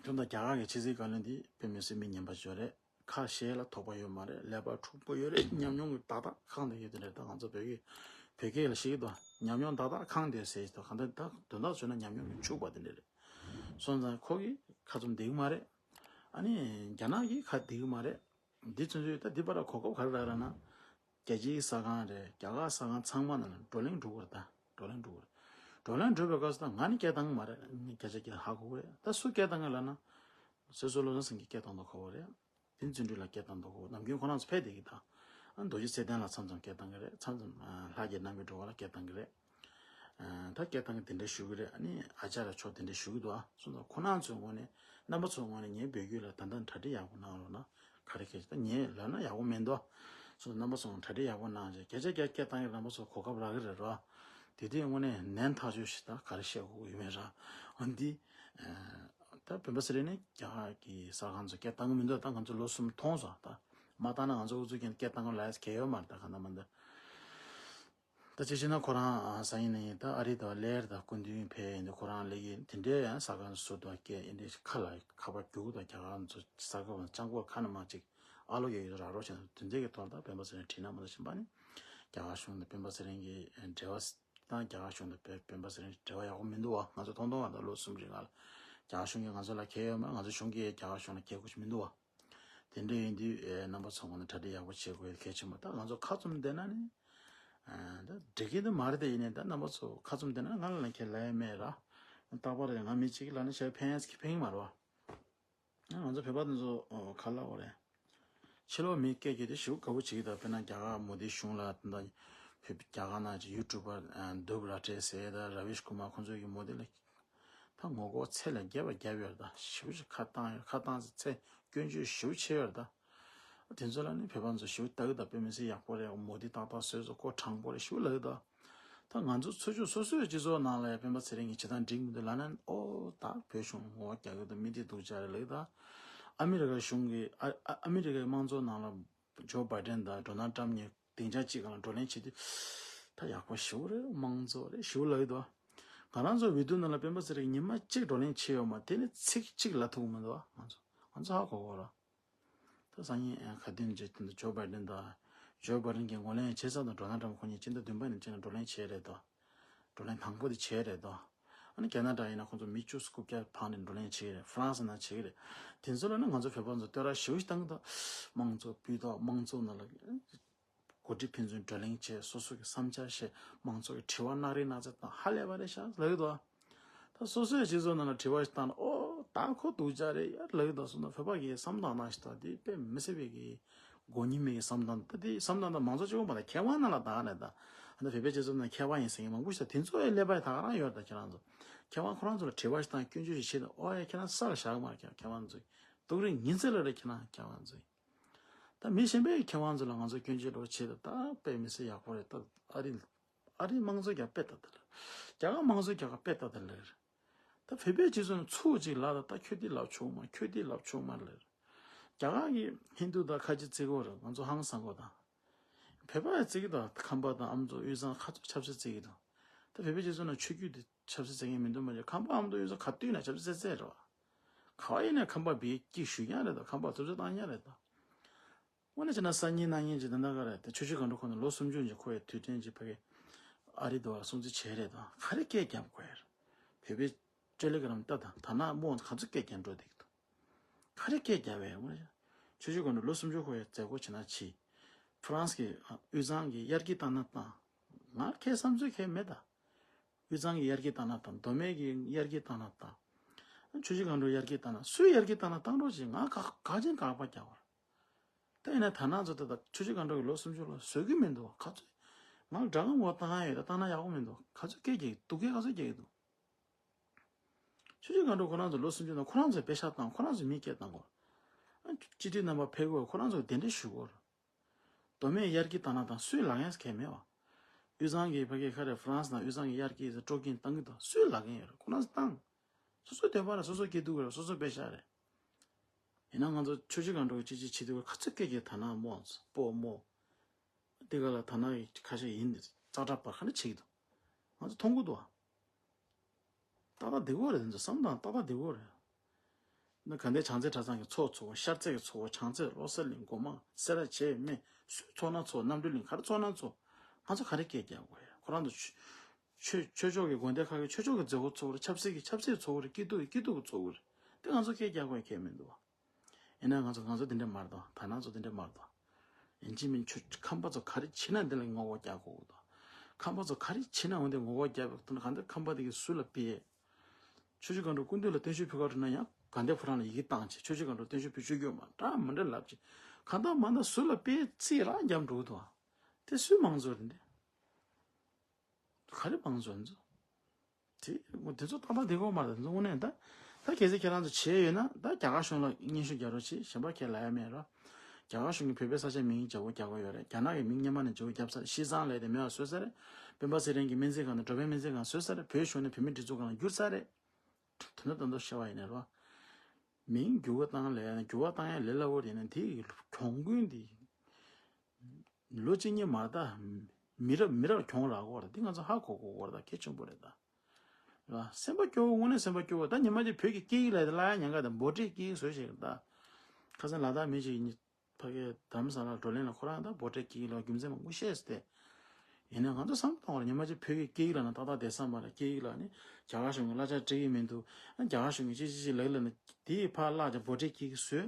ཁྱོད་ད་རྒྱ་གར་གྱི་ཕྱི་སྲིད་བཀའ་བློན་འདི་དཔེ་མི་སྲིད་མི་ངན་པ་ཅིག་རེད། ཁ་ཞེ་ལ་དོགས་པ་ཡོད་མ་རེད། ཀླད་པ་འཁྲུག་པོ་ཡོད་རེད། ཉམས་མྱོང་གི་ཏག་ཏག་ཁེངས་བསྡད་ཡོད་དེ་རེད། ད་ང་ཚོ་བོད་ཀྱི་བོད་སྐད་ལ་ཞིག་ཏུ་ཉམས་མྱོང་ཏག་ཏག་ཁེངས་བསྡད་ཟེར་ཞིག་ཏུ་གང་ལྟར་ད་དོན་དག་བརྗོད་ན་ཉམས་མྱོང་གི་ཕྱུག་པ་དེ་འདྲ་རེད། སོང་ཙང་ཁོ་གི་ཁ་བཙུམ་བསྡད་ཀྱི་མ་རེད། ཨ་ནི་རྒྱ་ནག་གི་ཁ་བསྡད་ཀྱི་མ་རེད། འདི་ཚུན་ཚོད་ད་འདི་བར་གོ་སྐབས་ག་རེ་རག་རག་ན། རྒྱལ་སྤྱིའི་གསར་ཁང་རེད། རྒྱ་གར་གསར་ཁང་ཚང་མ་ནང་ལ་བགྲོ་གླེང་འགྲོ་གི་རེད། ད་བགྲོ་གླེང་འགྲོ་གི་རེད། བགྲོ་གླེང་འགྲོ་བའི་སྐབས་སུ་ད་ང་ནི་སྐད་བཏང་གི་མ་རེད། ངས་སྐད་ཆ་སྐད་ཧ་གོ་གི་རེད། ད་སུ་སྐད་བཏང་གི་ལབ་ན། སྲིད་ཟུར་བློ་བཟང་སེང་གེ་སྐད་བཏང་མདོག་ཁ་པོ་རེད། བསྟན་འཛིན་གྲུབ་ལགས་སྐད་བཏང་མདོག་ཁ་པོ། ནམ་རྒྱུན་ཁོ་རང་ཚོ་ཕེབས་བསྡད་ཀྱི་ད། ཨ་རྡོ་རྗེ་ཚེ་བརྟན་ལགས་མཚམས་མཚམས་སྐད་བཏང་གི་རེད། མཚམས་མཚམས་ཨ་ལྷ་རྒྱལ་རྣམ་རྒྱལ་སྒྲོལ་དཀར་ལགས་སྐད་བཏང་གི་རེད། ཨ་ད་སྐད་བཏང་གི་དེ་འདྲ་ཞུ་གི་རེད། ཨ་ནི་ཨ་ཅར་ཡ་མཆོག་དེ་འདྲ་ཞུ་གི་འདུག་ཨ་སོང་ཙང་ཁོ་རང་ཚོའི་ངོས་ནས་རྣམ་པ་ཚོའི་ངོས་ནས་ངའི་བོད་བརྒྱུད་ལ་ད་ལྟ་གྲ་སྒྲིག་ཡག་པོ་གནང་རོགས་གནང་། ག་རེ་སྐད་ཆ་ད་ངས་ལབ་ན་ཡག་པོ་མི་འདུག་སོང་ཙང་རྣམ་པ་ཚོ་གྲ་སྒྲིག་ཡག་པོ་གནང་བྱས་སྐད་ཆ་རྒྱག་སྐད་བཏང་གི་རྣམ་པ་ཚོ་གོ་སྐབས་རག་གི་རེད་རོ། དེ་དུས་དངོས་གནས་ནན་ཐག་ཆོད་ཞིག་ད་ག་རེ་བཤད་དགོས་ཀྱི་ཡོད་མེད་ར། འོན་ཏེ། ད་སྤེན་པ་ཚེ་རིང་ནི་རྒྱ་གར་གྱི་གསར་ཁང་ཚོ་སྐད་བཏང་གི་མི་འདུག་ད་ང་ཚོ་ལོ་གསུམ་མཐོང་སོང་ད། མ་བཏང་ན་ང་ཚོ་ཨུ་ཚུགས་རྒྱག་སྐད་བཏང་གི་ལབ་ཡ་གལ་ཡོད་མ་རེད། ད་ག་ན་མ་འདི། ད་ཅི་ཞིག་ན་ཁོ་རང་ཨ་ས་ཡིན་ནི་ད་ཨ་རི་དང་ལེར་དང་སྐུ་མདུན་ཕེབས་ཡིན་དུས་ཁོ་རང་ལས་ཀྱི་དེ་འདྲའི་ཡང་གསར་ཁང་ཚོ་ཟུར་དུ་སྐད་ཨིན་འདྲའི་ཁ་ལ་ཁ་པར་རྒྱུག་དང་རྒྱ་གར་ཚོ་གསར་ཁང་ལྕང་སྐོར་ཁ་ན་མ་ཅིག་ཨ་ལོ་ཡོད་ཡོད་རག་རོགས་བྱས་ན་དོན་ཚན་གྱི་ཐོག་ད་སྤེན་པ་ཚེ་རིང་བྲིས་ན་མ་གཏོགས་གཞན་པ་ནི་རྒྱ་གར་གཞུང་དང་སྤེན་པ་ཚེ་རིང་གི་འབྲེལ་བ། དང་རྒྱ་གར་གཞུང་དང་སྤེན་སྤེན་པ་ཚེ་རིང་འབྲེལ་བ་ཡག་པོ་མི་འདུག་བ། ང་ཚོ་མཐོང་མཐོང་བ་དང་ལོ་གསུམ་རིང་ལ་རྒྱ་གར་གཞུང་གིས་ང་ཚོ་ལ་གལ་ཡོད་མ་རེད། ང་ཚོ་གཞུང་གིས་རྒྱ་གར་གཞུང་ལ་གལ་དགོས་ཀྱི་མི་འདུག་བ། དེ་འདྲ་ཡིན་དུས་ཨེ་རྣམ་པ་ཚོ་ངོ་ནས་གྲ་སྒྲིག་ཡག་པོ་བྱེད་དགོས་གལ་ཆེན་པོ། ད་ང་ཚོ་ཁ་བཙུམ་བསྡད་ན་ནི་ཨ་ད་འགྲིག་གི་འདི་མ་རེད། དེ་ཡིན་ནའི་ད་རྣམ་པ་ཚོ་ཁ་བཙུམ་བསྡད་ན་ང་ལ་ཁྱེད་ལབ་ཡ་མེད་ར། རྟག་པར་ང་མི་གཅིག་གིས་ལབ་ན་བྱས་ཕན་ཡ་ཕན་གི་མ་རེད་བ། ང་ཚོ་བོད་པ་དེ་ཚོ་ཨོ་ག་ལབ་དགོས་རེད། ཕྱི་ལོགས་མི་སྐད་རྒྱག་དེ་ཞེ་པོ་དགའ་པོ་བྱེད་ཀྱི་འདུག་དཔེར་ན་རྒྱ་གར་མོ་དི་གཞུང་ལ་ད་ལྟ་བོད་རྒྱ་གར་ནང་གི་ཡུ་ཊུབ་པར་དུབ་ར་ཏྲེ་ཟེར་དང་ར་བིཤ་ཀུ་མར་ཁོང་ཚོ་གི་མོ་དི་ལ་ད་ངོ་རྒོལ་ཚད་ལས་བརྒལ་བ་བརྒྱབ་ཡོད་རེད་ད། ཞེ་པོ་ཞིག་ཁ་བཏང་ཡོད། ཁ་བཏང་ཚེ་ཚད་སྐྱོན་བརྗོད་ཞེ་པོ་བྱས་ཡོད་རེད་ད། དེ་ཚོ་ལ་ནི་བོད་པ་ཚོ་ཞེ་པོ་ལྟ་གི་ད། དཔེ་མི་སྲིད་ཡག་པོ་རེད། མོ་དི་ཏག་ཏག་བཟོས་སོང་། ཁོ་དྲང་པོ་རེད། ཞེ་པོ་ལབ་གི་ད། ད་ང་ཚོ་ཚོ་ཆུང་སོ་སོའི་སྤྱི་ཚོགས་ནང་ལ་ཡང་སྤེན་པ་ཚེ་རིང་གིས་བྱེད་སྟངས་འགྲིག་མི་འདུག་ལབ་ན། ཨོ་ད་བོད་གཞུང་ངོ་རྒོལ་རྒྱག་གི་འདུག་མི་འདི་སྡུག་ཅག་རེད་ལབ་ཀྱི་ད། ཨ་མི་རི་ཀ་གཞུང་གིས་ཨ་ཨ་ཨ་མི་རི་ཀའི་དམངས་གཙོ་ནང་ལ་ཇོ་བྷའི་ཌེན་དང་ཌོ་ནལ་ཊམ་གཉིས་སྡིངས་ཆ་གཅིག་སྒང་ལ་བགྲོ་གླེང་བྱེད་དུས་ད་ཡག་པོ་ཞེ་པོ་རེད། དམངས་གཙོ་རེད་ཞེ་པོ་ལབ་ཀྱི་འདུག་ང་རང་ཚོ་འོས་བསྡུ་ནང་ལ་སྤེན་པ་ཚེ་རིང་ཉི་མ་གཅིག་བགྲོ་གླེང་བྱས་ཡོད་མ་རེད། དེ་ནི་ཚིག་གཅིག་ལབ་ཐུབ་ཀྱི་མི་འདུག་ང་ཚོ་ང་ཚོ་ཧ་གོ་གོ་ར། ད་སང་ཉིན་ཨ་ག་དུས་ཅིག་དེ་འདྲ་ཇོ་བྷའི་ཌེན་དང་། ཇོ་བྷའི་ཌེན་གྱིས་ངོས་ལེན་བྱས་ཚར་དང་ཌོ་ནལ་ཊམ་ཁོ་གཉིས་སྤྱི་ཟླ་བདུན་པ་ནས་བྱས་ནས་བགྲོ་གླེང་བྱས་རེད་དོ། བགྲོ་གླེང་དང་པོ་དེ་བྱས་རེད་དོ། ཨ་ནི་ཁེ་ན་ཌ་ཡིན་ན་ཁོང་ཚོ་མི་བཅུ་དགུ་བརྒྱ་ཕར་ནས་བགྲོ་གླེང་བྱས་རེད། ཧྥ་རན་སི་ནང་བྱས་རེད། དེ་ཚོ་ལ་ནི་ང་ཚོ་བོད་པ་ཚོ་བསྟོད་ར་ཞེ་པོ་ཞིག་བཏང་གི་འདུག་དམངས་གཙོ་སྤུས་དག་དམངས་གཙོ་ནང་ལ་འགོ་ཁྲིད་ཕན་ཚུན་བགྲོ་གླེང་བྱས། སོ་སོ་གི་བསམ་འཆར་བཤད། མང་ཚོགས་ཀྱི་དྲི་བ་གནང་རེས་གནང་ཚད་དང་ཧ་ལས་པ་རེད་ཤག་ལབ་ཀྱི་འདུག་ད་སོ་སོའི་སྤྱི་ཚོགས་ནང་ལ་དྲི་བ་ཞིག་བཏང་ན། ཨོ་ད་ཁོ་སྡུག་ཅག་རེད་ཡ་ལབ་ཀྱི་འདུག་སོང་ན་བོད་པ་གི་བསམ་སྟངས་ནང་ཞིག་ད་དེ་དཔེ་མི་སྲིད་པའི་གི་མགོ་གཉིས་མེད་ཀྱི་བསམ་སྟངས། ད་དེ་བསམ་སྟངས་ད་མང་ཚོགས་གཅིག་པོ་མ་ད་མཁས་དབང་ནང་ལ་ད་ནས་ད་ད་བོད་པའི་སྤྱི་ཚོགས་ནང་མཁས་དབང་ཡིན་ཟེར་མཁན་མང་པོ་ཞིག་ད་དེ་ཚོ་ཡི་ཀླད་པ་ཡི་ད་ག་རང་ཡོད་རེད། ད་ཁྱེད་རང་ཚོ་མཁས་དབང་ཁོ་རང་ཚོ་ལ་དྲི་བ་ཞིག་བཏང་། སྐྱོན་བརྗོད་ཞིག་བྱས་ན། ཨོ་ཡ་ཁྱེད་རང་ས་ལ་བཞག་མ་རེད། ཁྱེད་རང་ཚོ་སྡུག་རུས་ཉིན་མཚན་ལ་རེད། ཁྱེད་རང་མཁས་དབང་ཚོ། ད་མི་གཞན་པའི་མཁས་དབང་ཚོ་ལ་ང་ཚོ་སྐྱོན་བརྗོད་འདྲ་བོ་བྱེད་དུས་ད་དཔེ་མི་སྲིད་ཡག་པོ་རེད། ད་ཨ་རི་ཨ་རིའི་དམངས་གཙོ་རྒྱ་དཔེ་ལྟ་དེ་ལ། རྒྱ་གར་དམངས་གཙོ་རྒྱ་གར་དཔེ་ལྟ་དེ་ལ་རེད། ད་བོད་པའི་སྤྱི་ཚོགས་ནང་ཚུགས་ཅིག་ལབ་ད། ད་ཁྱོད་དེ་ལབ་ཆོག་མ། ཁྱོད་དེ་ལབ་ཆོག་མ་ལབ། རྒྱ་གར་གྱི་ཧིན་དུ་དང་ཁ་ཆེ་བརྩི་གི་ཡོད་རེད། ང་ཚོ་ཧང་སང་གི་ཡོད་ད། བོད་པ་ཡང་བརྩི་གི་འདུག་ཁམས་པ་དང་ཨ་མདོ་དབུས་གཙང་ཁ་ཚོ་ཆབ་སྲིད་བརྩི་གི་འདུག་ད་བོད་པའི་སྤྱི་ཚོགས་ནང་ཆོས་བརྒྱུད་དེ་ཆབ་སྲིད་བརྩི་མཁན་མི་འདུག་མ་གཞི་ཁམས་པ་ཨ་མདོ་དབུས་གཙང་ག་དུས་ན་ཆབ་སྲིད་བརྩི་བརྩི་རེད་བ། ག་བ་ཡིན་ན་ཁམས་པ་བོད་སྐད་ཞུ་མཁན་རེད་ད། ཁམས་པ་ཐུབ་ཚོད་བཏང་མཁན་རེད་ད། དངོས་གནས་བྱས་ན་སང་ཉིན་གནངས་ཉིན་གྱི་དེ་འདྲ་ག་རེད་དེ། ཆུ་བཞི་སྒང་དྲུག་ཁོ་ན་ལོ་སུམ་ཅུ་ནས་ཁོ་ཡི་དུས་དྲན་གྱི་ཕ་གི་ཨ་རི་དུ་བ་སྲུང་བརྩི་བྱས་རེད་ད། ག་རེ་སྐད་རྒྱབ་དགོས་ཡ་རེད། བོད་པའི་ཅོ་ལེ་ག་རམ་ལྟ་དང་ད་ནག་མོ་ག་ཚོད་སྐད་རྒྱབ་འགྲོ་བསྡད་ཀྱི་འདུག་ག་རེ་སྐད་རྒྱབ་པའི་ངོ་། ཆུ་བཞི་སྒང་དྲུག་ལོ་སུམ་ཅུ་ཁོ་ཡི་མཛད་སྒོ་བྱེད་ན་ཆི། ཧྥ་རན་སི་གི་དབུས་གཙང་གི་དབྱར་སྐྱིད་བཏང་ན་བཏང་། ང་ཁའི་བསམ་ཚུལ་ཁའི་མེད་ད། དབུས་གཙང་གི་དབྱར་སྐྱིད་བཏང་ན་བཏང་། མདོ་སྨད་ཀྱི་དབྱར་སྐྱིད་བཏང་ན་བཏང་། ཆུ་བཞི་སྒང་དྲུག་དབྱར་སྐྱིད་བཏང་ན། སུའི་དབྱར་སྐྱིད་བཏང་ན་བཏང་རོགས་བྱེད། ང་ག་ག་ཅན་ག་པ་རྒྱག་བར། ད་ཡིན་ན་ད་ནང་ཚོ་ད་ད་ཆུ་བཞི་སྒང་དྲུག་གི་ལོ་སུམ་ཅུ་ལོ་བཟོད་ཀྱི་མི་འདུག་ག་ཚོད་ང་ལ་དྲ་སྒམ་འོག་བཏང་ཡ་ཡོད་ད། བཏང་ན་ཡག་པོ་མི་འདུག་ག་ཚོད་སྐད་རྒྱག་གི་འདུག་སྐད་ག་ཚོད་རྒྱག་གི་འདུག་ཆུ་བཞི་སྒང་དྲུག་ཁོ་རང་ཚོ་ལོ་སུམ་ཅུ་ནང་ཁོ་རང་ཚོས་པེ་ཤག་བཏང་། ཁོ་རང་ཚོས་མི་སྐད་བཏང་གོ། སྤྱི་འཐུས་རྣམ་པ་ཕེབས་གོ། ཁོ་རང་ཚོས་གདན་འདྲེན་ཞུ་གོ། མདོ་སྨད་དབྱར་སྐྱིད་བཏང་ན་བཏང་། སུས་ལབ་མཁན་གང་ཡང་མེད་པ། དབུས་གཙང་གི་ཕ་གི་ག་རེ་ཧྥ་རན་སི་ནང་དབུས་གཙང་གི་དབྱར་སྐྱིད་སྤྲོ་སྐྱིད་བཏང་གི་འདུག་སུས་ལབ་མཁན་ཡོད་རེད། ཁོ་རང་ཚོས་བཏང་། སོ་སོའི་འདོད་པ་རེད། སོ་སོའི་སྐྱིད་སྡུག་རེད། སོ་སོའི་པེ་ཤག་རེད། ཡིན་ན་ང་ཚོ་ཆུ་བཞི་སྒང་དྲུག་གི་ཅི་ཅི་བྱེད་དུས་ག་ཚོད་སྐད་རྒྱག་ད་ནག་མོ་སྤོ་མོ། དེ་ག་ལ་ད་ནག་གི་ཁ་ཤས་ཡིན་ཙག་སྒྲ་པ་ག་འདྲ་བྱེད་ཀྱི་འདུག་ང་ཚོ་མཐོང་གི་འདུག་ཨ། ཏག་ཏག་བསྡད་ཀྱི་ཡོད་རེད། དེ་ཚོ་བསམ་སྟངས་ཏག་ཏག་བསྡད་ཀྱི་ཡོད་རེད། ན་དགའ་ལྡན་བྱང་རྩེ་གྲྭ་ཚང་གི་ཚོགས་ཚོགས། ཤར་རྩེ་གི་ཚོགས། བྱང་རྩེ། བློ་གསལ་གླིང་། སྒོ་མང་། སེ་ར་བྱེས་སྨད། སུས་ཚོགས་ན་ཚོགས། རྣམ་གྲོལ་གླིང་ག་རེ་ཚོགས་ན་ཚོགས། ང་ཚོ་ག་རེ་སྐད་རྒྱག་དགོས་རེད། ཁོ་རང་ཚོ་ཆོས་ཆོས་ཆོས་ཕྱོགས་ཀྱི་དགོན་སྡེ་ཁག་གི་ཆོས་ཕྱོགས་ཀྱི་མཛད་སྒོ་ཚོགས་རེད། ཆབ་སྲིད་ཀྱི་ཆབ་སྲིད་ཚོགས་རེད། སྐྱིད་སྡུག་གི་སྐྱིད་སྡུག་གི་ཚོགས་རེད། དེ་ང་ཚོ་སྐད་རྒྱག་དགོས་ཁྱད་མི་འདུག་བ། ཡིན་ན་ང་ཚོ་ང་ཚོ་དེ་འདྲ་མ་རེད་དོ། ད་ནང་ཚོ་དེ་འདྲ་མ་རེད་དོ། ཡིན་གཅིག་མིན་གཅིག་ཁམས་པ་ཚོ་ག་རེ་བྱེད་ན་དེ་ལ་ངོ་རྒོལ་རྒྱག་དགོས་དོ། ཁམས་པ་ཚོ་ག་རེ་བྱེད་ན་འོན་ཏེ་ངོ་རྒོལ་རྒྱག་པའི་དོན་ག་འདི་ཁམས་པ་དེ་གི་སུ་ལ་དཔེ། ཆུ་བཞི་སྒང་དྲུག་སྐུ་མདུན་ལ་བརྟན་བཞུགས་ཕུལ་ག་འགྲོ་ན་ཡང་དགའ་ལྡན་ཕོ་བྲང་ལ་ཡི་གེ་བཏང་བྱས། ཆུ་བཞི་སྒང་དྲུག་བརྟན་བཞུགས་ཕུལ་ཆོག་གི་ཡོད་མ་རེད། འདྲ་མི་འདྲ་ལབ་བྱས། གང་ལྟར་མ་ལྟར་སུ་ལ་དཔེ་རྩིས་རང་རྒྱབ་འགྲོ་གི་འདུག་བ། དེ་སུའི་མང་གཙོ་རེད་འདི། ག་རེ་མང་གཙོ་ཡིན་ཚོ། དེ་དེ་ཚོ་ཏག་ཏག་བསྡད་ཀྱི་ཡོད་མ་རེད། དེ་ཚོ་དངོས་གནས་ད། ད་གལ་སྲིད་ཁྱེད་རང་ཚོ་བྱས་ཡོད་ན་ད་རྒྱ་གར་གཞུང་ལ་སྙན་ཞུ་རྒྱག་རོགས་བྱེད། གཞན་པ་ཁས་ལེན་ཡ་མེད་རོ། རྒྱ་གར་གཞུང་གིས་བོད་པའི་ས་ཆ་མིང་བརྗེ་པོ་རྒྱག་གི་ཡོད་རེད། རྒྱ་ནག་གིས་མིང་སྔོན་མ་ནས་བརྗེ་པོ་བརྒྱབ་ཚར་རེད། ཤི་ཙང་ལབ་དེ་མེད་པ་བཟོས་ཚར་རེད། སྤེན་པ་ཚེ་རིང་གི་སྨན་རྩིས་ཁང་དང་འགྲོ་ཕན་སྨན་རྩིས་ཁང་བཟོས་ཚར་རེད། བོད་གཞུང་ནས་བོད་མིའི་སྒྲིག་འཛུགས་ཁང་ལ་བསྒྱུར་ཚར་རེད། དོན་དག་དོན་དག་བཤད་པ་ཡིན་ན་རོ། མིང་འགྱུར་བ་བཏང་ལས་ཡ་ན་འགྱུར་བ་བཏང་ཡ་ལས་སླ་པོ་རེད། ན་དེ་གི་གྱོང་གུན་དེ། ལོ་གཅིག་གཉིས་མ་ད། མི་རབས་མི་རབས་གྱོང་རག་གོ་ར། འདི་ང་ཚོ་ཧ་གོ་གོ་གོ་ར། ད་གལ་ཆེན་པོ་རེད་ད། ར་སེམས་པ་སྐྱོ་བོ། དངོས་གནས་སེམས་པ་སྐྱོ་བོ། ད་ཉི་མ་གཅིག་བོད་ཀྱི་སྐད་ཡིག་ལ་ཡ་ད་བླ་ཡ་ཉན་ག་ད་འབོད་སྒྲའི་སྐད་ཡིག་བཟོས་ཤིག་ད། ཁ་སང་ལ་དྭགས་མི་གཅིག་གཉིས་ཕ་གི་དྷ་རམ་ས་ལ་བགྲོ་གླེང་ལ་ཁོ་རང་ད་འབོད་སྒྲའི་སྐད་ཡིག་ལ་རྒྱུ་མཚན་མང་པོ་བཤད་ཟེར་ཏེ། ཡིན་ན་ང་ཚོ་བསམ་བློ་གཏོང་བ་ར། ཉི་མ་གཅིག་བོད་ཀྱི་སྐད་ཡིག་ལ་ན་ཏག་ཏག་བསྡད་ས་མ་རེད། སྐད་ཡིག་ལ་ནི་རྒྱ་གར་གཞུང་གི་གླ་ཆ་སྤྲད་ཀྱི་མི་འདུག་ཨ་རྒྱ་གར་གཞུང་གི་ཅི་ཅི་ཅི་ལབ་ལབ་ན་དེ་ཕར་བརླག་ཀྱང་འབོད་སྒྲའི་སྐད་ཡིག་བཟོས།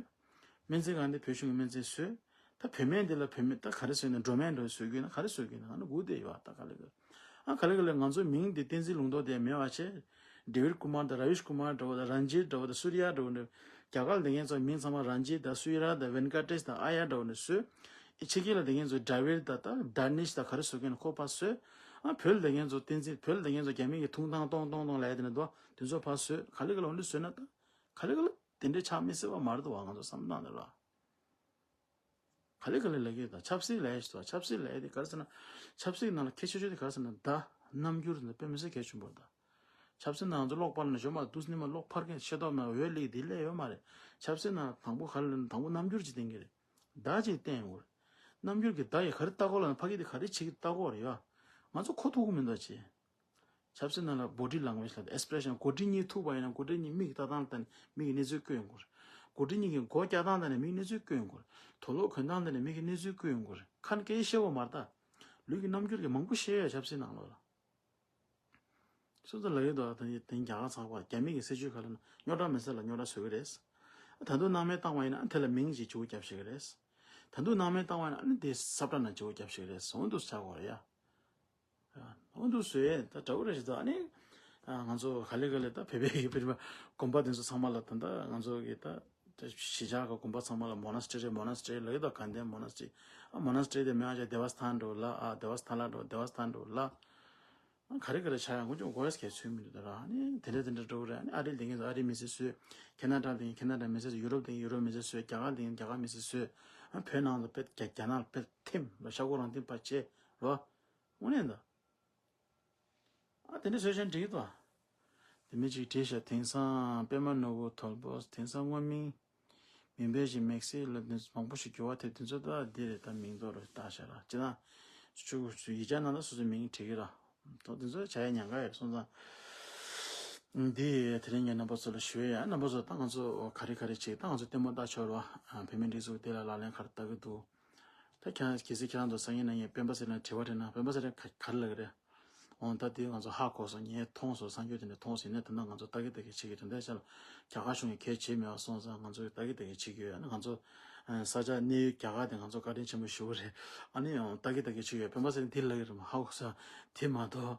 སྨན་རྩིས་ཁང་འདི་བོད་གཞུང་གི་སྨན་རྩིས་བཟོས། ད་བོད་སྨན་འདི་ལ་བོད་སྨན་ད་ག་རེ་བཟོས་ན་འགྲོ་སྨན་འགྲོ་བཟོས་དགོས་ན་ག་རེ་བཟོས་དགོས་ན་ང་ནི་སྒུག་བསྡད་ཡོད་ཨ། ད་ག་ལེ་ག་ཨ་ག་ལེ་ག་ལེ་ང་ཚོའི་མིང་འདི་བསྟན་འཛིན་ལུང་རྟོགས་དེ་མེད་པ་བྱས། ཌེ་བིཌ་ཀུ་མར་དང་ར་བིཤ་ཀུ་མར་འདྲ་བོ་དང་རན་ཇིད་འདྲ་བོ་དང་སུར་ཡ་འདྲ་བོ་འདྲ། རྒྱ་གར་ལ་བསྡད་མཁན་ཚོ་མིང་ཚང་མ་རན་ཇིད་དང་སུ་ཡི་ར་དང་ཝེན་ཀ་ཏེཤ་དང་ཨ་ཡ་འདྲ་བོ་ནས་བཟོས། ཨི་ཕྱི་རྒྱལ་ལ་བསྡད་མཁན་ཚོ་ཌ་བིཌ་དང་ད་ཌ་ནིཤ་དང་ག་རེ་བཟོ་མཁན་ཁོ་ཕར་བཟོས། ཨ་བོད་ལ་བསྡད་མཁན་ཚོ་བསྟན་འཛིན། བོད་ལ་བསྡད་མཁན་ཚོ་རྒྱ་མི་གི་ཐུང་ཐང་ཏོང་ཏོང་ཏོང་ལབ་ཡ་དེ་ནས་འདུག་དེ་ཚོ་ཕར་བཟོས། ག་ལེ་ག་ལེ་འོ་འདྲ་བཟོས་ན་ད་ག་ལེ་ག་ལེ་དེ་འདྲའི་ཆགས་མི་སྲིད་པ་མ་རེད་འདུག་བ། ང་ཚོ་བསམ་སྟངས་དེ་ར། ག་ལེ་ག་ལེ་ལབ་ཀྱི་ཡོད་ད། ཆབ་སྲིད་ལབ་ཡ་ཞིག་འདུག་ཆབ་སྲིད་ལབ་ཡ་དེ་ག་རེ་ཟེར་ན། ཆབ་སྲིད་ནང་ལ་གལ་ཆེ་ཤོས་དེ་ག་རེ་ཟེར་ན། ད་རྣམ་འགྱུར་ནི་དཔེ་མི་སྲིད་གལ་ཆེན་པོ་རེད་ད། ཆབ་སྲིད་ནང་ང་ཚོ་གློག་སྤར་ན་གཞོན་པ་དུས་ནི་མ་གློག་འཕར་མཁན་ཤེས་རྟོགས་མེད་འོད་ལེགས་དེ་ལས་ཡོད་མ་རེད། ཆབ་སྲིད་ནང་དང་པོ་ག་རེ་ལབ་ན། དང་པོ་རྣམ་འགྱུར་ཅིག་བསྟན་གྱི་རེད། ད་ཅིག་བསྟན་ཡོང་གི་རེད། རྣམ་འགྱུར་གྱི་ད་ཡི་ག་རེ་ལྟ་གོ་ལབ་ན། ཕ་གི་དེ་ག་རེ་བྱེད་ཀྱི་ལྟ་གོ་རེད་ཡ། ང་ཚོ་གོ་ཐུབ་ཀྱི་མི་འདུག་ཅེས། ཆབ་སྲིད་ནང་ལ་body language ལབ་expression གོ་སྒྲིག་གཉིས་ཐུག་པ་ཡིན་ན། གོ་སྒྲིག་གཉིས་མིག་གི་ལྟ་སྟངས་ལ་བལྟས་ནས་མིག་གི་གནས་ཚུལ་བཀོད་ཡོང་གི་རེད། གོ་སྒྲིག་གཉིས་ཀྱི་མགོ་བཀྱག་སྟངས་ལ་བལྟས་ནས་མིག་གི་གནས་ཚུལ་བཀོད་ཡོང་གི་རེད། དུག་ལོག་གོན་སྟངས་ལ་བལྟས་ནས་མིག་གི་གནས་ཚུལ་བཀོད་ཡོང་གི་རེད། ཁ་ནས་སྐད་ཆ་བཤད་དགོས་མ་རེད་ད། ལུས་ཀྱི་རྣམ་འགྱུར་གྱིས་མང་པོ་ཤེས་ཡོད། ཆབ་སྲིད་ནང་ལོགས་ལ། སོ་སོ་ལབ་ཡོད་དོ། དེ་དེ་རྒྱ་གར་ཚགས་པ། རྒྱ་མི་གི་སྲིད་ཇུས་ག་ལབ་ན། རྙོག་དྲ་མེད་ས་ལ་རྙོག་དྲ་བཟོ་གི་རེད། ད་དུང་སྣང་མེད་བཏང་བ་ཡིན་ན་དེ་ལ་མིང་ཅིག་བརྗེ་པོ་རྒྱབ་ཤེས་ཀྱི་རེད། ད་དུང་སྣང་མེད་བཏང་བ་ཡིན་ན་ཨ་ནི་དེ་ས་བཀྲ་ནང་བརྗེ་པོ་རྒྱབ་ཤེས་ཀྱི་རེད། འོ་འདུག་ཆགས་དགོས་རེད་ཡ། འོ་འདུག་བཟོས་ད་འདྲ་བོ་རེད་ཞེས་ད། ཨ་ནི་ང་ཚོ་ག་ལེ་ག་ལེ་ད་བོད་པའི་གི་དཔེར་ན་དགོན་པ་དེ་ཚོ་ཚང་མ་ལ་ད་ལྟ་ང་ཚོ་གི་ད་གཞིས་ཆགས་ཀྱི་དགོན་པ་ཚང་མ་ལ་monastery monastery ལབ་ཡོད་དོ། དགའ་ལྡན་monastery། ཨ་monastery དེ་མེད་པ་བྱས་དེ་བ་སི་ཐན་འགྲོ་ལ། ཨ་དེ་བ་སི་ཐན་ལ་འགྲོ། དེ་བ་སི་ཐན་འགྲོ་ལ། ཨ་ག་རེ་ག་རེ་ཆགས་ཡང་ཁོང་ཚོ་མགོ་ཡས་གས་ཚོད་མི་འདུག་ད་ར། ཨ་ནི་དེ་འདྲ་དེ་འདྲ་འགྲོ་གི་རེད། ཨ་ནི་ཨ་རི་ལ་བསྡད་མཁན་ཚོ་ཨ་རིའི་མི་སེར་བཟོས། ཁེ་ན་ཌ་ལ་བསྡད་མཁན་ཁེ་ན་ཌ་མི་སེར་བཟོས། ཡུ་རོབ་བསྡད་མཁན་ཡུ་རོབ་མི་སེར་བཟོས། རྒྱ་གར་ལ་བསྡད་མཁན་རྒྱ་གར་མི་སེར་བཟོས། ཨ་བོད་ནང་ལ་དཔེ་རྒྱ་རྒྱ་ནག་ལ་དཔེ་ཐིམ་ལ་ཤ་ཁོག་རང་ཐིམ་པ་བྱས་རོ། དངོས་གནས་ད། ཨ་དེ་འདྲ་བཟོས་ཤག་འགྲིག་གི་འདུག་དེ་མིན་ཅིག་བྲིས་ཤག་དེང་སང་པད་མ་ནོར་བུ་དོལ་པོ། དེང་སང་དངོས་མིང་མིང་དཔེ་ཞིག་དམིགས་བསལ་ལ་དེ་མང་པོ་ཞིག་འགྱུར་བ་ཐེབས། དེ་ཚོ་ད་འདི་རེད། ད་མིང་ཐོག་ལ་བཏགས་ཤག་ར། ཅི་ད་ཆུ་ཡིག་ཆ་ནང་ད་སོ་སོའི་མིང་བྲིས་ཀྱི་ར། ད་དེ་ཚོ་བྱ་ཡ་ཉེན་ཁ་ཡོད་སོང་ཙང་། འདི་དེ་རིང་ངས་རྣམ་པ་ཚོ་ལ་ཞུ་ཡ། རྣམ་པ་ཚོ་ད་ང་ཚོ་ག་རེ་ག་རེ་བྱེད། ད་ང་ཚོ་ལྟད་མོ་ལྟ་ཆོག་ར། བོད་མི་སྒྲིག་འཛུགས་དེ་ལ་ལག་ལེན་ག་རེ་བསྟར་གྱི་འདུག་ད་ཁྱེད་རང་གལ་སྲིད་ཁྱེད་རང་ཚོ་སང་ཉིན་གནངས་ཉིན་སྤེན་པ་ཚེ་རིང་དྲི་བ་དྲིས་ན་སྤེན་པ་ཚེ་རིང་ག་ག་རེ་ལབ་ཀྱི་རེད། འོ་ད་དེ་ང་ཚོ་ཧ་གོ་སོང་། ངས་མཐོང་སོང་། གསར་འགྱུར་དེ་འདྲ་མཐོང་སོང་། ཡིན་ནའི་ད་ལྟ་ང་ཚོ་ལྟ་གི་ལྟ་གི་བྱེད་ཀྱི་དོན་དག་ཆ་ལ་རྒྱ་གར་གཞུང་གིས་གལ་བྱེད་མེད་པ་སོང་ཙང་ང་ཚོ་ལྟ་གི་ལྟ་གི་བྱེད་ཀྱི་ཡོད། ང་ཚོ་ས་ཆ་གནས་ཡུལ་རྒྱ་གར་དེ་ང་ཚོ་བཀའ་དྲིན་ཆེན་པོ་ཞུ་གི་རེད། ཨ་ནི་ཡང་ལྟ་གི་ལྟ་གི་བྱེད་ཀྱི་ཡོད། སྤེན་པ་ཚེ་རིང་དེ་ལབ་ཀྱི་རེད་མ། ཧ་གོ་སོང་། དེ་མ་གཏོགས་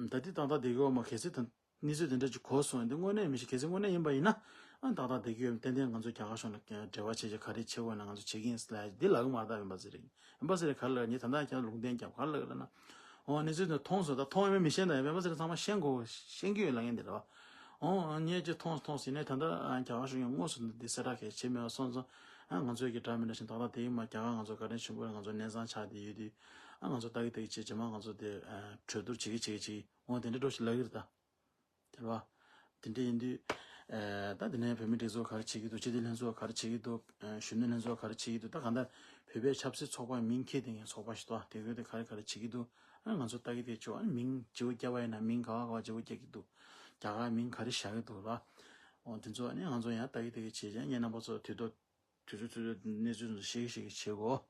ད་དེ་ཏག་ཏག་བསྡད་ཀྱི་ཡོད་མ། གལ་སྲིད་ད་གནས་ཚུལ་དེ་འདྲ་ཅིག་གོ་སོང་། འདི་དངོས་གནས་མི་ཤེས། གལ་སྲིད་དངོས་གནས་ཡིན་པ་ཡིན་ན། ཨ་ཏག་ཏག་བསྡད་ཀྱི་ཡོད། ཏན་ཏན་ང་ཚོ་རྒྱ་གར་གཞུང་ལ་འབྲེལ་བ་བྱེད་ཆེད་ག་རེ་བྱེད་དགོས་ན་ང་ཚོ་བྱེད་ཀྱི་ཡིན་ཟེར་ལབ་ཡ་འདི་ལབ་ཀྱི་མ་རེད་ད། སྤེན་པ་ཚེ་རིང་། སྤེན་པ་ཚེ་རིང་ག་རེ་ལབ། ངས་ད་ལྟ་ཁྱེད་རང་ལུང་བསྟན་རྒྱབ། ག་རེ་ལབ་ཀྱི་རེད་ལབ་ན། འོ་གནས་ཚུལ་འདི་མཐོང་སོང་། ད་མཐོང་ཡོད་མེད་མི་ཤེས། ད་སྤེན་པ་ཚེ་རིང་ཚང་མ་ཤེས་དགོས། ཤེས་ཀྱི་ཡོད་ལབ་མཁན་འདི་རེད་བ། འོ་ངས་ཅིག་མཐོང་མཐོང་ཟིན་ནས་ད་ལྟ་རྒྱ་གར་གཞུང་གིས་དངོས་སུ་འདི་གསལ་བསྒྲགས་གལ་བྱེད་མེད་པ་སོང་ཙང་། ཨ་ང་ཚོའི་གི་དགྲ་མི་འདྲ་ཞིང་ཏག་ཏག་དེ་ཡིན་མ། རྒྱ་གར་ང་ཚོ་བཀའ་དྲིན་ཆེན་པོ་རེད། ང་ཚོ་གནས་ཚང་ཆགས་བསྡད་ཡོད་དུས། ཨ་ང་ཚོ་ལྟ་གི་ལྟ་གི་བྱེད། རྗེས་མ་ང་ཚོ་དེ་གྲོས་བསྡུར་བྱེད་གི་བྱེད་གི་བྱེད་གི། འོ་དེ་འདྲ་འགྲོ་ཞིག་ལབ་ཀྱི་རེད་ད། དེ་རེད་བ། དེ་འདྲ་ཡིན་དུས། ཨ་ད་དེ་ནས་བོད་མི་སྒྲིག་འཛུགས་ག་རེ་བྱེད་ཀྱི་འདུག་སྤྱི་འཐུས་ལྷན་ཚོགས་ག་རེ་བྱེད་ཀྱི་འདུག་ཨ་གཞོན་ནུ་ལྷན་ཚོགས་ག་རེ་བྱེད་ཀྱི་འདུག་ད་གང་ལྟར་བོད་པའི་ཆབ་སྲིད་ཚོགས་པ་མིང་འཁྱེར་བསྡད་མཁན་ཚོགས་པ་ཞིག་འདུག་དེ་ཚོ་དེ་ག་རེ་ག་རེ་བྱེད་ཀྱི་འདུག་ཨ་ང་ཚོ་ལྟ་གི་བསྡད་ཆོག་ཨ་མིང་བརྗེ་པོ་བརྒྱབ་པ་ཡིན་ན་མིང་ག་བ་ག་བ་བརྗེ་པོ་རྒྱག་གི་འདུག་རྒྱ་གར་མིང་ག་རེ་བཞག་གི་འདུག་ལ། འོ་དེ་ཚོ་ཨ་ནི་ང་ཚོ་ཡང་ལྟ་གི་ལྟ་གི་བྱེད་ཀྱང་། ངས་རྣམ་པ་ཚོ་དུས་ཐོག་དུས་ཚོད་ཚོད་གནས་ཚུལ་ཚོ་ཤེས་ཀྱི་ཤེས་ཀྱི་བྱེད་དགོས།